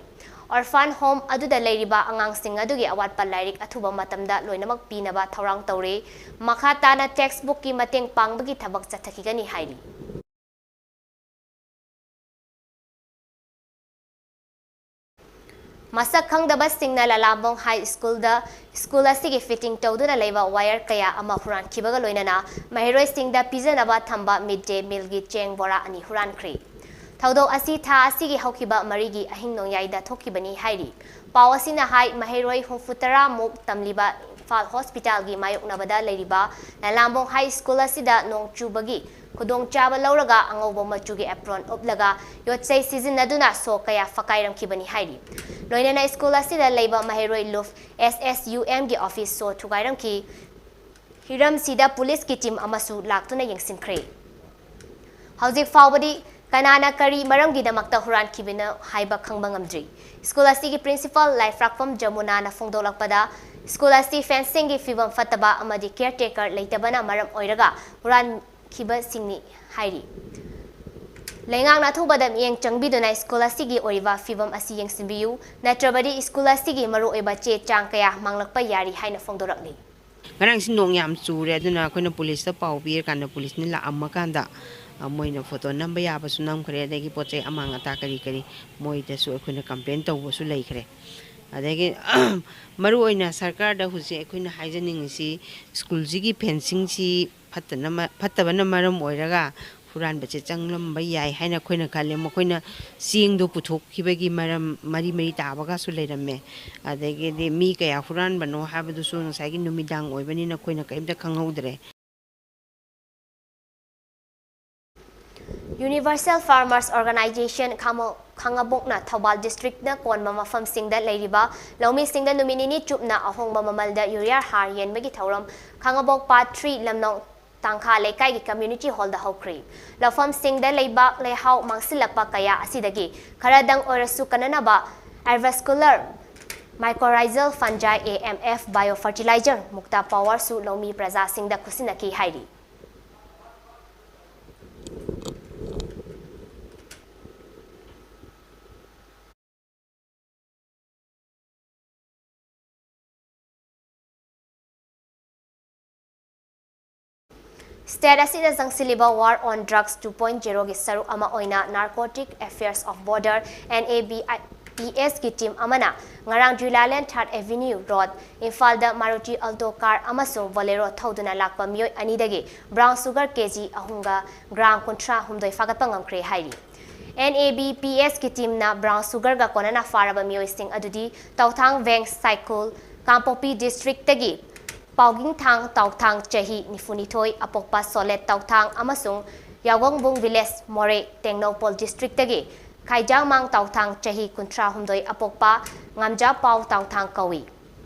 Orphan home ꯑꯗꯨꯗ ꯂꯩꯔꯤꯕ ꯑꯉꯥꯡꯁꯤꯡ ꯑꯗꯨꯒꯤ ꯑꯋꯥꯠꯄ ꯂꯥꯏꯔꯤꯛ ꯑꯊꯨꯕ ꯃꯇꯝꯗ ꯂꯣꯏꯅꯃꯛ ꯄꯤꯅꯕ ꯊꯧꯔꯥꯡ ꯇꯧꯔꯤ꯫ ꯃꯈꯥ ꯇꯥꯅ textbookꯀꯤ ꯃꯇꯦꯡ ꯄꯥꯡꯕꯒꯤ ꯊꯕꯛ ꯆꯠꯊꯈꯤꯒꯅꯤ ꯍꯥꯏꯔꯤ꯫ ꯃꯁꯛ ꯈꯪꯗꯕꯁꯤꯡꯅ ꯂꯂꯥꯝꯕꯣꯡ ꯍꯥꯏ ꯁ꯭ꯀꯨꯜꯗ ꯁ꯭ꯀꯨꯜ ꯑꯁꯤꯒꯤ ꯐꯤꯇꯤꯡ ꯇꯧꯗꯨꯅ ꯂꯩꯕ ꯋꯥꯌꯔ ꯀꯌꯥ ꯑꯃ ꯍꯨꯔꯥꯟꯈꯤꯕꯒ ꯂꯣꯏꯅꯅ ꯃꯍꯩꯔꯣꯏꯁꯤꯡꯗ ꯄꯤꯖꯅꯕ ꯊꯝꯕ ꯃꯤꯗ ꯗꯦ ꯃꯤꯜꯒꯤ ꯆꯦꯡ ꯕꯣꯔꯥ ꯑꯅꯤ ꯍꯨꯔꯥꯟꯈ꯭ꯔꯦ꯫ ꯊꯧꯗꯣꯛ ꯑꯁꯤ ꯊꯥ ꯑꯁꯤꯒꯤ ꯍꯧꯈꯤꯕ ꯃꯔꯤꯒꯤ ꯑꯍꯤꯡ ꯅꯣꯡꯌꯥꯏꯗ ꯊꯣꯛꯈꯤꯕꯅꯤ ꯍꯥꯏꯔꯤ꯫ ꯄꯥꯎ ꯑꯁꯤꯅ ꯍꯥꯏ, ꯃꯍꯩꯔꯣꯏ ꯍꯨꯝꯐꯨꯇꯔꯥ ꯃꯨꯛ ꯇꯝꯂꯤꯕ ꯏꯝꯐꯥꯜ ꯍꯣꯁꯄꯤꯇꯥꯜꯒꯤ ꯃꯥꯌꯣꯛꯅꯕꯗ ꯂꯩꯔꯤꯕ ꯂꯂꯥꯝꯕꯣꯡ ꯍꯥꯏ ꯁ꯭ꯀꯨꯜ ꯑꯁꯤꯗ ꯅꯣꯡ ꯆꯨꯕꯒꯤ ꯈꯨꯗꯣꯡꯆꯥꯕ ꯂꯧꯔꯒ ꯑꯉꯧꯕ ꯃꯆꯨꯒꯤ ꯑꯦꯄ꯭ꯔꯣꯟ ꯎꯞꯂꯒ ꯌꯣꯠꯆꯩ ꯁꯤꯖꯤꯟꯅꯗꯨꯅ ꯁꯣꯛ ꯀꯌꯥ ꯐꯀꯥꯏꯔꯝꯈꯤꯕꯅꯤ ꯍꯥꯏꯔꯤ꯫ ꯂꯣꯏꯅꯅ ꯁ꯭ꯀꯨꯜ ꯑꯁꯤꯗ ꯂꯩꯕ ꯃꯍꯩꯔꯣꯏ ꯂꯨꯞ ꯑꯦꯁ ꯑꯦꯁ ꯌꯨ ꯑꯦꯝꯒꯤ ꯑꯣꯐꯤꯁ ꯁꯣ ꯊꯨꯒꯥꯏꯔꯝꯈꯤ꯫ ꯍꯤꯔꯝꯁꯤꯗ ꯄꯨꯂꯤꯁꯀꯤ ꯇꯤꯝ ꯑꯃꯁꯨ ꯂꯥꯛꯇꯨꯅ ꯌꯦꯡꯁꯤꯟꯈ꯭ꯔꯦ꯫ ꯍꯧꯖꯤꯛ ꯐꯥꯎꯕꯗꯤ ꯀꯅꯥꯅ ꯀꯔꯤ ꯃꯔꯝꯒꯤꯗꯃꯛꯇ ꯍꯨꯔꯥꯟꯈꯤꯕꯅꯣ ꯍꯥꯏꯕ ꯈꯪꯕ ꯉꯝꯗ꯭ꯔꯤ꯫ ꯁ꯭ꯀꯨꯜ ꯑꯁꯤꯒꯤ ꯄ꯭ꯔꯤꯟꯁꯤꯄꯥꯜ ꯂꯥꯏꯐ꯭ꯔꯥꯛꯄꯝ ꯖꯃꯨꯅꯥꯅ ꯐꯣꯡꯗꯣꯛꯂꯛꯄꯗ, ꯁ꯭ꯀꯨꯜ ꯑꯁꯤ ꯐꯦꯟꯁꯤꯡꯒꯤ ꯐꯤꯕꯝ ꯐꯠꯇꯕ ꯑꯃꯗꯤ ꯀꯤꯌꯔꯇꯦꯀꯔ ꯂꯩꯇꯕꯅ ꯃꯔꯝ ꯑꯣꯏꯔꯒ ꯍꯨꯔꯥꯟꯈꯤꯕꯁꯤꯡꯅꯤ ꯍꯥꯏꯔꯤ꯫ ꯂꯩꯉꯥꯛꯅ ꯑꯊꯨꯕꯗ ꯃꯤꯠꯌꯦꯡ ꯆꯪꯕꯤꯗꯨꯅ ꯁ꯭ꯀꯨꯜ ꯑꯁꯤꯒꯤ ꯑꯣꯏꯔꯤꯕ ꯐꯤꯕꯝ ꯑꯁꯤ ꯌꯦꯡꯁꯤꯟꯕꯤꯌꯨ, ꯅꯠꯇ꯭ꯔꯕꯗꯤ ꯁ꯭ꯀꯨꯜ ꯑꯁꯤꯒꯤ ꯃꯔꯨꯑꯣꯏꯕ ꯆꯦ ꯆꯥꯡ ꯀꯌꯥ ꯃꯥꯡꯂꯛꯄ ꯌꯥꯔꯤ ꯍꯥꯏꯅ ꯐꯣꯡꯗꯣꯔꯛꯂꯤ꯫ ꯉꯔꯥꯡꯁꯤ ꯅꯣꯡ ꯌꯥꯝ ꯆꯨꯔꯦ, ꯑꯗꯨꯅ ꯑꯩꯈꯣꯏꯅ ꯄꯨꯂꯤꯁꯇ ꯄꯥꯎ ꯄꯤꯔꯀꯥꯟꯗ ꯄꯨꯂꯤꯁꯅ ꯂꯥꯛꯑꯝꯃꯀꯥꯟꯗ, ꯑ, ꯃꯣꯏꯅ ꯐꯣꯇꯣ ꯅꯝꯕ ꯌꯥꯕꯁꯨ ꯅꯝꯈ꯭ꯔꯦ, ꯑꯗꯒꯤ ꯄꯣꯠ ꯆꯩ ꯑꯃꯥꯡ ꯑꯇꯥ ꯀꯔꯤ ꯀꯔꯤ ꯃꯣꯏꯗꯁꯨ ꯑꯩꯈꯣꯏꯅ ꯀꯝꯄ꯭ꯂꯦꯟ ꯇꯧꯕꯁꯨ ꯂꯩꯈ꯭ꯔꯦ꯫ ꯑꯗꯒꯤ ꯃꯔꯨꯑꯣꯏꯅ ꯁꯔꯀꯥꯔꯗ ꯍꯧꯖꯤꯛ ꯑꯩꯈꯣꯏꯅ ꯍꯥꯏꯖꯅꯤꯡꯉꯤꯁꯤ, ꯁ꯭ꯀꯨꯜꯁꯤꯒꯤ ꯐꯦꯟꯁꯤꯡꯁꯤ ꯐꯠꯇꯅ ꯃ-, ꯐꯠꯇꯕꯅ ꯃꯔꯝ ꯑꯣꯏꯔꯒ ꯍꯨꯔꯥꯟꯕꯁꯦ ꯆꯪꯂꯝꯕ ꯌꯥꯏ ꯍꯥꯏꯅ ꯑꯩꯈꯣꯏꯅ ꯈꯜꯂꯦ꯫ ꯃꯈꯣꯏꯅ ꯆꯦꯡꯗꯣ ꯄꯨꯊꯣꯛꯈꯤꯕꯒꯤ ꯃꯔꯝ ꯃꯔꯤ ꯃꯔꯤ ꯇꯥꯕꯒꯁꯨ ꯂꯩꯔꯝꯃꯦ꯫ ꯑꯗꯒꯤꯗꯤ ꯃꯤ ꯀꯌꯥ ꯍꯨꯔꯥꯟꯕꯅꯣ ꯍꯥꯏꯕꯗꯨꯁꯨ ꯉꯁꯥꯏꯒꯤ ꯅꯨꯃꯤꯗꯥꯡ ꯑꯣꯏꯕꯅꯤꯅ ꯑꯩꯈꯣꯏꯅ ꯀꯔꯤꯝꯇ ꯈꯪꯍꯧꯗ꯭ꯔꯦ꯫ Universal Farmers Organization ꯈꯥꯃꯣ-, ꯈꯥꯉꯕꯣꯛꯅ ꯊꯧꯕꯥꯜ ꯗꯤꯁꯇ꯭ꯔꯤꯛꯅ ꯀꯣꯟꯕ ꯃꯐꯝꯁꯤꯡꯗ ꯂꯩꯔꯤꯕ ꯂꯧꯃꯤꯁꯤꯡꯗ ꯅꯨꯃꯤꯠ ꯅꯤꯅꯤ ꯆꯨꯞꯅ ꯑꯍꯣꯡꯕ ꯃꯃꯜꯗ ꯌꯨꯔꯤꯌꯥ ꯍꯥꯔ ꯌꯦꯟꯕꯒꯤ ꯊꯧꯔꯝ ꯈꯥꯉꯕꯣꯛ ꯄꯥꯠ ꯊ꯭ꯔꯤ ꯂꯝꯂꯣꯡ ꯇꯥꯡꯈꯥ ꯂꯩꯀꯥꯏꯒꯤ ꯀꯝꯃ꯭ꯌꯨꯅꯤꯇꯤ ꯍꯣꯜꯗ ꯍꯧꯈ꯭ꯔꯤ꯫ ꯂꯧꯐꯝꯁꯤꯡꯗ ꯂꯩꯕꯥꯛ ꯂꯩꯍꯥꯎ ꯃꯥꯡꯁꯤꯜꯂꯛꯄ ꯀꯌꯥ ꯑꯁꯤꯗꯒꯤ ꯈꯔꯗꯪ ꯑꯣꯏꯔꯁꯨ ꯀꯟꯅꯅꯕ Avascular Mycorrhizal Fungi, A M F, Bio Fertilizer, Mukta Power ꯁꯨ ꯂꯧꯃꯤ ꯄ꯭ꯔꯖꯥꯁꯤꯡꯗ ꯈꯨꯠꯁꯤꯟꯅꯈꯤ ꯍꯥꯏꯔꯤ꯫ State ꯑꯁꯤꯗ ꯆꯪꯁꯤꯜꯂꯤꯕ War on Drugs two point zero ꯒꯤ ꯁꯔꯨꯛ ꯑꯃ ꯑꯣꯏꯅ Narcotic Affairs of Border, N A B I, P ꯑꯦꯁꯀꯤ ꯇꯤꯝ ꯑꯃꯅ ꯉꯔꯥꯡ ꯖꯨꯂꯥꯂꯦꯟ ꯊꯥꯔꯠ ꯑꯦꯚꯤꯅ꯭ꯌꯨ ꯔꯣꯗ, ꯏꯝꯐꯥꯜꯗ ꯃꯥꯔꯨꯇꯤ ꯑꯜꯇꯣ ꯀꯥꯔ ꯑꯃꯁꯨꯡ ꯕꯣꯂꯦꯔꯣ ꯊꯧꯗꯨꯅ ꯂꯥꯛꯄ ꯃꯤꯑꯣꯏ ꯑꯅꯤꯗꯒꯤ ꯕ꯭ꯔꯥꯎꯟ ꯁꯨꯒꯔ ꯀꯦ ꯖꯤ ꯑꯍꯨꯝꯒ ꯒ꯭ꯔꯥꯝ ꯀꯨꯟꯊ꯭ꯔꯥ ꯍꯨꯝꯗꯣꯏ ꯐꯥꯒꯠꯄ ꯉꯝꯈ꯭ꯔꯦ ꯍꯥꯏꯔꯤ꯫ ꯑꯦꯟ ꯑꯦ ꯕꯤ ꯄꯤ ꯑꯦꯁꯀꯤ ꯇꯤꯝꯅ ꯕ꯭ꯔꯥꯎꯟ ꯁꯨꯒꯔꯒ ꯀꯣꯟꯅꯅ ꯐꯥꯔꯕ ꯃꯤꯑꯣꯏꯁꯤꯡ ꯑꯗꯨꯗꯤ ꯇꯧꯊꯥꯡ ꯚꯦꯡ ꯁꯥꯏꯈꯨꯜ, ꯀꯥꯡꯄꯣꯛꯄꯤ ꯗꯤꯁꯇ꯭ꯔꯤꯛꯇꯒꯤ ꯄꯥꯎꯒꯤꯡꯊꯥꯡ ꯇꯥꯎꯊꯥꯡ, ꯆꯍꯤ ꯅꯤꯐꯨꯅꯤꯊꯣꯏ ꯑꯄꯣꯛꯄ ꯁꯣꯂꯦꯠ ꯇꯥꯎꯊꯥꯡ ꯑꯃꯁꯨꯡ ꯌꯥꯎꯒꯪꯕꯨꯡ ꯚꯤꯂꯦꯖ, ꯃꯣꯔꯦ ꯇꯦꯡꯅꯧꯄꯜ ꯗꯤꯁꯇ꯭ꯔꯤꯛꯇꯒꯤ ꯈꯥꯏꯖꯥꯡꯃꯥꯡ ꯇꯥꯎꯊꯥꯡ, ꯆꯍꯤ ꯀꯨꯟꯊ꯭ꯔꯥꯍꯨꯝꯗꯣꯏ ꯑꯄꯣꯛꯄ ꯉꯝꯖꯥꯄꯥꯎ ꯇꯥꯎꯊꯥꯡ ꯀꯧꯏ꯫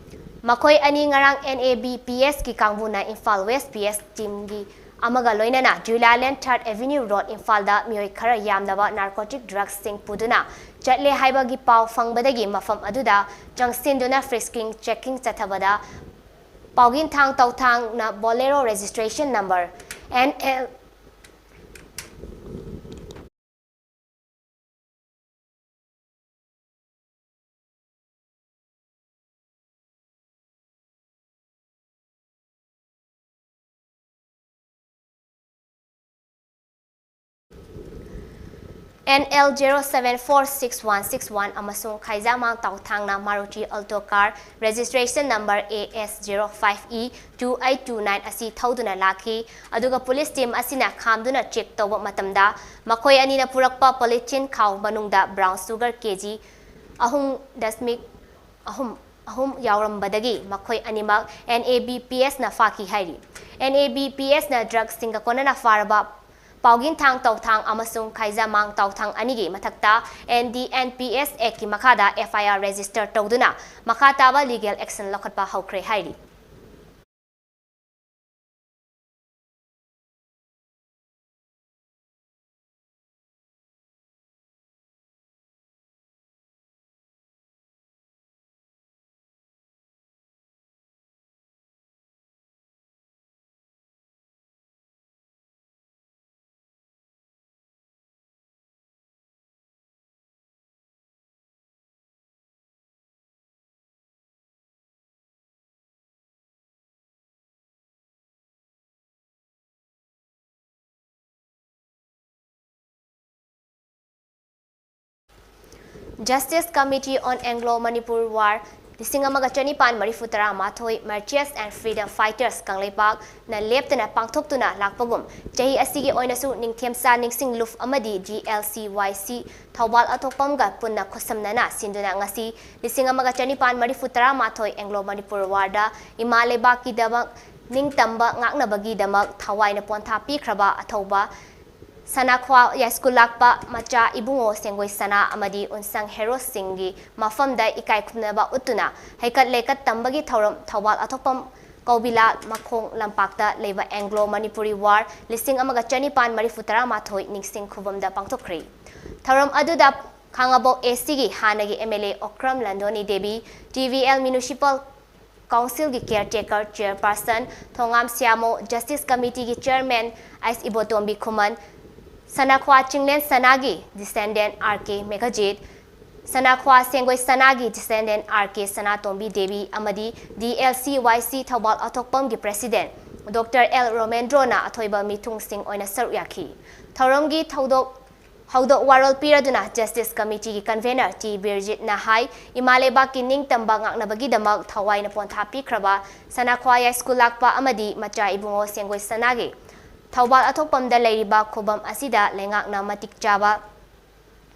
ꯃꯈꯣꯏ ꯑꯅꯤ ꯉꯔꯥꯡ ꯑꯦꯟ ꯑꯦ ꯕꯤ ꯄꯤ ꯑꯦꯁꯀꯤ ꯀꯥꯡꯕꯨꯅ ꯏꯝꯐꯥꯜ ꯋꯦꯁ ꯄꯤ ꯑꯦꯁ ꯇꯤꯝꯒꯤ ꯑꯃꯒ ꯂꯣꯏꯅꯅ ꯖꯨꯂꯥꯂꯦꯟ ꯊꯥꯔꯠ ꯑꯦꯚꯤꯅ꯭ꯌꯨ ꯔꯣꯗ, ꯏꯝꯐꯥꯜꯗ ꯃꯤꯑꯣꯏ ꯈꯔ ꯌꯥꯝꯂꯕ ꯅꯥꯔꯀꯣꯇꯤꯛ ꯗ꯭ꯔꯒꯁꯤꯡ ꯄꯨꯗꯨꯅ ꯆꯠꯂꯦ ꯍꯥꯏꯕꯒꯤ ꯄꯥꯎ ꯐꯪꯕꯗꯒꯤ ꯃꯐꯝ ꯑꯗꯨꯗ ꯆꯪꯁꯤꯟꯗꯨꯅ ꯐ꯭ꯔꯤꯁꯀꯤꯡ ꯆꯦꯀꯤꯡ ꯆꯠꯊꯕꯗ ꯄꯥꯎꯒꯤꯟꯊꯥꯡ ꯇꯧꯊꯥꯡꯅ Bolero registration number N L N L zero seven four six one six one ꯑꯃꯁꯨꯡ ꯈꯥꯏꯖꯥꯃꯥꯡ ꯇꯥꯎꯊꯥꯡꯅ Maruti Alto car registration number A S zero five E two eight two nine ꯑꯁꯤ ꯊꯧꯗꯨꯅ ꯂꯥꯛꯈꯤ꯫ ꯑꯗꯨꯒ ꯄꯨꯂꯤꯁ ꯇꯤꯝ ꯑꯁꯤꯅ ꯈꯥꯝꯗꯨꯅ ꯆꯦꯛ ꯇꯧꯕ ꯃꯇꯝꯗ ꯃꯈꯣꯏ ꯑꯅꯤꯅ ꯄꯨꯔꯛꯄ ꯄꯣꯂꯤꯊꯤꯟ ꯈꯥꯎ ꯃꯅꯨꯡꯗ ꯕ꯭ꯔꯥꯎꯟ ꯁꯨꯒꯔ ꯀꯦ ꯖꯤ ꯑꯍꯨꯝ ꯗꯁꯃꯤꯛ ꯑꯍꯨꯝ, ꯑꯍꯨꯝ ꯌꯥꯎꯔꯝꯕꯗꯒꯤ ꯃꯈꯣꯏ ꯑꯅꯤꯃꯛ ꯑꯦꯟ ꯑꯦ ꯕꯤ ꯄꯤ ꯑꯦꯁꯅ ꯐꯥꯈꯤ ꯍꯥꯏꯔꯤ꯫ ꯑꯦꯟ ꯑꯦ ꯕꯤ ꯄꯤ ꯑꯦꯁꯅ ꯗ꯭ꯔꯒꯁꯤꯡꯒ ꯀꯣꯟꯅꯅ ꯐꯥꯔꯕ ꯄꯥꯎꯒꯤꯟꯊꯥꯡ ꯇꯧꯊꯥꯡ ꯑꯃꯁꯨꯡ ꯈꯥꯏꯖꯥꯃꯥꯡ ꯇꯧꯊꯥꯡ ꯑꯅꯤꯒꯤ ꯃꯊꯛꯇ N D N P S ꯑꯦꯛꯀꯤ ꯃꯈꯥꯗ ꯑꯦꯐ ꯑꯥꯏ ꯑꯥꯔ ꯔꯦꯖꯤꯁꯇꯔ ꯇꯧꯗꯨꯅ ꯃꯈꯥ ꯇꯥꯕ ꯂꯤꯒꯦꯜ ꯑꯦꯛꯁꯟ ꯂꯧꯈꯠꯄ ꯍꯧꯈ꯭ꯔꯦ ꯍꯥꯏꯔꯤ꯫ Justice Committee on Anglo-Manipur War ꯂꯤꯁꯤꯡ ꯑꯃꯒ ꯆꯅꯤꯄꯥꯟ ꯃꯔꯤꯐꯨ ꯇꯔꯥ ꯃꯥꯊꯣꯏ Martyrs and Freedom Fighters ꯀꯪꯂꯩꯄꯥꯛꯅ ꯂꯦꯞꯇꯅ ꯄꯥꯡꯊꯣꯛꯇꯨꯅ ꯂꯥꯛꯄꯒꯨꯝ, ꯆꯍꯤ ꯑꯁꯤꯒꯤ ꯑꯣꯏꯅꯁꯨ ꯅꯤꯡꯊꯦꯝꯆꯥ ꯅꯤꯡꯁꯤꯡ ꯂꯨꯞ ꯑꯃꯗꯤ D L C Y C Thoubal ꯑꯊꯣꯛꯄꯝꯒ ꯄꯨꯟꯅ ꯈꯨꯠꯁꯝꯅꯅ ꯁꯤꯟꯗꯨꯅ ꯉꯁꯤ ꯂꯤꯁꯤꯡ ꯑꯃꯒ ꯆꯅꯤꯄꯥꯟ ꯃꯔꯤꯐꯨ ꯇꯔꯥ ꯃꯥꯊꯣꯏ Anglo-Manipur War ꯗ ꯏꯃꯥ ꯂꯩꯕꯥꯛꯀꯤꯗꯃꯛ ꯅꯤꯡꯇꯝꯕ ꯉꯥꯛꯅꯕꯒꯤꯗꯃꯛ ꯊꯋꯥꯏꯅ ꯄꯣꯟꯊꯥ ꯄꯤꯈ꯭ꯔꯕ ꯑꯊꯧꯕ ꯁꯅꯥꯈ꯭ꯋꯥ ꯌꯥꯏꯁ꯭ꯀꯨꯜ ꯂꯥꯛꯄ ꯃꯆꯥ ꯏꯕꯨꯡꯉꯣ ꯁꯦꯡꯒꯣꯏ ꯁꯅꯥ ꯑꯃꯗꯤ ꯎꯟꯁꯪ ꯍꯦꯔꯣꯁꯤꯡꯒꯤ ꯃꯐꯝꯗ ꯏꯀꯥꯏ ꯈꯨꯝꯅꯕ ꯎꯠꯇꯨꯅ ꯍꯩꯀꯠ ꯂꯩꯀꯠ ꯇꯝꯕꯒꯤ ꯊꯧꯔꯝ ꯊꯧꯕꯥꯜ ꯑꯊꯣꯛꯄꯝ ꯀꯧꯕꯤꯂꯥ ꯃꯈꯣꯡ ꯂꯝꯄꯥꯛꯇ ꯂꯩꯕ Anglo-Manipur War ꯂꯤꯁꯤꯡ ꯑꯃꯒ ꯆꯅꯤꯄꯥꯟ ꯃꯔꯤꯐꯨ ꯇꯔꯥ ꯃꯥꯊꯣꯏ ꯅꯤꯡꯁꯤꯡ ꯈꯨꯕꯝꯗ ꯄꯥꯡꯊꯣꯛꯈ꯭ꯔꯤ꯫ ꯊꯧꯔꯝ ꯑꯗꯨꯗ ꯈꯥꯉꯕꯣꯛ A C ꯒꯤ ꯍꯥꯟꯅꯒꯤ M L A Okram ꯂꯟꯗꯣꯅꯤ Devi, T V L Municipal Council ꯒꯤ Caretaker Chairperson ꯊꯣꯉꯥꯝ ꯁ꯭ꯌꯥꯃꯣ, Justice Committee ꯒꯤ Chairman ꯑꯩꯁ ꯏꯕꯣꯇꯣꯝꯕꯤ ꯈꯨꯃꯟ, ꯁꯅꯥꯈ꯭ꯋꯥ ꯆꯤꯡꯂꯦꯟ ꯁꯅꯥꯒꯤ descendant R K ꯃꯦꯘꯖꯤꯠ, ꯁꯅꯥꯈ꯭ꯋꯥ ꯁꯦꯡꯒꯣꯏ ꯁꯅꯥꯒꯤ descendant R K ꯁꯅꯥꯇꯣꯝꯕꯤ ꯗꯦꯕꯤ ꯑꯃꯗꯤ D L C Y C Thoubal ꯑꯊꯣꯛꯄꯝꯒꯤ President Doctor L ꯔꯣꯃꯦꯟꯗ꯭ꯔꯣꯅ ꯑꯊꯣꯏꯕ ꯃꯤꯊꯨꯡꯁꯤꯡ ꯑꯣꯏꯅ ꯁꯔꯨꯛ ꯌꯥꯈꯤ꯫ ꯊꯧꯔꯝꯒꯤ ꯊꯧꯗꯣꯛ ꯍꯧꯗꯣꯛ ꯋꯥꯔꯣꯜ ꯄꯤꯔꯗꯨꯅ Justice Committee ꯒꯤ Convener T ꯕꯤꯔꯖꯤꯠꯅ ꯍꯥꯏ, ꯏꯃꯥ ꯂꯩꯕꯥꯛꯀꯤ ꯅꯤꯡꯇꯝꯕ ꯉꯥꯛꯅꯕꯒꯤꯗꯃꯛ ꯊꯋꯥꯏꯅ ꯄꯣꯟꯊꯥ ꯄꯤꯈ꯭ꯔꯕ ꯁꯅꯥꯈ꯭ꯋꯥ ꯌꯥꯏꯁ꯭ꯀꯨꯜ ꯂꯥꯛꯄ ꯑꯃꯗꯤ ꯃꯆꯥ ꯏꯕꯨꯡꯉꯣ ꯁꯦꯡꯒꯣꯏ ꯁꯅꯥꯒꯤ ꯊꯧꯕꯥꯜ ꯑꯊꯣꯛꯄꯝꯗ ꯂꯩꯔꯤꯕ ꯈꯨꯕꯝ ꯑꯁꯤꯗ ꯂꯩꯉꯥꯛꯅ ꯃꯇꯤꯛ ꯆꯥꯕ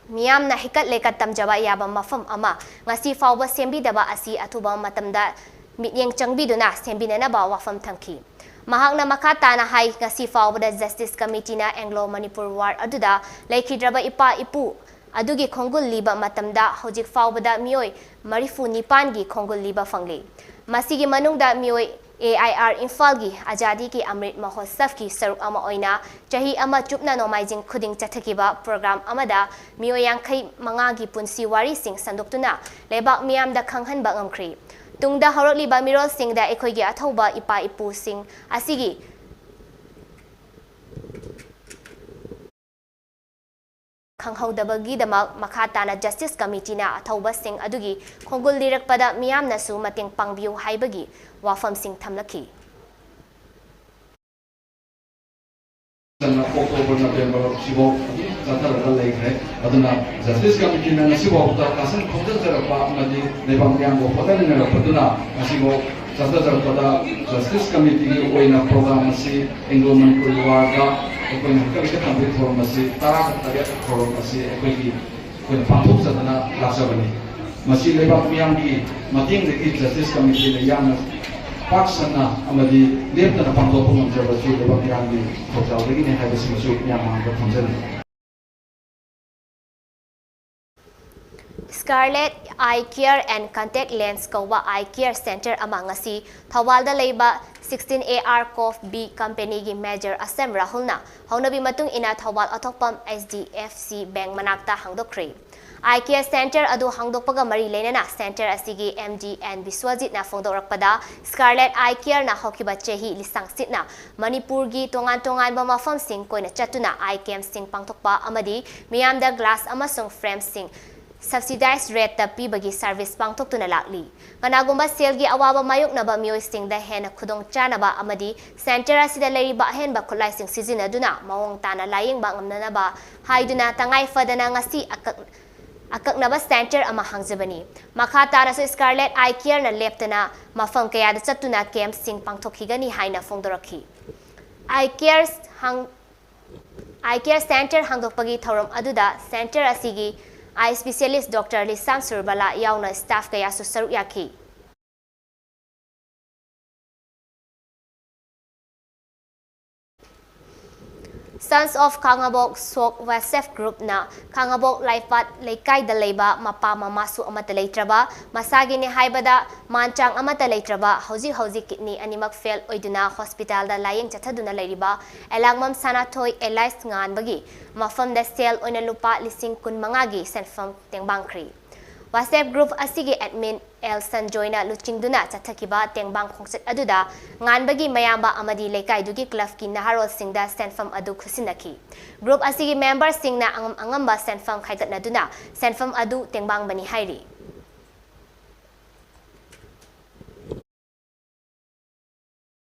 ꯃꯤꯌꯥꯝꯅ ꯍꯩꯀꯠ ꯂꯩꯀꯠ ꯇꯝꯖꯕ ꯌꯥꯕ ꯃꯐꯝ ꯑꯃ ꯉꯁꯤ ꯐꯥꯎꯕ ꯁꯦꯝꯕꯤꯗꯕ ꯑꯁꯤ ꯑꯊꯨꯕ ꯃꯇꯝꯗ ꯃꯤꯠꯌꯦꯡ ꯆꯪꯕꯤꯗꯨꯅ ꯁꯦꯝꯕꯤꯅꯅꯕ ꯋꯥꯐꯝ ꯊꯝꯈꯤ꯫ ꯃꯍꯥꯛꯅ ꯃꯈꯥ ꯇꯥꯅ ꯍꯥꯏ, ꯉꯁꯤ ꯐꯥꯎꯕꯗ Justice Committee ꯅ Anglo-Manipur War ꯑꯗꯨꯗ ꯂꯩꯈꯤꯗ꯭ꯔꯕ ꯏꯄꯥ ꯏꯄꯨ ꯑꯗꯨꯒꯤ ꯈꯣꯡꯒꯨꯜ ꯂꯤꯕ ꯃꯇꯝꯗ ꯍꯧꯖꯤꯛ ꯐꯥꯎꯕꯗ ꯃꯤꯑꯣꯏ ꯃꯔꯤꯐꯨ ꯅꯤꯄꯥꯟꯒꯤ ꯈꯣꯡꯒꯨꯜ ꯂꯤꯕ ꯐꯪꯂꯤ꯫ ꯃꯁꯤꯒꯤ ꯃꯅꯨꯡꯗ ꯃꯤꯑꯣꯏ A I R ꯏꯝꯐꯥꯜꯒꯤ ꯑꯖꯥꯗꯤ ꯀꯤ ꯑꯃ꯭ꯔꯤꯠ ꯃꯍꯣꯠꯁꯕꯀꯤ ꯁꯔꯨꯛ ꯑꯃ ꯑꯣꯏꯅ ꯆꯍꯤ ꯑꯃ ꯆꯨꯞꯅ ꯅꯣꯡꯃꯥꯏꯖꯤꯡ ꯈꯨꯗꯤꯡ ꯆꯠꯊꯈꯤꯕ program ꯑꯃꯗ ꯃꯤꯑꯣꯏ ꯌꯥꯡꯈꯩ ꯃꯉꯥꯒꯤ ꯄꯨꯟꯁꯤ ꯋꯥꯔꯤꯁꯤꯡ ꯁꯟꯗꯣꯛꯇꯨꯅ ꯂꯩꯕꯥꯛ ꯃꯤꯌꯥꯝꯗ ꯈꯪꯍꯟꯕ ꯉꯝꯈ꯭ꯔꯤ꯫ ꯇꯨꯡꯗ ꯍꯧꯔꯛꯂꯤꯕ ꯃꯤꯔꯣꯜꯁꯤꯡꯗ ꯑꯩꯈꯣꯏꯒꯤ ꯑꯊꯧꯕ ꯏꯄꯥ ꯏꯄꯨꯁꯤꯡ ꯑꯁꯤꯒꯤ ꯈꯪꯍꯧꯗꯕꯒꯤꯗꯃꯛ ꯃꯈꯥ ꯇꯥꯅ Justice Committee ꯅ ꯑꯊꯧꯕꯁꯤꯡ ꯑꯗꯨꯒꯤ ꯈꯣꯡꯒꯨꯜ ꯂꯤꯔꯛꯄꯗ ꯃꯤꯌꯥꯝꯅꯁꯨ ꯃꯇꯦꯡ ꯄꯥꯡꯕꯤꯌꯨ ꯍꯥꯏꯕꯒꯤ ꯋꯥꯐꯝꯁꯤꯡ ꯊꯝꯂꯛꯈꯤ꯫ ꯆꯟꯅ ꯑꯣꯛꯇꯣꯕꯔ, ꯅꯕꯦꯝꯕꯔ ꯁꯤꯐꯥꯎ ꯑꯗꯨꯝ ꯆꯠꯊꯔꯒ ꯂꯩꯈ꯭ꯔꯦ꯫ ꯑꯗꯨꯅ ꯖꯁꯇꯤꯁ ꯀꯃꯤꯇꯤꯅ ꯉꯁꯤꯐꯥꯎꯕꯗ ꯀꯥꯁꯟ ꯈꯣꯝꯖꯤꯟꯖꯔꯛꯄ ꯑꯃꯗꯤ ꯂꯩꯕꯥꯛ ꯃꯤꯌꯥꯝꯕꯨ ꯍꯣꯠꯅꯃꯤꯟꯅꯔꯛꯄꯗꯨꯅ ꯉꯁꯤꯐꯥꯎ ꯆꯠꯊꯖꯔꯛꯄꯗ ꯖꯁꯇꯤꯁ ꯀꯃꯤꯇꯤꯒꯤ ꯑꯣꯏꯅ ꯄ꯭ꯔꯣꯒ꯭ꯔꯥꯝ ꯑꯁꯤ ꯑꯦꯡꯒ꯭ꯂꯣ ꯃꯅꯤꯄꯨꯔꯤ ꯋꯥꯔꯗ ꯑꯩꯈꯣꯏꯅ ꯍꯟꯗꯛ ꯍꯦꯛꯇ ꯇꯝꯕꯒꯤ ꯊꯧꯔꯝ ꯑꯁꯤ ꯇꯔꯥꯒ ꯇꯔꯦꯠ ꯊꯧꯔꯝ ꯑꯁꯤ ꯑꯩꯈꯣꯏꯒꯤ ꯑꯩꯈꯣꯏꯅ ꯄꯥꯡꯊꯣꯛꯆꯗꯅ ꯂꯥꯛꯆꯕꯅꯤ꯫ ꯃꯁꯤ ꯂꯩꯕꯥꯛ ꯃꯤꯌꯥꯝꯒꯤ ꯃꯇꯦꯡꯗꯒꯤ ꯖꯁꯇꯤꯁ ꯀꯃꯤꯇꯤꯅ ꯌꯥꯝꯅ ꯄꯥꯛ ꯁꯟꯅ ꯑꯃꯗꯤ ꯂꯦꯞꯇꯅ ꯄꯥꯡꯊꯣꯛꯄ ꯉꯝꯖꯕꯁꯤ ꯂꯩꯕꯥꯛ ꯃꯤꯌꯥꯝꯒꯤ ꯊꯧꯖꯥꯜꯗꯒꯤꯅꯤ ꯍꯥꯏꯕꯁꯤꯃꯁꯨ ꯃꯤꯌꯥꯝ ꯃꯥꯡꯗ ꯊꯝꯖꯔꯤ꯫ Scarlet Eye Care and Contact Lens ꯀꯧꯕ ꯑꯥꯏ ꯀꯤꯌꯔ ꯁꯦꯟꯇꯔ ꯑꯃ ꯉꯁꯤ ꯊꯧꯕꯥꯜꯗ ꯂꯩꯕ sixteen A R cough B ꯀꯝꯄꯦꯅꯤꯒꯤ ꯃꯦꯅꯦꯖꯔ ꯑꯁꯦꯝ ꯔꯥꯍꯨꯜꯅ ꯍꯧꯅꯕꯤ ꯃꯇꯨꯡ ꯏꯟꯅ ꯊꯧꯕꯥꯜ ꯑꯊꯣꯛꯄꯝ H D F C bank ꯃꯅꯥꯛꯇ ꯍꯥꯡꯗꯣꯛꯈ꯭ꯔꯦ꯫ ꯑꯥꯏ ꯀꯤꯌꯔ ꯁꯦꯟꯇꯔ ꯑꯗꯨ ꯍꯥꯡꯗꯣꯛꯄꯒ ꯃꯔꯤ ꯂꯩꯅꯅ ꯁꯦꯟꯇꯔ ꯑꯁꯤꯒꯤ ꯑꯦꯝ ꯗꯤ ꯑꯦꯟ ꯕꯤꯁ꯭ꯋꯖꯤꯠꯅ ꯐꯣꯡꯗꯣꯔꯛꯄꯗ, ꯁ꯭ꯀꯥꯔꯂꯦꯠ ꯑꯥꯏ ꯀꯤꯌꯔꯅ ꯍꯧꯈꯤꯕ ꯆꯍꯤ ꯂꯤꯁꯥꯡꯁꯤꯠꯅ ꯃꯅꯤꯄꯨꯔꯒꯤ ꯇꯣꯉꯥꯟ ꯇꯣꯉꯥꯟꯕ ꯃꯐꯝꯁꯤꯡ ꯀꯣꯏꯅ ꯆꯠꯇꯨꯅ ꯑꯥꯏ ꯀꯦꯝꯞꯁꯤꯡ ꯄꯥꯡꯊꯣꯛꯄ ꯑꯃꯗꯤ ꯃꯤꯌꯥꯝꯗ ꯒ꯭ꯂꯥꯁ ꯑꯃꯁꯨꯡ ꯐ꯭ꯔꯦꯝꯁꯤꯡ ꯁꯕꯁꯤꯗꯥꯏꯖ ꯔꯦꯠꯇ ꯄꯤꯕꯒꯤ ꯁꯔꯚꯤꯁ ꯄꯥꯡꯊꯣꯛꯇꯨꯅ ꯂꯥꯛꯂꯤ꯫ ꯀꯅꯥꯒꯨꯝꯕ ꯁꯦꯜꯒꯤ ꯑꯋꯥꯕ ꯃꯥꯌꯣꯛꯅꯕ ꯃꯤꯑꯣꯏꯁꯤꯡꯗ ꯍꯦꯟꯅ ꯈꯨꯗꯣꯡꯆꯥꯅꯕ ꯑꯃꯗꯤ ꯁꯦꯟꯇꯔ ꯑꯁꯤꯗ ꯂꯩꯔꯤꯕ ꯑꯍꯦꯟꯕ ꯈꯨꯠꯂꯥꯏꯁꯤꯡ ꯁꯤꯖꯤꯟꯅꯗꯨꯅ ꯃꯑꯣꯡ ꯇꯥꯅ ꯂꯥꯌꯦꯡꯕ ꯉꯝꯅꯅꯕ ꯍꯥꯏꯗꯨꯅ ꯇꯉꯥꯏ ꯐꯗꯅ ꯉꯁꯤ ꯑꯀꯛ-, ꯑꯀꯛꯅꯕ ꯁꯦꯟꯇꯔ ꯑꯃ ꯍꯥꯡꯖꯕꯅꯤ꯫ ꯃꯈꯥ ꯇꯥꯅꯁꯨ ꯁ꯭ꯀꯥꯔꯂꯦꯠ ꯑꯥꯏ ꯀꯤꯌꯔꯅ ꯂꯦꯞꯇꯅ ꯃꯐꯝ ꯀꯌꯥꯗ ꯆꯠꯇꯨꯅ ꯀꯦꯝꯞꯁꯤꯡ ꯄꯥꯡꯊꯣꯛꯈꯤꯒꯅꯤ ꯍꯥꯏꯅ ꯐꯣꯡꯗꯣꯔꯛꯈꯤ꯫ ꯑꯥꯏ ꯀꯤꯌꯔ ꯍꯥꯡ-, ꯑꯥꯏ ꯀꯤꯌꯔ ꯁꯦꯟꯇꯔ ꯍꯥꯡꯗꯣꯛꯄꯒꯤ ꯊꯧꯔꯝ ꯑꯗꯨꯗ ꯁꯦꯟꯇꯔ ꯑꯁꯤꯒꯤ ꯑꯥꯏ ꯁ꯭ꯄꯦꯁꯤꯌꯦꯂꯤꯁ ꯗꯣꯛꯇꯔ ꯂꯤꯁꯥꯝ ꯁꯨꯔꯕꯂꯥ ꯌꯥꯎꯅ ꯁ꯭ꯇꯥꯐ ꯀꯌꯥꯁꯨ ꯁꯔꯨꯛ ꯌꯥꯈꯤ꯫ Sons of ꯈꯥꯉꯕꯣꯛ ꯁꯣꯛ ꯋꯥꯁꯦꯐ ꯒ꯭ꯔꯨꯞꯅ ꯈꯥꯉꯕꯣꯛ ꯂꯥꯏꯄꯥꯠ ꯂꯩꯀꯥꯏꯗ ꯂꯩꯕ ꯃꯄꯥ ꯃꯃꯥꯁꯨ ꯑꯃꯠꯇ ꯂꯩꯇ꯭ꯔꯕ, ꯃꯁꯥꯒꯤꯅꯤ ꯍꯥꯏꯕꯗ ꯃꯥꯟ ꯆꯥꯡ ꯑꯃꯠꯇ ꯂꯩꯇ꯭ꯔꯕ, ꯍꯧꯖꯤꯛ ꯍꯧꯖꯤꯛ ꯀꯤꯗꯅꯤ ꯑꯅꯤꯃꯛ ꯐꯦꯜ ꯑꯣꯏꯗꯨꯅ ꯍꯣꯁꯄꯤꯇꯥꯜꯗ ꯂꯥꯌꯦꯡ ꯆꯠꯊꯗꯨꯅ ꯂꯩꯔꯤꯕ ꯑꯦꯂꯥꯡꯕꯝ ꯁꯅꯥꯊꯣꯏ ꯑꯦꯂꯥꯏꯁ ꯉꯥꯟꯕꯒꯤ ꯃꯐꯝꯗ ꯁꯦꯜ ꯑꯣꯏꯅ ꯂꯨꯄꯥ ꯂꯤꯁꯤꯡ ꯀꯨꯟ ꯃꯉꯥꯒꯤ ꯁꯦꯟꯐꯝ ꯇꯦꯡꯕꯥꯡꯈ꯭ꯔꯤ꯫ ꯋꯥꯁꯦꯐ ꯒ꯭ꯔꯨꯞ ꯑꯁꯤꯒꯤ ꯑꯦꯗꯃꯤꯟ ꯑꯦꯜ ꯁꯟꯖꯣꯏꯅ ꯂꯨꯆꯤꯡꯗꯨꯅ ꯆꯠꯊꯈꯤꯕ ꯇꯦꯡꯕꯥꯡ ꯈꯣꯡꯆꯠ ꯑꯗꯨꯗ ꯉꯥꯟꯕꯒꯤ ꯃꯌꯥꯝꯕ ꯑꯃꯗꯤ ꯂꯩꯀꯥꯏꯗꯨꯒꯤ ꯀ꯭ꯂꯕꯀꯤ ꯅꯍꯥꯔꯣꯜꯁꯤꯡꯗ ꯁꯦꯟꯐꯝ ꯑꯗꯨ ꯈꯨꯠꯁꯤꯟꯅꯈꯤ꯫ ꯒ꯭ꯔꯨꯞ ꯑꯁꯤꯒꯤ ꯃꯦꯝꯕꯔꯁꯤꯡꯅ ꯑꯉꯝ ꯑꯉꯝꯕ ꯁꯦꯟꯐꯝ ꯈꯥꯏꯒꯠꯅꯗꯨꯅ ꯁꯦꯟꯐꯝ ꯑꯗꯨ ꯇꯦꯡꯕꯥꯡꯕꯅꯤ ꯍꯥꯏꯔꯤ꯫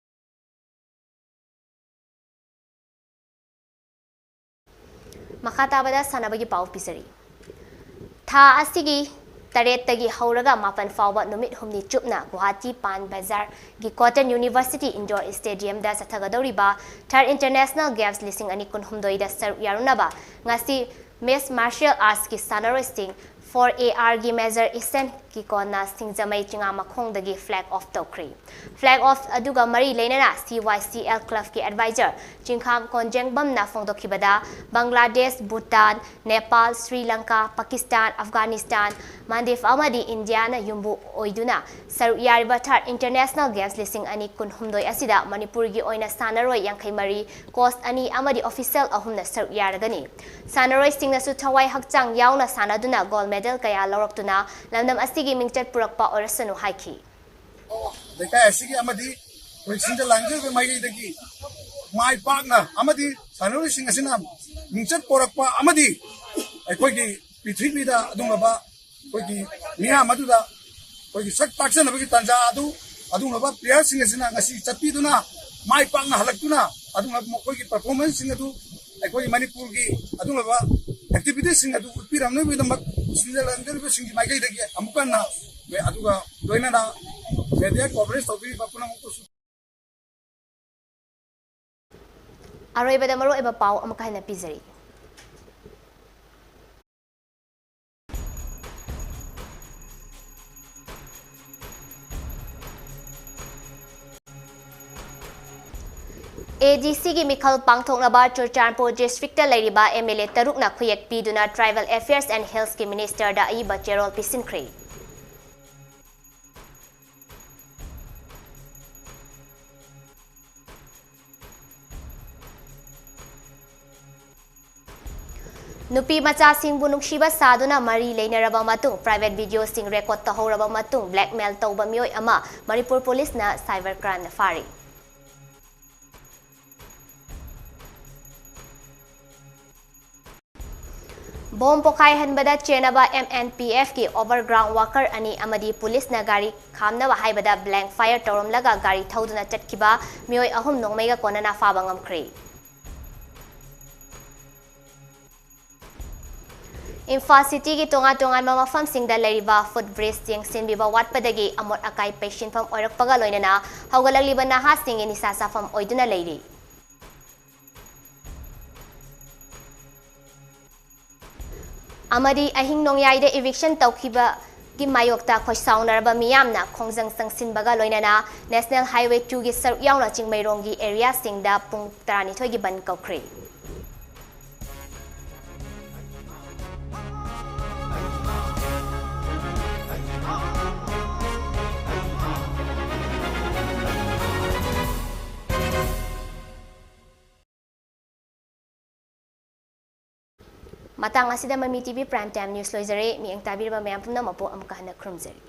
ꯃꯈꯥ ꯇꯥꯕꯗ ꯁꯥꯟꯅꯕꯒꯤ ꯄꯥꯎ ꯄꯤꯖꯔꯤ꯫ ꯊꯥ ꯑꯁꯤꯒꯤ ꯇꯔꯦꯠꯇꯒꯤ ꯍꯧꯔꯒ ꯃꯥꯄꯟ ꯐꯥꯎꯕ ꯅꯨꯃꯤꯠ ꯍꯨꯝꯅꯤ ꯆꯨꯞꯅ ꯒꯨꯋꯥꯍꯥꯇꯤ ꯄꯥꯟ ꯕꯖꯥꯔꯒꯤ Cotton University Indoor Stadiumꯗ ꯆꯠꯊꯒꯗꯧꯔꯤꯕ Third International Games ꯂꯤꯁꯤꯡ ꯑꯅꯤ ꯀꯨꯟꯍꯨꯝꯗꯣꯏꯗ ꯁꯔꯨꯛ ꯌꯥꯔꯨꯅꯕ ꯉꯁꯤ Mixed Martial Artsꯀꯤ ꯁꯥꯟꯅꯔꯣꯏꯁꯤꯡ four A Rꯒꯤ Major ꯏꯁꯦꯟ ꯀꯤꯀꯣꯟꯅ Singjamei ꯆꯤꯉꯥꯃꯈꯣꯡꯗꯒꯤ flag off ꯇꯧꯈ꯭ꯔꯤ꯫ Flag off ꯑꯗꯨꯒ ꯃꯔꯤ ꯂꯩꯅꯅ C Y C L clubꯀꯤ advisor ꯆꯤꯡꯈꯥꯝ ꯀꯣꯟꯖꯦꯡꯕꯝꯅ ꯐꯣꯡꯗꯣꯛꯈꯤꯕꯗ, Bangladesh, Bhutan, Nepal, Shri Lanka, Pakistan, Afghanistan, ꯃꯥꯜꯗꯤꯞ ꯑꯃꯗꯤ ꯏꯟꯗꯤꯌꯥꯅ ꯌꯨꯝꯕꯨ ꯑꯣꯏꯗꯨꯅ ꯁꯔꯨꯛ ꯌꯥꯔꯤꯕ Third International Games ꯂꯤꯁꯤꯡ ꯑꯅꯤ ꯀꯨꯟꯍꯨꯝꯗꯣꯏ ꯑꯁꯤꯗ ꯃꯅꯤꯄꯨꯔꯒꯤ ꯑꯣꯏꯅ ꯁꯥꯟꯅꯔꯣꯏ ꯌꯥꯡꯈꯩ ꯃꯔꯤ, coach ꯑꯅꯤ ꯑꯃꯗꯤ official ꯑꯍꯨꯝꯅ ꯁꯔꯨꯛ ꯌꯥꯔꯒꯅꯤ꯫ ꯁꯥꯟꯅꯔꯣꯏꯁꯤꯡꯅꯁꯨ ꯊꯋꯥꯏ ꯍꯛꯆꯥꯡ ꯌꯥꯎꯅ ꯁꯥꯟꯅꯗꯨꯅ gold medal ꯀꯌꯥ ꯂꯧꯔꯛꯇꯨꯅ ꯂꯝꯗꯝ ꯑꯁꯤꯒꯤ ꯃꯤꯡꯆꯠ ꯄꯨꯔꯛꯄ ꯑꯣꯏꯔꯁꯅꯨ ꯍꯥꯏꯈꯤ꯫ ꯂꯩꯀꯥꯏ ꯑꯁꯤꯒꯤ ꯑꯃꯗꯤ ꯑꯩꯈꯣꯏ ꯁꯤꯟꯖ ꯂꯥꯡꯖꯕ ꯃꯥꯏꯀꯩꯗꯒꯤ ꯃꯥꯏ ꯄꯥꯛꯅ ꯑꯃꯗꯤ ꯁꯥꯟꯅꯔꯣꯏꯁꯤꯡ ꯑꯁꯤꯅ ꯃꯤꯡꯆꯠ ꯄꯣꯔꯛꯄ ꯑꯃꯗꯤ ꯑꯩꯈꯣꯏꯒꯤ ꯄ꯭ꯔꯤꯊꯤꯕꯤꯗ ꯑꯗꯨꯒꯨꯝꯂꯕ ꯑꯩꯈꯣꯏꯒꯤ ꯃꯤꯌꯥꯝ ꯑꯗꯨꯗ ꯑꯩꯈꯣꯏꯒꯤ ꯁꯛ ꯇꯥꯛꯆꯅꯕꯒꯤ ꯇꯥꯟꯖꯥ ꯑꯗꯨ ꯑꯗꯨꯒꯨꯝꯂꯕ playerꯁꯤꯡ ꯑꯁꯤꯅ ꯉꯁꯤ ꯆꯠꯄꯤꯗꯨꯅ ꯃꯥꯏ ꯄꯥꯛꯅ ꯍꯜꯂꯛꯇꯨꯅ ꯑꯗꯨꯒꯨꯝꯂꯕ ꯃꯈꯣꯏꯒꯤ performanceꯁꯤꯡ ꯑꯗꯨ ꯑꯩꯈꯣꯏ ꯃꯅꯤꯄꯨꯔꯒꯤ ꯑꯗꯨꯒꯨꯝꯂꯕ activityꯁꯤꯡ ꯑꯗꯨ ꯎꯠꯄꯤꯔꯝꯅꯕꯒꯤꯗꯃꯛ ꯁꯤꯟꯖ ꯂꯥꯡꯖꯔꯤꯕꯁꯤꯡꯒꯤ ꯃꯥꯏꯀꯩꯗꯒꯤ ꯑꯃꯨꯛ ꯍꯟꯅ ꯑꯗꯨꯒ ꯂꯣꯏꯅꯅ media coverage ꯇꯧꯕꯤꯔꯤꯕ ꯄꯨꯝꯅꯃꯛꯄꯨꯁꯨ꯫ ꯑꯔꯣꯏꯕꯗ ꯃꯔꯨꯑꯣꯏꯕ ꯄꯥꯎ ꯑꯃꯨꯛ ꯍꯟꯅ ꯄꯤꯖꯔꯤ꯫ ADCꯒꯤ ꯃꯤꯈꯜ ꯄꯥꯡꯊꯣꯛꯅꯕ ꯆꯨꯔꯆꯥꯟꯄꯨꯔ districtꯇ ꯂꯩꯔꯤꯕ MLA ꯇꯔꯨꯛꯅ ꯈꯨꯌꯦꯛ ꯄꯤꯗꯨꯅ Tribal Affairs and Hillsꯀꯤ ministerꯗ ꯑꯏꯕ ꯆꯦꯔꯣꯜ ꯄꯤꯁꯤꯟꯈ꯭ꯔꯦ꯫ ꯅꯨꯄꯤ ꯃꯆꯥꯁꯤꯡꯕꯨ ꯅꯨꯡꯁꯤꯕ ꯁꯥꯗꯨꯅ ꯃꯔꯤ ꯂꯩꯅꯔꯕ ꯃꯇꯨꯡ, private videoꯁꯤꯡ record ꯇꯧꯍꯧꯔꯕ ꯃꯇꯨꯡ, blackmail ꯇꯧꯕ ꯃꯤꯑꯣꯏ ꯑꯃ ꯃꯅꯤꯄꯨꯔ ꯄꯨꯂꯤꯁꯅ cyber crimeꯅ ꯐꯥꯔꯤ꯫ ꯕꯣꯝ ꯄꯣꯈꯥꯏꯍꯟꯕꯗ ꯆꯦꯟꯅꯕ MNPFꯀꯤ overground worker ꯑꯅꯤ ꯑꯃꯗꯤ ꯄꯨꯂꯤꯁꯅ ꯒꯥꯔꯤ ꯈꯥꯝꯅꯕ ꯍꯥꯏꯕꯗ blank fire ꯇꯧꯔꯝꯂꯒ ꯒꯥꯔꯤ ꯊꯧꯗꯨꯅ ꯆꯠꯈꯤꯕ ꯃꯤꯑꯣꯏ ꯑꯍꯨꯝ ꯅꯣꯡꯃꯩꯒ ꯀꯣꯟꯅꯅ ꯐꯥꯕ ꯉꯝꯈ꯭ꯔꯦ꯫ ꯏꯝꯐꯥꯜ ꯁꯤꯇꯤꯒꯤ ꯇꯣꯉꯥꯟ ꯇꯣꯉꯥꯟꯕ ꯃꯐꯝꯁꯤꯡꯗ ꯂꯩꯔꯤꯕ ꯐꯨꯠ ꯕ꯭ꯔꯤꯖ ꯌꯦꯡꯁꯤꯟꯕꯤꯕ ꯋꯥꯠꯄꯗꯒꯤ ꯑꯃꯣꯠ ꯑꯀꯥꯏ ꯄꯩꯁꯤꯟꯐꯝ ꯑꯣꯏꯔꯛꯄꯒ ꯂꯣꯏꯅꯅ ꯍꯧꯒꯠꯂꯛꯂꯤꯕ ꯅꯍꯥꯁꯤꯡꯒꯤ ꯅꯤꯁꯥ ꯆꯥꯐꯝ ꯑꯣꯏꯗꯨꯅ ꯂꯩꯔꯤ꯫ ꯑꯃꯗꯤ ꯑꯍꯤꯡ ꯅꯣꯡꯌꯥꯏꯗ eviction ꯇꯧꯈꯤꯕꯒꯤ ꯃꯥꯌꯣꯛꯇ ꯈꯣꯏꯁꯥꯎꯅꯔꯕ ꯃꯤꯌꯥꯝꯅ ꯈꯣꯡꯖꯪ ꯆꯪꯁꯤꯟꯕꯒ ꯂꯣꯏꯅꯅ National Highway two ꯒꯤ ꯁꯔꯨꯛ ꯌꯥꯎꯅ ꯆꯤꯡꯃꯩꯔꯣꯡꯒꯤ areaꯁꯤꯡꯗ ꯄꯨꯡ ꯇꯔꯥꯅꯤꯊꯣꯏꯒꯤ ꯕꯟ ꯀꯧꯈ꯭ꯔꯦ꯫ ꯃꯇꯥꯡ ꯑꯁꯤꯗ ꯃꯃꯤ T V Prime Time News ꯂꯣꯏꯖꯔꯦ꯫ ꯃꯤꯠꯌꯦꯡ ꯇꯥꯕꯤꯔꯕ ꯃꯌꯥꯝ ꯄꯨꯝꯅꯃꯛꯄꯨ ꯑꯃꯨꯛꯀ ꯍꯟꯅ ꯈꯨꯔꯨꯝꯖꯔꯤ꯫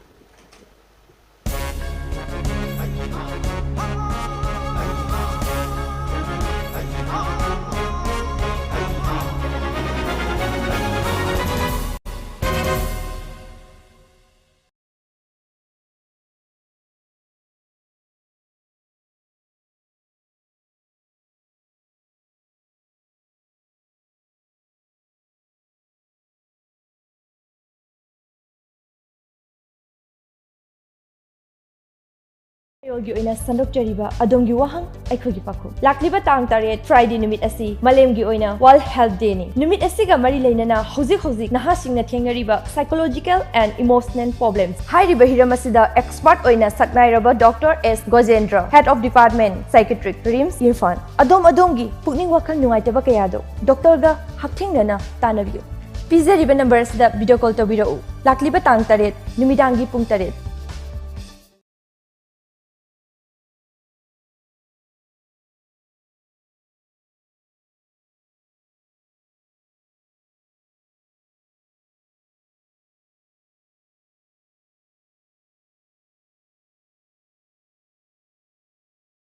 ꯃꯌꯣꯜꯒꯤ ꯑꯣꯏꯅ ꯁꯟꯗꯣꯛꯆꯔꯤꯕ ꯑꯗꯣꯝꯒꯤ ꯋꯥꯍꯪ, ꯑꯩꯈꯣꯏꯒꯤ ꯄꯥꯎꯈꯨꯝ꯫ ꯂꯥꯛꯂꯤꯕ ꯇꯥꯡ ꯇꯔꯦꯠ, Friday ꯅꯨꯃꯤꯠ ꯑꯁꯤ ꯃꯥꯂꯦꯝꯒꯤ ꯑꯣꯏꯅ World Health Day ꯅꯤ꯫ ꯅꯨꯃꯤꯠ ꯑꯁꯤꯒ ꯃꯔꯤ ꯂꯩꯅꯅ ꯍꯧꯖꯤꯛ ꯍꯧꯖꯤꯛ ꯅꯍꯥꯁꯤꯡꯅ ꯊꯦꯡꯅꯔꯤꯕ psychological and emotional problems ꯍꯥꯏꯔꯤꯕ ꯍꯤꯔꯝ ꯑꯁꯤꯗ expert ꯑꯣꯏꯅ ꯁꯛꯅꯥꯏꯔꯕ Doctor S ꯒꯣꯖꯦꯟꯗ꯭ꯔ, Head of Department, Psychiatric, RIMS, Imphal, ꯑꯗꯣꯝ ꯑꯗꯣꯝꯒꯤ ꯄꯨꯛꯅꯤꯡ ꯋꯥꯈꯜ ꯅꯨꯡꯉꯥꯏꯇꯕ ꯀꯌꯥꯗꯣ doctorꯒ ꯍꯛꯊꯦꯡꯅꯅ ꯇꯥꯟꯅꯕꯤꯌꯨ꯫ ꯄꯤꯖꯔꯤꯕ number ꯑꯁꯤꯗ video call ꯇꯧꯕꯤꯔꯛꯎ꯫ ꯂꯥꯛꯂꯤꯕ ꯇꯥꯡ ꯇꯔꯦꯠ, ꯅꯨꯃꯤꯗꯥꯡꯒꯤ ꯄꯨꯡ ꯇꯔꯦꯠ꯫